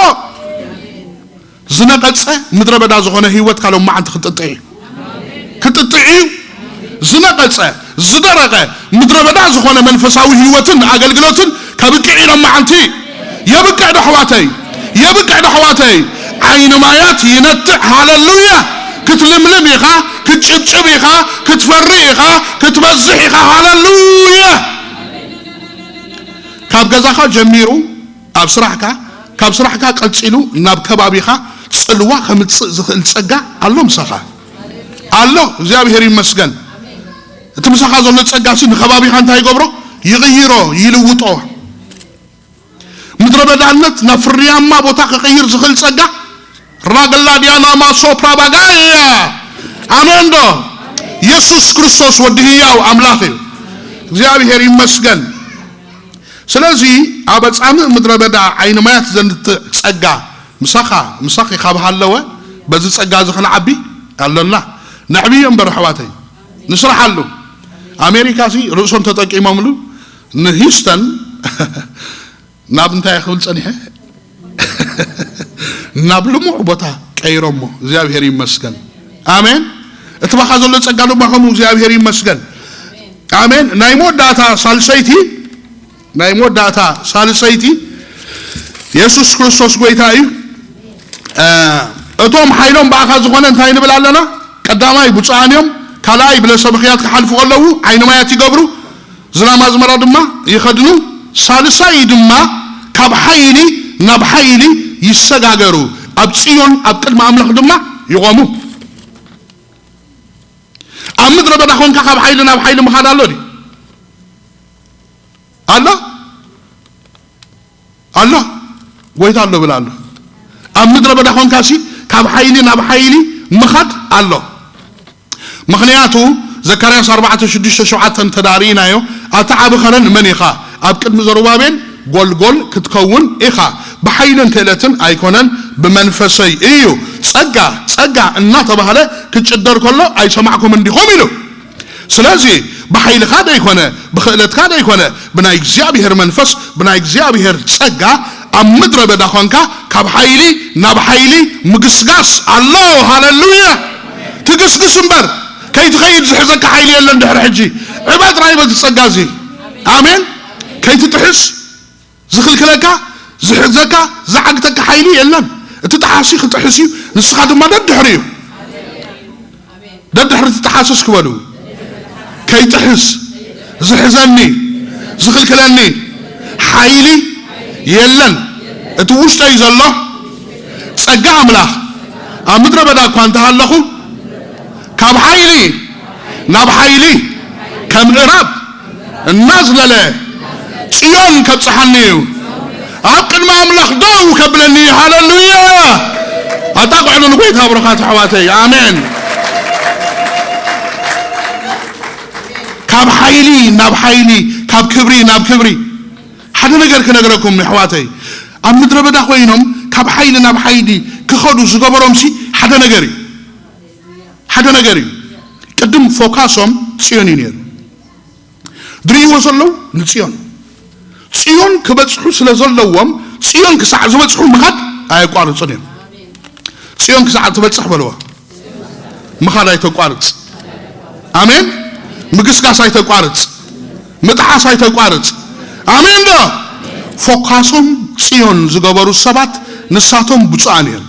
ዝነቐጸ ምድረ በዳ ዝኾነ ህይወት ካልኦም መዓንቲ ክጥጥዕ እዩ። ክጥጥዕ እዩ። ዝነቐጸ ዝደረቐ ምድረ በዳ ዝኾነ መንፈሳዊ ህይወትን ኣገልግሎትን ከብቅዕ ኢሎም መዓንቲ የብቅዕ ዶ ኣሕዋተይ? የብቅዕ ዶ ኣሕዋተይ? ዓይኒ ማያት ይነትዕ። ሃለሉያ። ክትልምልም ኢኻ፣ ክትጭብጭብ ኢኻ፣ ክትፈሪ ኢኻ፣ ክትበዝሕ ኢኻ። ሃለሉያ። ካብ ገዛኻ ጀሚሩ ኣብ ስራሕካ፣ ካብ ስራሕካ ቀጺሉ ናብ ከባቢኻ ጽልዋ ከምጽእ ዝኽእል ጸጋ ኣሎ ምሳኻ። ኣሎ። እግዚኣብሔር ይመስገን። እቲ ምሳኻ ዘሎ ጸጋ ሲ ንከባቢኻ እንታይ ይገብሮ? ይቕይሮ፣ ይልውጦ። ምድረ በዳነት ናብ ፍርያማ ቦታ ክቕይር ዝኽእል ጸጋ ራገላ ዲያና ማሶ ፕራባጋያ። ኣሜን ዶ? የሱስ ክርስቶስ ወዲ ህያው ኣምላኽ እዩ። እግዚኣብሔር ይመስገን። ስለዚ ኣብ ኣጻምእ ምድረ በዳ ዓይኒ ማያት ዘንትዕ ጸጋ ምሳኻ፣ ምሳኺ ካብ ሃለወ፣ በዚ ጸጋ እዚ ክንዓቢ ኣሎና። ነዕብዮ እምበር ኣሕዋተይ፣ ንስርሓሉ። ኣሜሪካ ሲ ርእሶም ተጠቂሞምሉ ንሂውስተን ናብ እንታይ ክብል ጸኒሐ ናብ ልሙዕ ቦታ ቀይሮሞ። እግዚኣብሔር ይመስገን። ኣሜን። እቲ ባኻ ዘሎ ጸጋ ድማ ከምኡ እግዚኣብሔር ይመስገን። ኣሜን። ናይ መወዳእታ ሳልሰይቲ፣ ናይ መወዳእታ ሳልሰይቲ የሱስ ክርስቶስ ጎይታ እዩ። እ፣ እቶም ሓይሎም ብኣኻ ዝኾነ እንታይ ንብል ኣለና? ቀዳማይ ብፁዓን እዮም፣ ካልኣይ ብለሰ ብኽያት ክሓልፉ ከለዉ ዓይኒ ማያት ይገብሩ፣ ዝናም ኣዝመራ ድማ ይኸድኑ፣ ሳልሳይ ድማ ካብ ሓይሊ ናብ ሓይሊ ይሰጋገሩ፣ ኣብ ጽዮን ኣብ ቅድሚ ኣምላኽ ድማ ይቖሙ። ኣብ ምድረ በዳ ኾንካ ካብ ሓይሊ ናብ ሓይሊ ምኻድ ኣሎ ድዩ? ኣሎ? ኣሎ። ጎይታ ኣሎ ብላ ኣሎ። ኣብ ምድረ በዳ ኾንካሲ ካብ ሓይሊ ናብ ሓይሊ ምኻድ ኣሎ። ምኽንያቱ ዘካርያስ ኣርባዕተ ሽዱሽተ ሸውዓተ እንተ ደኣ ርኢናዮ፣ ኣታ ዓቢ ኸረን መን ኢኻ? ኣብ ቅድሚ ዘሩባቤል ጎልጎል ክትከውን ኢኻ። ብሓይልን ክእለትን ኣይኮነን፣ ብመንፈሰይ እዩ። ጸጋ፣ ጸጋ እናተባህለ ክጭደር ከሎ ኣይሰማዕኩምን ዲኹም ኢሉ። ስለዚ ብሓይልኻ ደይኮነ፣ ብኽእለትካ ደይኮነ፣ ብናይ እግዚኣብሔር መንፈስ፣ ብናይ እግዚኣብሔር ጸጋ ኣብ ምድረ በዳ ኾንካ ካብ ሓይሊ ናብ ሓይሊ ምግስጋስ ኣሎ። ሃለሉያ። ትግስግስ እምበር ከይትኸይድ ዝሕዘካ ሓይሊ የለን። ድሕሪ ሕጂ ዕባ ጥራይ በዚ ጸጋ እዚ። ኣሜን። ከይትጥሕስ ዝኽልክለካ፣ ዝሕዘካ፣ ዝዓግተካ ሓይሊ የለን። እቲ ጠሓሲ ክጥሕስ እዩ፣ ንስኻ ድማ ደድሕሪ እዩ። ደድሕሪ እቲ ጠሓስስ ክበሉ። ከይጥሕስ ዝሕዘኒ፣ ዝኽልክለኒ ሓይሊ የለን። እቲ ውሽጠይ ዘሎ ጸጋ ኣምላኽ ኣብ ምድረ በዳ እኳ እንተሃለኹ፣ ካብ ሓይሊ ናብ ሓይሊ ከም ምዕራብ እናዝለለ ጽዮን ከብጽሓኒ እዩ። ኣብ ቅድሚ ኣምላኽ ደው ከብለኒ እዩ። ሃለሉያ! ኣጣቕዕሉ ንጎይታ ብሩኻት ኣሕዋተይ። ኣሜን። ካብ ሓይሊ ናብ ሓይሊ፣ ካብ ክብሪ ናብ ክብሪ። ሓደ ነገር ክነግረኩም ኣሕዋተይ፣ ኣብ ምድረ በዳ ኮይኖም ካብ ሓይሊ ናብ ሓይሊ ክኸዱ ዝገበሮምሲ ሓደ ነገር እዩ። ሓደ ነገር እዩ። ቅድም ፎካሶም ጽዮን እዩ ነይሩ። ድርይዎ ዘለዉ ንጽዮን። ጽዮን ክበጽሑ ስለ ዘለዎም፣ ጽዮን ክሳዕ ዝበጽሑ ምኻድ ኣየቋርጹን እዮም። ጽዮን ክሳዕ ትበጽሕ በልዋ። ምኻድ ኣይተቋርጽ። ኣሜን። ምግስጋስ ኣይተቋርጽ። ምጥሓስ ኣይተቋርጽ። ኣሜን ዶ? ፎካሶም ጽዮን ዝገበሩ ሰባት ንሳቶም ብፁዓን እዮም።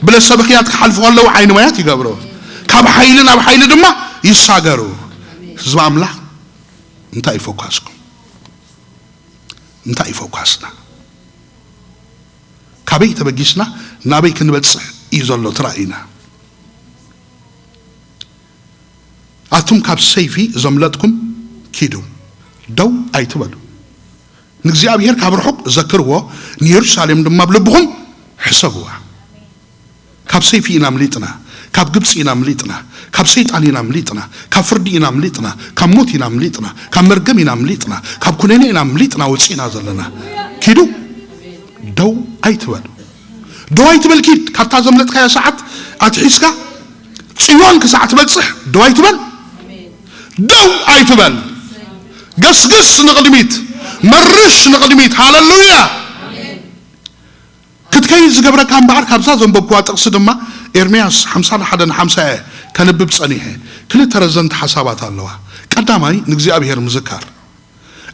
ብለሰ ብኽያት ክሓልፉ ከለዉ ዓይኒ ማያት ይገብሩ። ካብ ሓይሊ ናብ ሓይሊ ድማ ይሳገሩ። ህዝቢ ኣምላኽ እንታይ እዩ ፎካስኩም? እንታይ እዩ ፎካስና? ካበይ ተበጊስና ናበይ ክንበጽሕ እዩ ዘሎ እቲ ራእይና? ኣቱም ካብ ሰይፊ ዘምለጥኩም ኪዱ፣ ደው ኣይትበሉ። ንእግዚኣብሔር ካብ ርሑቕ ዘክርዎ፣ ንየሩሳሌም ድማ ኣብ ልብኹም ሕሰብዋ። ካብ ሰይፊ ኢና ኣምሊጥና። ካብ ግብፂ ኢና ምሊጥና፣ ካብ ሰይጣን ኢና ምሊጥና፣ ካብ ፍርዲ ኢና ምሊጥና፣ ካብ ሞት ኢና ምሊጥና፣ ካብ መርገም ኢና ምሊጥና፣ ካብ ኩነኔ ኢና ምሊጥና ወፂና ዘለና። ኪዱ ደው ኣይትበል። ደው ኣይትበል። ኪድ ካብታ ዘምለጥካያ ሰዓት ኣትሒዝካ ጽዮን ክሳዕ ትበጽሕ ደው ኣይትበል። ደው ኣይትበል። ገስግስ ንቕድሚት፣ መርሽ ንቕድሚት። ሃለሉያ። ክትከይድ ዝገብረካ እምበኣር ካብዛ ዘንበብኩዋ ጥቕሲ ድማ ኤርምያስ ሓምሳ ሓደ ን ሓምሳ እየ ከንብብ ጸኒሐ። ክልተ ረዘንቲ ሓሳባት ኣለዋ። ቀዳማይ ንእግዚኣብሔር ምዝካር።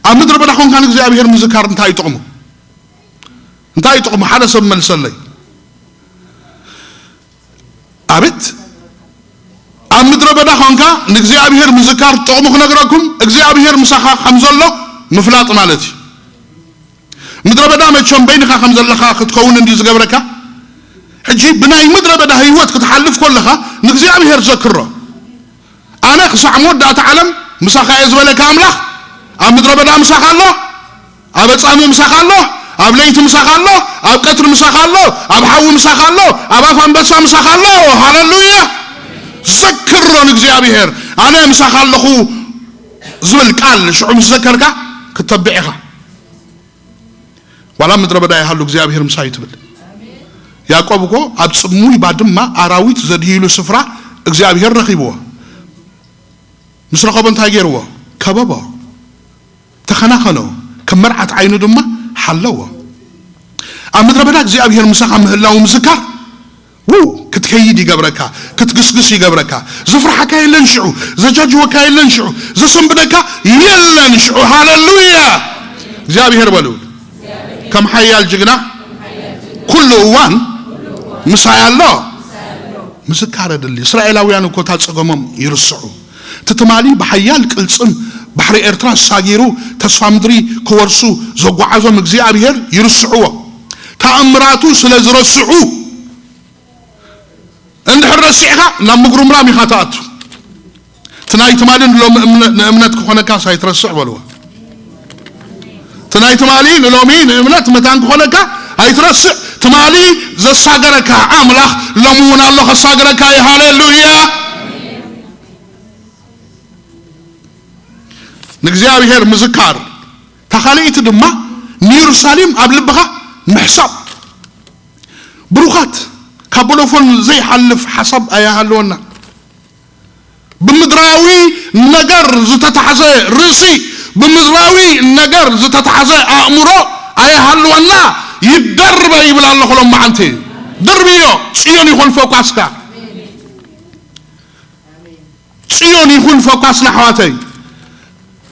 ኣብ ምድረ በዳ ኮንካ ንእግዚኣብሔር ምዝካር እንታይ ይጠቕሙ? እንታይ ይጠቕሙ? ሓደ ሰብ መልሰለይ። ኣቤት። ኣብ ምድረ በዳ ኮንካ ንእግዚኣብሔር ምዝካር ጥቕሙ ክነግረኩም፣ እግዚኣብሔር ምሳኻ ከም ዘሎ ምፍላጥ ማለት እዩ። ምድረ በዳ መቸም በይንኻ ከም ዘለኻ ክትከውን እንዲ ዝገብረካ። ሕጂ ብናይ ምድረ በዳ ህይወት ክትሓልፍ ከለኻ ንእግዚኣብሔር ዘክሮ። ኣነ ክሳዕ መወዳእታ ዓለም ምሳኻ እየ ዝበለካ ኣምላኽ ኣብ ምድረ በዳ ምሳኻ ኣሎ፣ ኣብ ኣጻምእ ምሳኻ ኣሎ፣ ኣብ ለይቲ ምሳኻ ኣሎ፣ ኣብ ቀትሪ ምሳኻ ኣሎ፣ ኣብ ሓዊ ምሳኻ ኣሎ፣ ኣብ ኣፍ ኣንበሳ ምሳኻ ኣሎ። ሃለሉያ። ዘክሮ ንእግዚኣብሔር። ኣነ ምሳኻ ኣለኹ ዝብል ቃል ሽዑ ምስ ዘከርካ ክትተብዕ ኢኻ። ዋላ ምድረ በዳ ይሃሉ እግዚኣብሔር ምሳይ ትብል። ያዕቆብ እኮ ኣብ ጽሙይ ባድማ ኣራዊት ዘድህይሉ ስፍራ እግዚኣብሔር ረኺብዎ። ምስ ረኸቦ እንታይ ገይርዎ? ከበቦ፣ ተኸናኸኖ፣ ከም መርዓት ዓይኑ ድማ ሓለዎ። ኣብ ምድረ በዳ እግዚኣብሔር ምሳኻ ምህላው ምዝካር፣ ው ክትከይድ ይገብረካ፣ ክትግስግስ ይገብረካ። ዘፍርሓካ የለን ሽዑ፣ ዘጃጅወካ የለን ሽዑ፣ ዘሰንብደካ የለን ሽዑ። ሃለሉያ። እግዚኣብሔር በሉ። ከም ሓያል ጅግና ኩሉ እዋን ምሳይ ኣሎ። ምዝካር ኣድሊ። እስራኤላውያን እኮ እታ ጸገሞም ይርስዑ። እቲ ትማሊ ብሓያል ቅልጽም ባሕሪ ኤርትራ ሳጊሩ ተስፋ ምድሪ ክወርሱ ዘጓዓዞም እግዚኣብሔር ይርስዕዎ። ተኣምራቱ ስለ ዝረስዑ። እንድሕር ረሲዕኻ ናብ ምጉርምራም ኢኻ ትኣቱ። እቲ ናይ ትማሊ ንሎሚ እምነ-፣ ንእምነት ክኾነካስ ኣይትረስዕ በልዎ። እቲ ናይ ትማሊ ንሎሚ ንእምነት መታን ክኾነካ ኣይትረስዕ። ትማሊ ዘሳገረካ ኣምላኽ ሎሚ እውን ኣሎ ከሳግረካ እዩ። ሃሌሉያ። ንእግዚኣብሔር ምዝካር። እታ ካልኣይቲ ድማ ንየሩሳሌም ኣብ ልብኻ ምሕሳብ። ብሩኻት፣ ካብ ቦሎፎን ዘይሓልፍ ሓሳብ ኣይሃልወና። ብምድራዊ ነገር ዝተታሕዘ ርእሲ፣ ብምድራዊ ነገር ዝተታሕዘ ኣእምሮ ኣይሃልወና። ይደርበ ይብል ኣለኹ ሎም መዓልቲ። ድርብዮ፣ ጽዮን ይኹን ፎካስካ። ጽዮን ይኹን ፎካስና ኣሕዋተይ።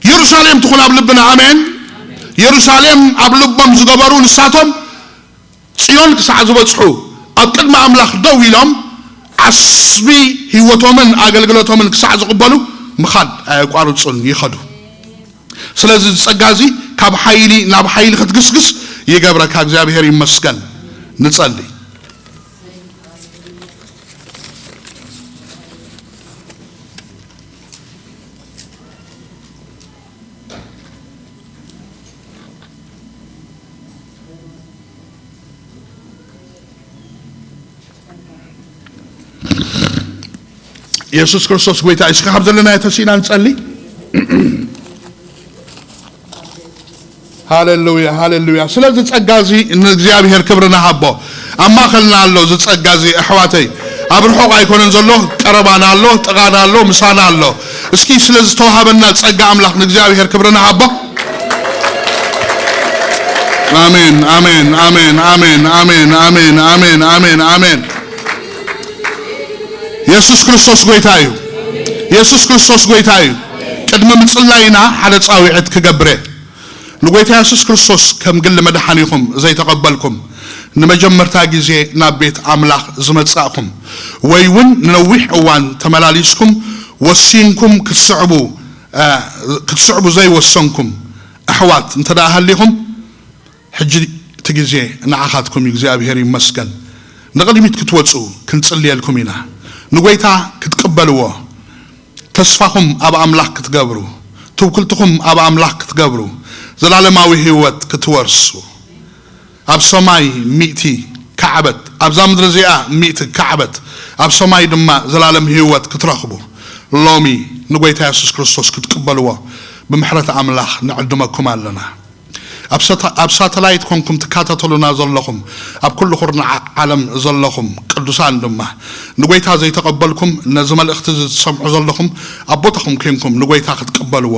የሩሳሌም ትኹን ኣብ ልብና። ኣሜን። የሩሳሌም ኣብ ልቦም ዝገበሩ ንሳቶም ጽዮን ክሳዕ ዝበጽሑ ኣብ ቅድሚ ኣምላኽ ደው ኢሎም ዓስቢ ህይወቶምን ኣገልግሎቶምን ክሳዕ ዝቕበሉ ምኻድ ኣየቋርጹን ይኸዱ። ስለዚ እዚ ጸጋ እዚ ካብ ሓይሊ ናብ ሓይሊ ክትግስግስ ይገብረካ። እግዚኣብሔር ይመስገን። ንጸሊ። የሱስ ክርስቶስ ጎይታ እዩ። እስከ ካብ ዘለናዮ ተሲእና ንጸሊ። ሃሌሉያ፣ ሃሌሉያ። ስለዚ ጸጋ እዚ ንእግዚኣብሔር ክብሪ ንሃቦ። ኣብ ማእከልና ኣሎ እዚ ጸጋ እዚ ኣሕዋተይ። ኣብ ርሑቕ ኣይኮነን ዘሎ፣ ቀረባና ኣሎ፣ ጥቓና ኣሎ፣ ምሳና ኣሎ። እስኪ ስለዚ ዝተዋሃበና ጸጋ ኣምላኽ ንእግዚኣብሔር ክብሪ ንሃቦ። ኣሜን፣ ኣሜን፣ ኣሜን፣ ኣሜን፣ ኣሜን፣ ኣሜን፣ ኣሜን፣ ኣሜን፣ ኣሜን፣ ኣሜን። የሱስ ክርስቶስ ጎይታ እዩ። የሱስ ክርስቶስ ጎይታ እዩ። ቅድሚ ምጽላይና ሓደ ጻውዒት ክገብረ። ንጎይታ የሱስ ክርስቶስ ከም ግሊ መድሓኒኹም ዘይተቐበልኩም፣ ንመጀመርታ ግዜ ናብ ቤት ኣምላኽ ዝመጻእኹም፣ ወይ እውን ንነዊሕ እዋን ተመላሊስኩም ወሲንኩም ክትስዕቡ፣ እ፣ ክትስዕቡ ዘይወሰንኩም ኣሕዋት እንተ ደኣ ሃሊኹም፣ ሕጂ እቲ ግዜ ንዓኻትኩም እዩ። እግዚኣብሔር ይመስገን። ንቕድሚት ክትወጹ ክንጽልየልኩም ኢና። ንጎይታ ክትቅበልዎ፣ ተስፋኹም ኣብ ኣምላኽ ክትገብሩ፣ ትውክልትኹም ኣብ ኣምላኽ ክትገብሩ፣ ዘላለማዊ ህይወት ክትወርሱ፣ ኣብ ሰማይ ሚእቲ ካዕበት ኣብዛ ምድሪ እዚኣ ሚእቲ ካዕበት፣ ኣብ ሰማይ ድማ ዘላለም ህይወት ክትረኽቡ፣ ሎሚ ንጎይታ የሱስ ክርስቶስ ክትቅበልዎ ብምሕረት ኣምላኽ ንዕድመኩም ኣለና። ኣብ ሰታ-፣ ኣብ ሳተላይት ኮንኩም ትካታተሉና ዘለኹም፣ ኣብ ኩሉ ኩርናዕ ዓለም ዘለኹም ቅዱሳን ድማ፣ ንጎይታ ዘይተቐበልኩም፣ ነዚ መልእኽቲ እዚ ትሰምዑ ዘለኹም፣ ኣብ ቦታኹም ኮንኩም ንጎይታ ክትቅበልዎ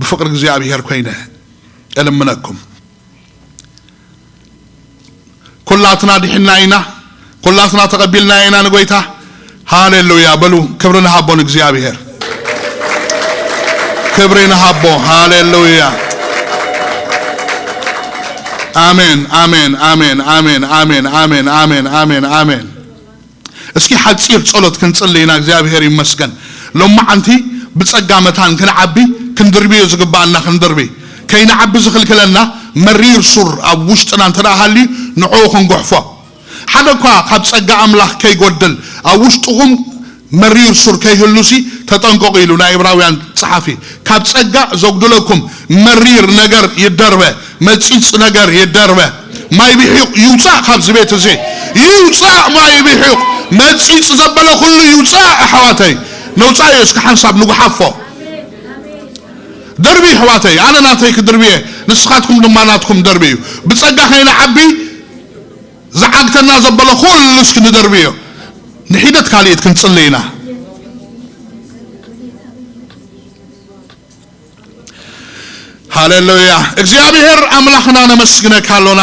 ብፍቕሪ እግዚኣብሔር ኮይነ እልምነኩም። ኩላትና ድሒና ኢና፣ ኩላትና ተቐቢልና ኢና ንጎይታ። ሃሌሉያ በሉ፣ ክብሪ ንሃቦ ንእግዚኣብሔር። ክብሪ ንሃቦ። ሃሌሉያ። ኣሜን፣ ኣሜን፣ ኣሜን፣ ኣሜን፣ ኣሜን፣ ኣሜን፣ ኣሜን፣ ኣሜን፣ ኣሜን። እስኪ ሓጺር ጸሎት ክንጽሊ ኢና። እግዚኣብሔር ይመስገን። ሎማዓንቲ ብጸጋ መታን ክንዓቢ፣ ክንድርብዮ ዝግባኣና ክንድርቢ፣ ከይንዓቢ ዝኽልክለና መሪር ሱር ኣብ ውሽጥና እንተ ደኣ ሃልዩ፣ ንዕኡ ክንጉሕፎ። ሓደ እኳ ካብ ጸጋ ኣምላኽ ከይጎድል፣ ኣብ ውሽጥኹም መሪር ሱር ከይህሉሲ ተጠንቀቑ ኢሉ ናይ ዕብራውያን ጸሓፊ። ካብ ጸጋ ዘጉድለኩም መሪር ነገር ይደርበ፣ መጺጽ ነገር ይደርበ። ማይ ብሒቕ ይውጻእ ካብዚ ቤት እዚ። ይውጻእ ማይ ብሒቕ። መጺጽ ዘበለ ኩሉ ይውጻእ ኣሕዋተይ። ነውጻዮ እስኪ ሓንሳብ ንጉሓፎ። ደርቢ ኣሕዋተይ፣ ኣነ ናተይ ክድርብየ፣ ንስኻትኩም ድማ ናትኩም ደርቢ እዩ። ብጸጋ ከይንዓቢ ዝዓግተና ዘበለ ኩሉ እስኪ ንደርብዮ። ንሒደት ካልኢት ክንጽሊ ኢና። ሃሌሉያ። እግዚኣብሔር ኣምላኽና ነመስግነካ ኣሎና።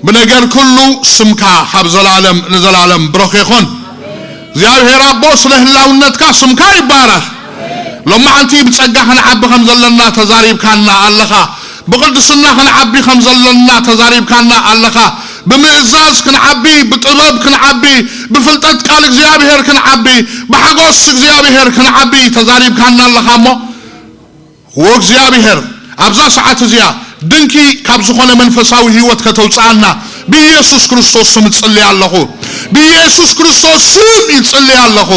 ብነገር ኩሉ ስምካ ካብ ዘላለም ንዘላለም ብሩኽ ይኹን። እግዚኣብሔር ኣቦ ስለ ህላውነትካ ስምካ ይባረኽ። ሎማዓንቲ ብጸጋ ክንዓቢ ከም ዘለና ተዛሪብካና ኣለኻ። ብቕድስና ክንዓቢ ከም ዘለና ተዛሪብካና ኣለኻ። ብምእዛዝ ክንዓቢ፣ ብጥበብ ክንዓቢ፣ ብፍልጠት ቃል እግዚኣብሔር ክንዓቢ፣ ብሓጎስ እግዚኣብሔር ክንዓቢ ተዛሪብካና ኣለኻ እሞ፣ ወእግዚኣብሔር፣ ኣብዛ ሰዓት እዚኣ ድንኪ ካብ ዝኾነ መንፈሳዊ ህይወት ከተውፅኣና ብኢየሱስ ክርስቶስ ስም እጽሊ ኣለኹ። ብኢየሱስ ክርስቶስ ስም ይጽሊ ኣለኹ።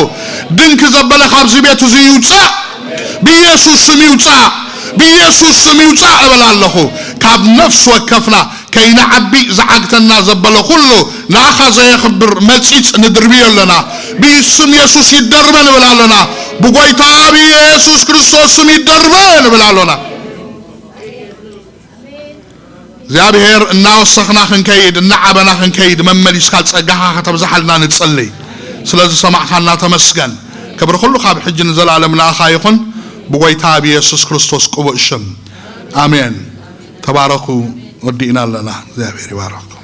ድንኪ ዘበለ ካብዚ ቤት እዚ ይውጻእ። ብኢየሱስ ስም ይውጻእ። ብኢየሱስ ስም ይውጻእ እብል ኣለኹ። ካብ ነፍሲ ወከፍና ከይንዓቢ ዝዓግተና ዘበለ ኩሉ ንኣኻ ዘየኽብር መጺጽ ንድርብዮ ኣለና። ብስም የሱስ ይደርበ ንብል ኣለና። ብጎይታ ብየሱስ ክርስቶስ ስም ይደርበ ንብል ኣሎና። እግዚኣብሔር እናወሰኽና ክንከይድ፣ እናዓበና ክንከይድ መመሊስካ ጸጋኻ ከተብዝሓልና ንጽሊ። ስለ ዝሰማዕካና ተመስገን። ክብሪ ኩሉ ካብ ሕጂ ንዘለኣለም ንኣኻ ይኹን። ብጎይታ ብየሱስ ክርስቶስ ቅቡእ ሽም። ኣሜን። ተባረኹ። ወዲእና ኣለና። እግዚኣብሔር ይባረኽኩም።